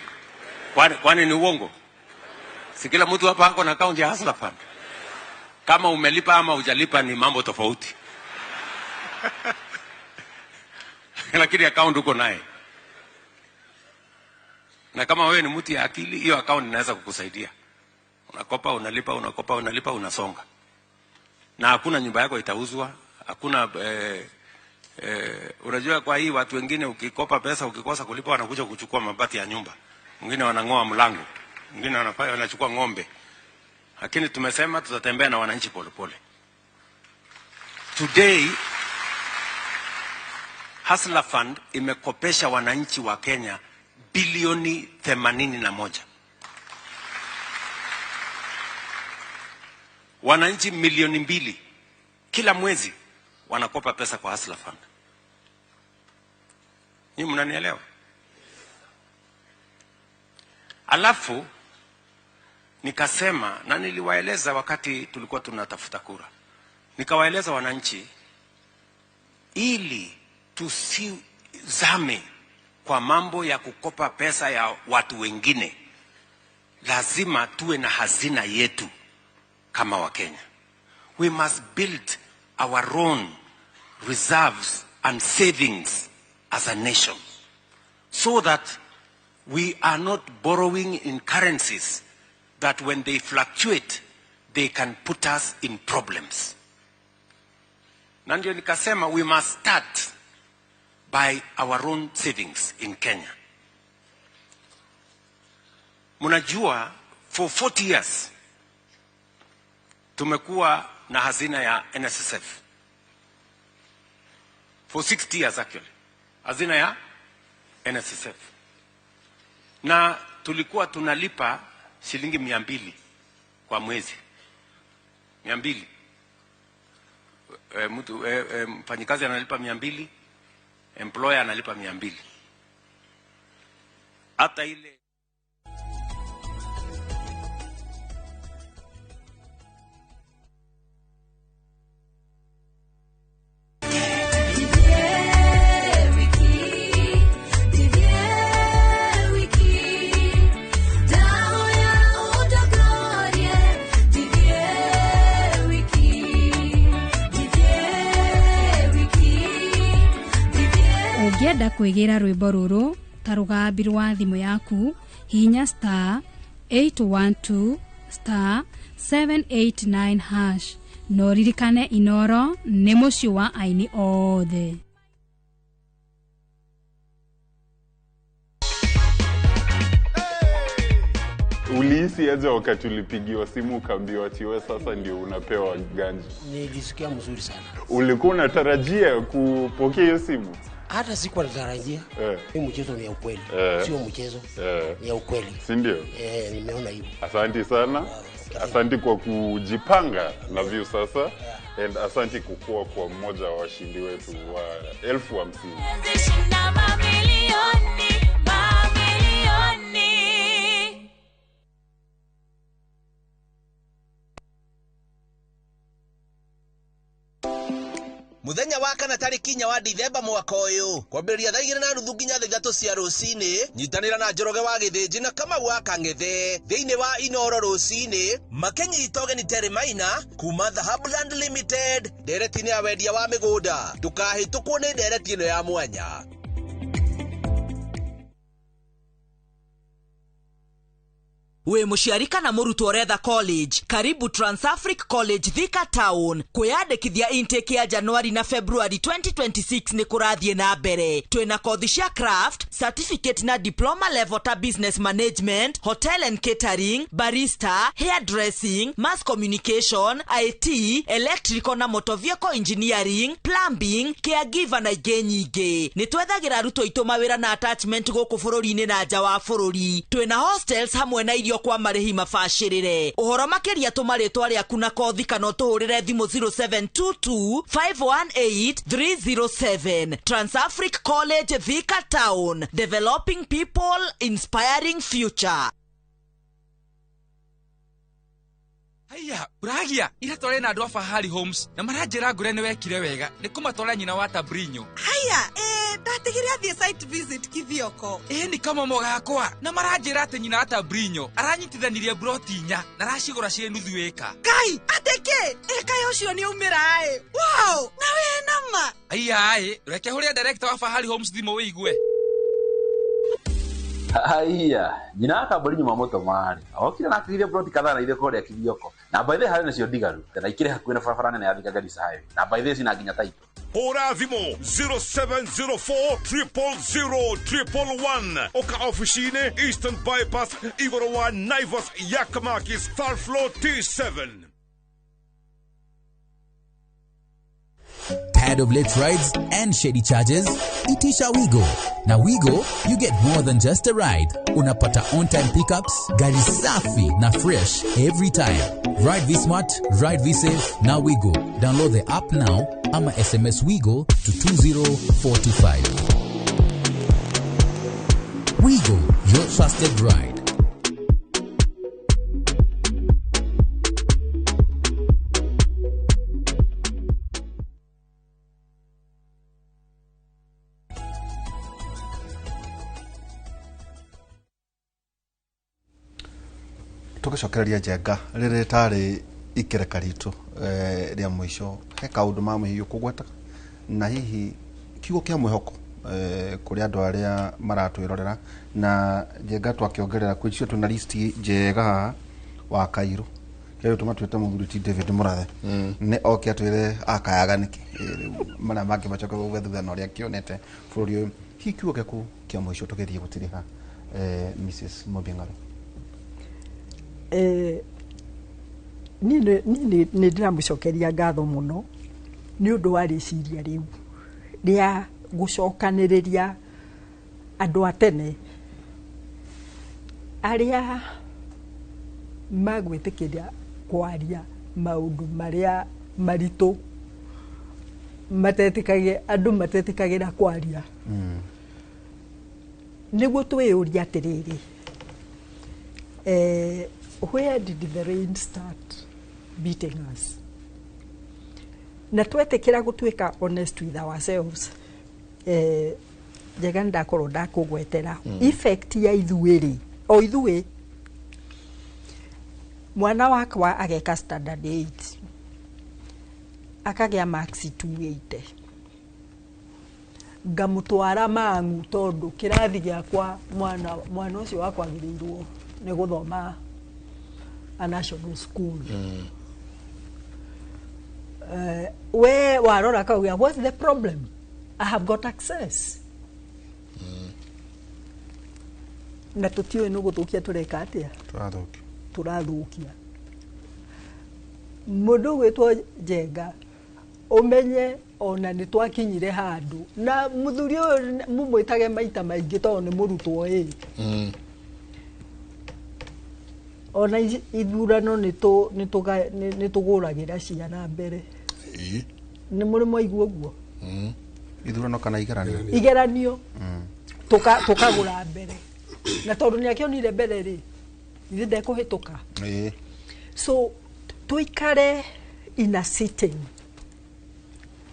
Kwani ni uongo? Si kila mtu hapa ako na account ya Hustler Fund? Kama umelipa ama hujalipa ni mambo tofauti, lakini account uko naye, na kama wewe ni mtu ya akili, hiyo account inaweza kukusaidia. Unakopa, unalipa, unakopa, unalipa, unasonga, na hakuna nyumba yako itauzwa, hakuna unajua kwa hii watu wengine ukikopa pesa ukikosa kulipa wanakuja kuchukua mabati ya nyumba, mwingine wanang'oa mlango, mwingine wanafanya wanachukua ng'ombe, lakini tumesema tutatembea na wananchi polepole. Today Hustler Fund imekopesha wananchi wa Kenya bilioni 81. Wananchi milioni 2 kila mwezi wanakopa pesa kwa Hustler Fund. Nyinyi mnanielewa? Alafu nikasema, na niliwaeleza wakati tulikuwa tunatafuta kura, nikawaeleza wananchi, ili tusizame kwa mambo ya kukopa pesa ya watu wengine, lazima tuwe na hazina yetu kama Wakenya. We must build our own reserves and savings as a nation so that we are not borrowing in currencies that when they fluctuate they can put us in problems. Na ndio nikasema we must start by our own savings in Kenya. Mnajua for 40 years tumekuwa na hazina ya NSSF. For 60 years actually. Hazina ya NSSF. Na tulikuwa tunalipa shilingi 200 kwa mwezi. 200. Mtu mfanyikazi analipa 200, employer analipa 200. Hata ile
Ũngĩenda kwĩgĩra rwĩmbo rũrũ ta rũgambi rwa thimũ yaku, hihinya *812*789# na ũririkane Inoro nĩ mũciĩ wa aini othe.
Ulihisi aje wakati ulipigiwa simu ukaambiwa ati wewe sasa ndio unapewa ganji?
Nilijisikia mzuri sana.
Ulikuwa unatarajia kupokea hiyo simu?
Hata sikuwa natarajia. Hii mchezo ni ya ukweli. Sio mchezo. Ni ya ukweli.
Si ndio?
Nimeona hivyo.
Asante sana. Asante kwa kujipanga na Viusasa. And asante kukua kwa mmoja wa washindi wetu wa 50,000.
Muthenya wa kana tariki 4 wa Dithemba mwaka uyu kwambĩrĩria thaa 2:30 nginya thaa 3 cia rũcinĩ nyitanĩra na Njoroge wa Gĩthĩnji na Kamau wa Kang'ethe thĩinĩ wa Inoro rũcinĩ makĩnyita ũgeni Terry Maina kuma Dhahabuland Limited ndereti-inĩ ya wendia wa mĩgũnda. Ndũkahĩtũkwo nĩ ndereti ĩno ya mwanya.
Wĩ mũciari kana mũrutwo ũretha college, karibu Transafric College Thika Town. Kwĩyandĩkithia intake ya Januari na February 2026 nĩ kũrathiĩ na mbere. Twĩna kothi cia craft, certificate na diploma level ta business management, hotel and catering, barista, hairdressing, mass communication, IT, electrical na motor vehicle engineering, plumbing, caregiver na ingĩ nyingĩ. Nĩ twethagĩra arutwo aitũ mawĩra na attachment gũkũ bũrũri-inĩ na nja wa bũrũri. Twĩna hostels hamwe na irio kwa marĩhi mabacĩrĩre. Ũhoro makĩria tũma rĩtwa rĩaku na kothi kana ũtũhũrĩre thimũ 0722 518 307. Transafric College Thika Town, developing people, inspiring future.
Haya, uragia ira tware na andu a Fahari Homes na maranjira ngure ni wekire wega ni kumatwara nyina wa Tabrinyo.
Haya, ndatigire athie site visit Kithioko.
Ni kama mogakwa na maranjira ati nyina wa Tabrinyo aranyitithanirie broti 4 na aracigura ciĩ nuthu ĩka.
Kai, ateke ĩka ucio ni umira ĩ. Wow, na we nama.
Haya, reke huria director wa Fahari Homes thimũ wĩigue.
Haya, nyina wa Tabrinyo mamũtũma-rĩ okire na akĩgithia broti kadhaa na ithe kũrĩa Kithioko na by the way harĩ nacio ndigaru na ikĩrĩ hakuhĩ na barabara nene ya Thika Garissa Highway na by the way cina nginya taito.
Hũra thimũ 0704 000 111 oka ofici-inĩ Eastern Bypass igũrũ wa Naivas Yakamakis third floor T7.
Tired of late rides and shady charges? Itisha Wigo. Na Wigo, you get more than just a ride. Unapata on-time pickups, gari safi na fresh every time. Ride V-Smart, ride V-Safe, na Wigo. Download the app now ama SMS Wigo to 20425. Wigo, your trusted ride.
Tũgĩcokereria Njenga rĩrĩ tarĩ ikereka ritũ rĩa mũico, he kaũndũ ma mũhiũ kũgweta na hihi kiugo kĩa mwĩhoko kũrĩ andũ arĩa maratwĩrorera na Njenga twakĩongerera kwĩ icio twĩna list njega haha wa Kairũ kĩrĩa gĩtũma twĩte mũthuri ti David Mũrathe nĩ oke atwĩre akayaga nĩkĩ marĩa mangĩ macoke gũge thutha na ũrĩa akĩonete bũrũri ũyũ. Hihi kiugo gĩaku kĩa mũico tũgĩthiĩ gũtirĩha Mrs. Mobingaro?
Niĩ nĩ ndĩramũcokeria ngatho mũno nĩ ũndũ wa rĩciria rĩu rĩa gũcokanĩrĩria andũ a tene arĩa magwĩtĩkĩria kwaria maũndũ marĩa maritũ andũ matetĩkagĩra kwaria. Nĩguo twĩyũria atĩrĩrĩ, where did the rain start beating us? Na twetĩkĩra gũtuĩka honest with ourselves, njega ndakorwo ndakũgwetera effect ya ithuĩ rĩ, o ithuĩ mwana wakwa ageka standard 8 akagĩa max 280 ngamũtwara Mang'u tondũ kĩrathi gĩakwa mwana ũcio wakwa agĩrĩirwo nĩ gũthoma a national school. We warora kauga, what's the problem? I have got access. Na tũtiũĩ nĩ gũthũkia tũreka atĩa, tũrathũkia. Mũndũ ũgwĩtwo Njenga, ũmenye ona nĩ twakinyire handũ na mũthuri ũyũ mũmwĩtage maita maingĩ tondũ nĩ mũrutwo ĩ. Ona ithurano nĩ tũgũragĩra ciana mbere. Nĩ mũrĩ mwaigua ũguo?
Ithurano kana igeranio?
Igeranio. Tũkagũra mbere. Na tondũ nĩ akĩonire mbere rĩ, ithe ndekũhĩtũka. So tuikare in a sitting,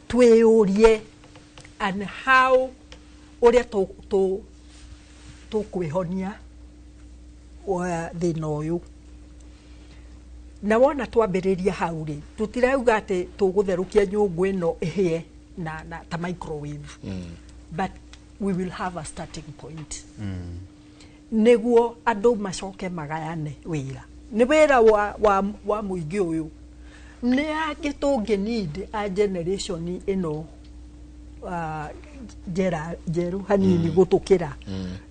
twĩyũrie and how ũrĩa tũkwĩhonia thĩna ũyũ. Na wona twambĩrĩria hau rĩ, tũtirauga atĩ tũgũtherũkia nyũngũ ĩno ĩhĩe na ta microwave, but we will have a starting point. Nĩguo andũ macoke magayane wĩra. Nĩ wĩra wa mũingĩ ũyũ. Nĩ angĩ tũngĩ need a generation ĩno njerũ hanini gũtũkĩra.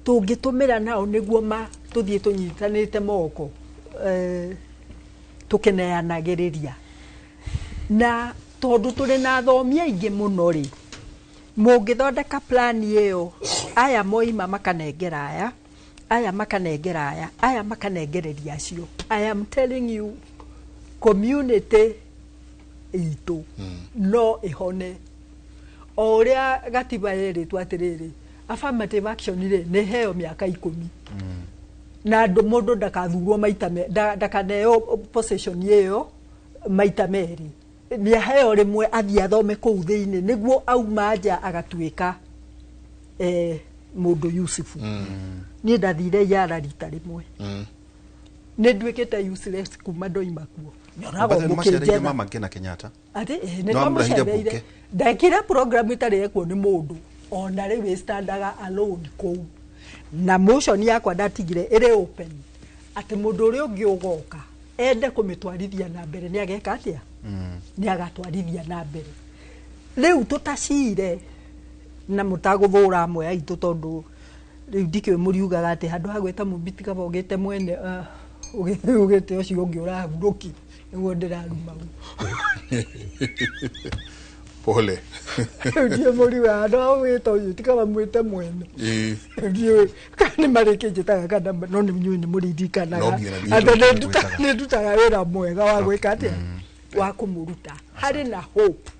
Tũngĩtũmĩra nao nĩguo tũthiĩ tũnyitanĩte moko, tũkĩneanagĩrĩria. Na tondũ tũrĩ na athomi aingĩ mũno rĩ, mũngĩthondeka plan ĩyo, aya moima makanengera aya, aya makanengera aya, aya makanengereria acio. I am telling you, community itũ no ĩhone. O ũrĩa gatiba yerĩtwo atĩrĩrĩ, affirmative action rĩ, nĩ heo mĩaka 10. Na mũndũ ndakathurwo maita ndakaneo position ĩyo maita merĩ. Nĩ aheo rĩmwe athiĩ athome kũu thĩinĩ nĩguo auma nja agatuĩka mũndũ Yusufu. Niĩ ndathire Yara rita rĩmwe. Nĩ nduĩkĩte useless kuma ndoima kuo. Nyonaga mũkĩnjetha.
Mama Ngina Kenyatta.
Atĩ nĩ twamũcereire. Ndekire program ĩtarĩ yekwo nĩ mũndũ. Ona rĩu ĩstandaga alone kũu. Na motion yakwa ndatigire ĩrĩ open. Atĩ mũndũ ũrĩa ũngĩ ũgoka ende kũmĩtwarithia na mbere nĩ ageka atĩa? Nĩ agatwarithia na mbere. Rĩu tũtacire na mũtagũthũra amwe aitũ tondũ rĩu ndikĩũĩ mũriugaga atĩ handũ ha gwĩta mũmbiti kaba ũgĩte mwene ũgĩte ũcio ũngĩ ũrahurũki nĩguo ndĩraruma.
Pole.
Rĩu ndiũĩ mũriugaga handũ ha gwĩta ũyũ ti kaba mwĩte mwene. Ndiũĩ kana nĩ marĩkĩnjĩtaga kana no nĩ inyuĩ nĩ mũririkanaga atĩ nĩ ndutaga wĩra mwega wa gwĩka atĩa, wa kũmũruta. Harĩ na hope.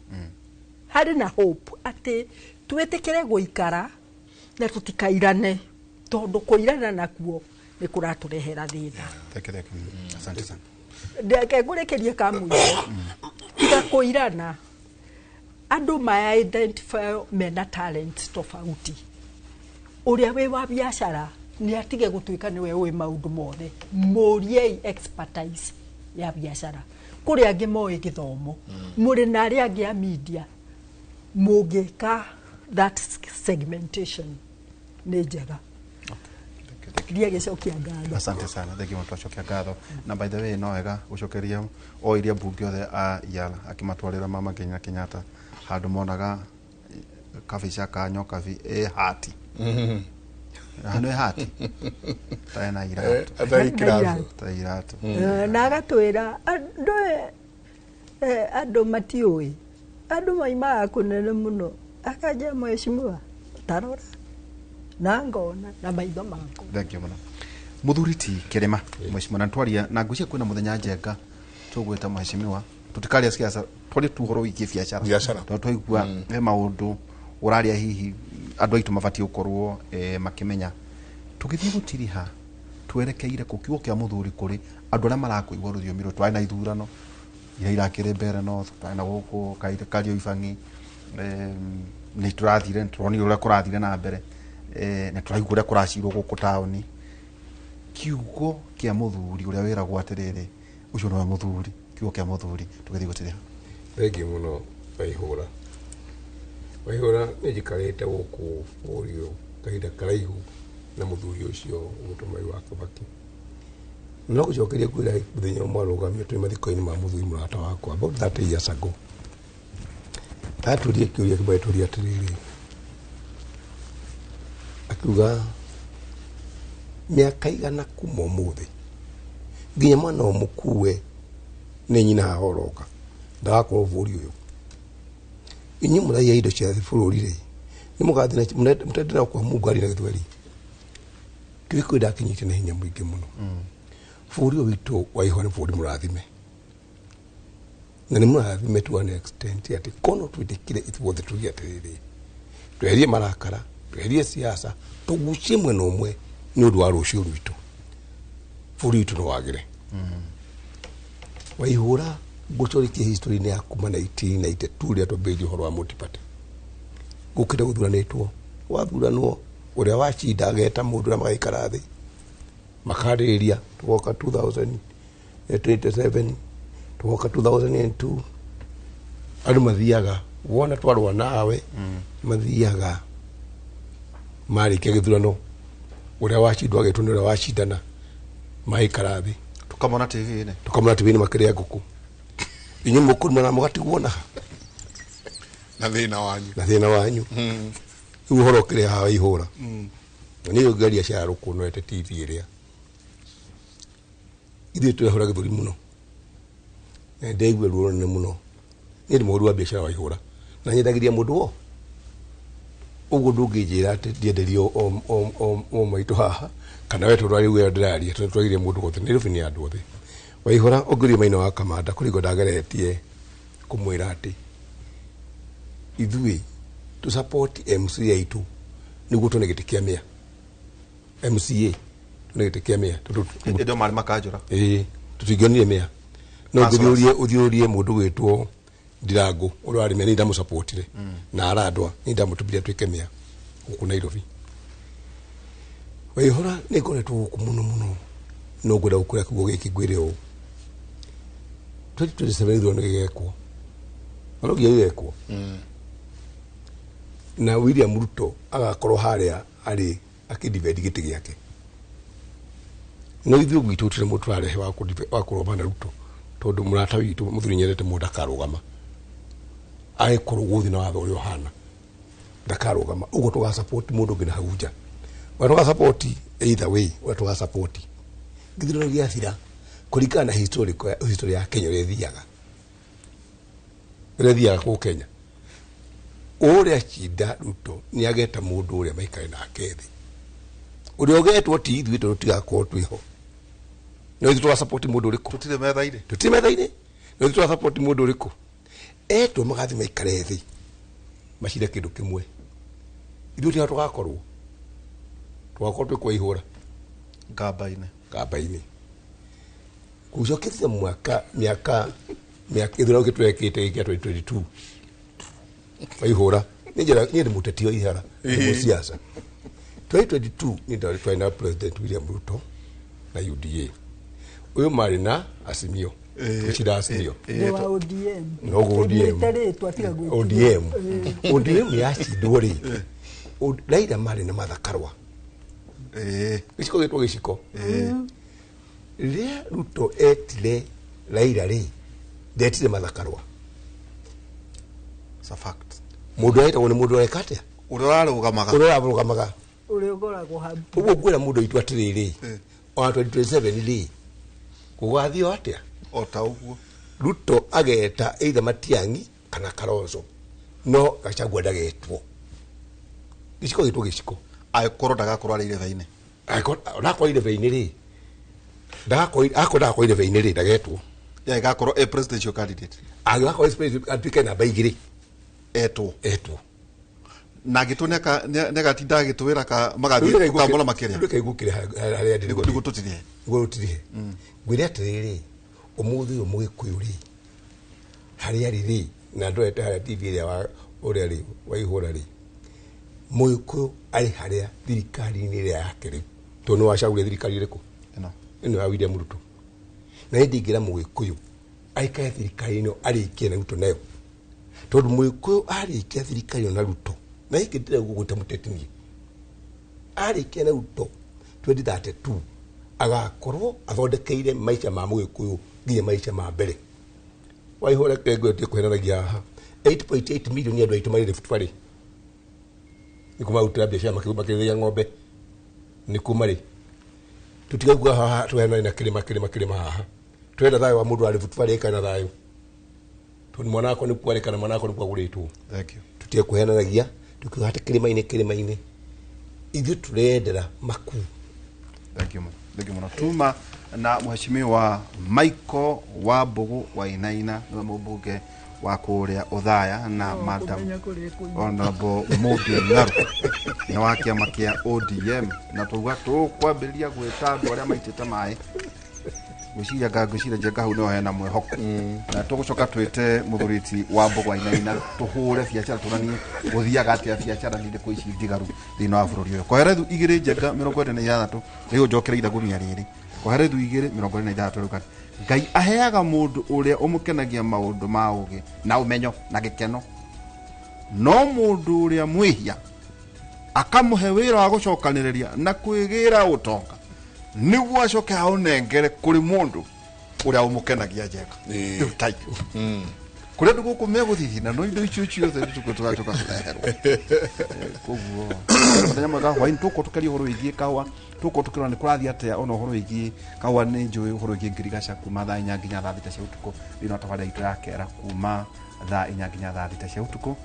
Harĩ na hope atĩ twĩtĩkĩre gũikara na tũtikairane tondũ kũirana nakuo nĩ kũratũrehera thĩna.
Asante sana.
Ndeke ngũrĩkĩrie kamũico. Tiga kũirana. Andũ maya identify mena talent tofauti. Ũrĩa wĩ wa biacara nĩ atige gũtuĩka nĩwe ũĩ maũndũ mothe. Mũriei expertise ya biacara. Kũrĩ angĩ moĩ gĩthomo. Mũrĩ na arĩa angĩ a media. Mũngĩka that segmentation nĩ njega. Ndiagĩcokia ngatho.
Asante sana. Thank you twacokia ngatho. Na by the way no wega gũcokeria o iria mbunge othe a Yala akĩmatwarĩra Mama Ngina Kenyatta handũ monaga kabica ka nyokabi ĩ hati. Handũ ĩ hati. Ta ena iratũ. Ta iratũ.
Na agatwĩra andũ matiũĩ. Andũ maimaga kũnene mũno. Akaja mheshimiwa tarora na ngona na maitho makwa.
Thank you mũno. Mũthuri ti Kĩrĩma mheshimiwa na twaria na ngwĩciria kwĩna mũthenya Njenga tũgwĩta mheshimiwa tũtikaria siasa twarie tu ũhoro wĩgiĩ biacara tondũ twaigua he maũndũ ũraria hihi andũ aitũ mabatiĩ gũkorwo makĩmenya. Tũgĩthiĩ gũtiriha twerekeire kũ kiugo kĩa mũthuri kũrĩ andũ arĩa marakũigua rũthiomi rũrũ. Twarĩ na ithurano iria irakĩrĩ mbere no twarĩ na gũkũ Kario Ibang'i, nĩ tũrathire nĩ tũronire ũrĩa kũrathire na mbere, nĩ tũraigua ũrĩa kũracirwo gũkũ taũni. Kiugo kĩa mũthuri ũrĩa wĩragwo atĩrĩrĩ ũcio nĩwe mũthuri, kiugo kĩa mũthuri tũgĩthiĩ gũtiriha.
Thengiũ mũno Waihũra. Waihũra nĩ njikarĩte gũkũ bũrũri ũyũ kahinda karaihu na mũthuri ũcio Mũtũmai wa Kibaki. No gũcokeria kwĩra mũthenya ũmwe arũgamio twĩ mathiko-inĩ ma mũthuri mũrata wakwa about 30 years ago. Atũrie kĩũria kĩmwe atũrie atĩrĩrĩ, akiuga Mĩaka 100 kuma ũmũthĩ nginya mwana ũmũkue nĩ nyina haha ũroka ndagakorwo bũrũri ũyũ. Inyuĩ mũraiya indo cia bũrũri rĩ, nĩ mũgathiĩ na mũtendera kwa Mungu ari na gĩthweri. Kĩu ndakinyite na hinya mũingĩ mũno. Bũrũri ũyũ witũ wa Ihũa nĩ bũrũri mũrathime. Na nĩ mũrathime to an extent atĩ kono twĩtĩkire ithuothe tuge atĩrĩrĩ, tweherie marakara, tweherie siasa, tũgucie mwena ũmwe nĩ ũndũ wa rũciũ rwitũ. Bũrũri witũ no wagĩre. Waihũra ngũcorekie history-inĩ ya kuma 1992 rĩrĩa twambĩrĩirie ũhoro wa multi-party. Gũkĩte gũthuranĩtwo, wathuranwo ũrĩa wacinda ageta mũndũ na magaikara thĩ makarĩrĩria, tũgoka 2027, tũgoka 2002. Andũ mathiaga wona twarũa nawe, mathiaga marĩkia gĩthurano ũrĩa wacindwo agetwo nĩ ũrĩa wacindana magaikara thĩ.
Tukamona TV-inĩ.
Tukamona TV-inĩ makĩrĩa ngũkũ. Inyuĩ mũkũruma na mũgatigwo na
na thĩna wanyu.
Na thĩna wanyu. Rĩu ũhoro ũkĩrĩ haha Waihũra. Na nĩ ũngĩaria cia rũkũ no ete TV ĩrĩa. Ithuĩ twehũra gĩthũri mũno. Na ndaigua ruo rũnene mũno. Niĩ ndĩ mũhũri wa biacara Waihũra. Na nyendagĩria mũndũ wo. Ũguo ndũngĩnjĩra atĩ ndienderio o maitũ haha kana we tondũ rĩu ĩyo ndĩraria tondũ twagĩrĩire mũndũ wothe. Nairobi nĩ andũ othe. Waihũra ũngĩũria Maina wa Kamanda kũrĩ ngo ndageretie kũmwĩra atĩ ithuĩ tũ support MCA itũ nĩguo tuone gĩtĩ kĩa mĩa. MCA tuone gĩtĩ kĩa mĩa tondũ
Hĩndĩ ĩyo marĩ makanjũra.
Ĩĩ, tũtingĩonire mĩa. No ũthiũrie mũndũ gwĩtwo Ndirango ũrĩa warĩ mĩa nĩ ndamũsupportire na arandwa nĩ ndamũtũmire atuĩke mĩa gũkũ Nairobi. Waihũra nĩ ngoretwo gũkũ mũno mũno no ngwenda gũkwĩra kiugo gĩkĩ ngwĩre ũũ. 2027 gĩthurano gĩgekwo. Na no nginya gĩgekwo. Na William Ruto agakorwo harĩa arĩ akĩdivide gĩtĩ gĩake. No ithuĩ gwitũ tũtirĩ mũndũ tũrarehe wa kũrũgama na Ruto tondũ mũrata witũ mũthuri nyendete mũndũ ndakarũgama. Agĩkorwo gũthiĩ na watho ũrĩa ũhana ndakarũgama. Ũguo tũga support mũndũ ũngĩ na hau nja. Ũrĩa tũga support either way, ũrĩa tũga support gĩthurano gĩathira kũringana na history ya Kenya ũrĩa ĩthiaga. Ũrĩa ĩthiaga kũu Kenya. Ũrĩa cinda Ruto nĩ ageta mũndũ ũrĩa maikare nake thĩ. Ũrĩa ũgetwo ti ithuĩ tondũ tũtigakorwo twĩho. No ithuĩ tũga support mũndũ ũrĩkũ?
Tũtirĩ metha-inĩ.
Tũtirĩ metha-inĩ. No ithuĩ tũga support mũndũ ũrĩkũ? Etwo magathiĩ maikare thĩ macire kĩndũ kĩmwe. Ithuĩ tiga tũgakorwo. Tũgakorwo twĩ kwa Ihũra.
Ngamba-inĩ.
Ngamba-inĩ. Gũcokithia mwaka mĩaka gĩthurano gĩtwekĩte gĩa 2022. Waihũra nĩ njĩra niĩ ndĩ mũteti wa Ihara, ndĩ mũciaca. 2022 nĩ ndarĩ twarĩ na President William Ruto na UDA. Ũyũ marĩ na Azimio. Tũcinda Azimio.
Nĩ wa ODM.
No ODM. ODM. ODM yacindwo rĩ. Raila marĩ na Martha Karua. Gĩciko gĩtwo gĩciko. Rĩrĩa Ruto etire Raila rĩ, ndetire Martha Karua.
It's a fact.
Mũndũ etagwo nĩ mũndũ ũreka atĩa?
Ũrĩa ũrarũgamaga.
Ũrĩa ũrarũgamaga.
Ũrĩa ũkoragwo hau.
Ũguo ngwĩra mũndũ witũ atĩrĩrĩ, ona 2027 rĩ, gũgathiĩ atĩa?
O ta ũguo.
Ruto ageta either Matiang'i kana Kalonzo. No Gachagua ndagetwo. Gĩciko gĩtwo gĩciko.
Angĩkorwo ndagakorwo arĩ irebe-inĩ.
Angĩkorwo ndakorwo irebe-inĩ rĩ, akorwo ndagakorwo irebe-inĩ rĩ, ndagetwo.
Yeah, agakorwo a presidential candidate.
Angĩgakorwo atuĩke namba 2.
Etwo.
Etwo.
Na agĩtwo nĩagatinda agĩtwĩra ka magathiĩ gũkambũra makĩria.
Reke igũkĩre harĩa ndĩ.
Nĩguo tũtirihe.
Nĩguo tũtirihe. Ngwĩre atĩrĩrĩ, ũmũthĩ ũyũ Mũgĩkũyũ rĩ, harĩa arĩ rĩ, na ndorete harĩa TV ĩrĩa ũrĩa rĩ, Waihũra rĩ, Mũgĩkũyũ arĩ harĩa thirikari-inĩ ĩrĩa yake rĩ, tondũ nĩwacagũrire thirikari ĩrĩkũ? Ĩno ya William Ruto. Na niĩ ndingĩra Mũgĩkũyũ aikare thirikari ĩno arĩkie na Ruto nayo. Tondũ Mũgĩkũyũ arĩkia thirikari ĩno na Ruto, na gĩkĩ ndĩrauga ũguo ta mũteti niĩ, arĩkia na Ruto 2032 agakorwo athondekeire maica ma Mũgĩkũyũ nginya maica ma mbere. Waihũra kengo ĩtie kũhenanagia haha 8.8 million andũ aitũ marĩ Rift Valley. Nĩ kũ marutĩra biacara makĩrĩithia ng'ombe. Nĩ kũ marĩ. Tutiga haha tuheana na kirima kirima kirima haha. Twenda thayo wa mundu ari Rift Valley kana thayo. Tondu mwana wakwa nĩ kwarĩ kana mwana wakwa nĩ kwagũrĩtwo.
Thank you.
Tutige kũhenanagia tukiuga atĩ kĩrĩma-inĩ kĩrĩma-inĩ. Ithuĩ tũrendera makuu.
Thank you. Thank you mũno. Tuma na mheshimiwa Michael Wambugu Wainaina nĩwe mũmbunge wa kũrĩa Othaya na madam Honorable Mũmbi Ng'aru nĩ wa kĩama kĩa ODM na tauga tũkwambĩrĩria gwĩta andũ arĩa maitĩte maĩ ngwĩciria nga ngwĩciria Njenga hau nĩho hena mwĩhoko na tũgũcoka twĩte mũthuriti wa Mbogo Wainaina tũhũre biacara tũranie gũthiaga atĩa biacara nĩ irĩkũ ici ndigaru thĩinĩ wa bũrũri ũyũ. Koherethu igĩrĩ Njenga 46 rĩu njokere ithagumia rĩrĩ. Koherethu igĩrĩ 46 rĩu Ngai aheaga mũndũ ũrĩa ũmũkenagia maũndũ ma ũũgĩ na ũmenyo na gĩkeno, no mũndũ ũrĩa mwĩhia akamũhe wĩra wa gũcokanĩrĩria na kwĩgĩra ũtonga nĩguo acoke aũnengere kũrĩ mũndũ ũrĩa ũmũkenagia. Njenga rĩu tai kũrĩa andũ gũkũ megũthithina no indo icio ciothe nĩtũkũ tũgacoka kũreherwo. Koguo mũthenya mwega hwaĩ-inĩ tũkorwo tũkĩaria ũhoro wĩgiĩ kahũa, tũkorwo tũkĩrora nĩ kũrathiĩ atĩa ona ũhoro wĩgiĩ kahũa nĩ njũĩ ũhoro wĩgiĩ ngirigaca kuma thaa 4 nginya thaa 6 cia ũtukũ thĩinĩ wa tabarĩra itũ ya kera kuma thaa 4 nginya thaa 6 cia ũtukũ.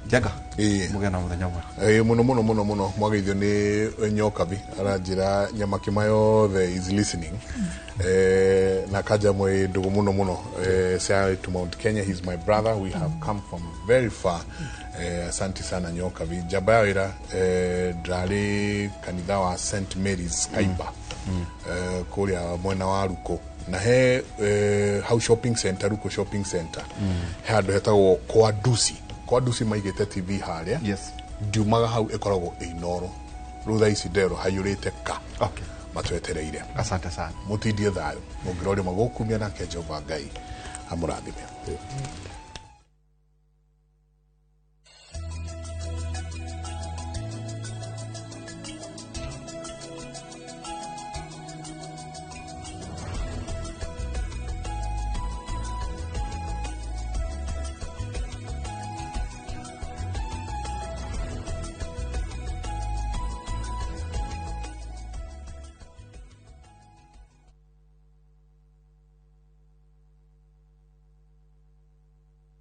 Njenga mũgĩe na mũthenya mwega.
Mũno mũno mũno mũno mwageithio nĩ Nyokabi aranjĩra Nyamakima yothe is listening na kaja mwe ndugu mũno mũno Siaya to Mount Kenya, he's my brother, we have come from very far. Asante sana Nyokabi. Njamba ya wĩra ndarĩ kanitha wa St Mary's Kaiba kũrĩa mwena wa Ruko na he hau shopping center, Ruko shopping center he handũ hetagwo kwa Dusi. Kwa Dusi maigĩte TV harĩa.
Yes.
Ndiumaga hau ĩkoragwo ĩ Inooro. Rĩu thaa ici ndero haiyũrĩte ka.
Okay.
Matwetereire.
Asante sana.
Mũtindie thayũ. Mũngĩroria magũkumia nake Jehova Ngai amũrathime.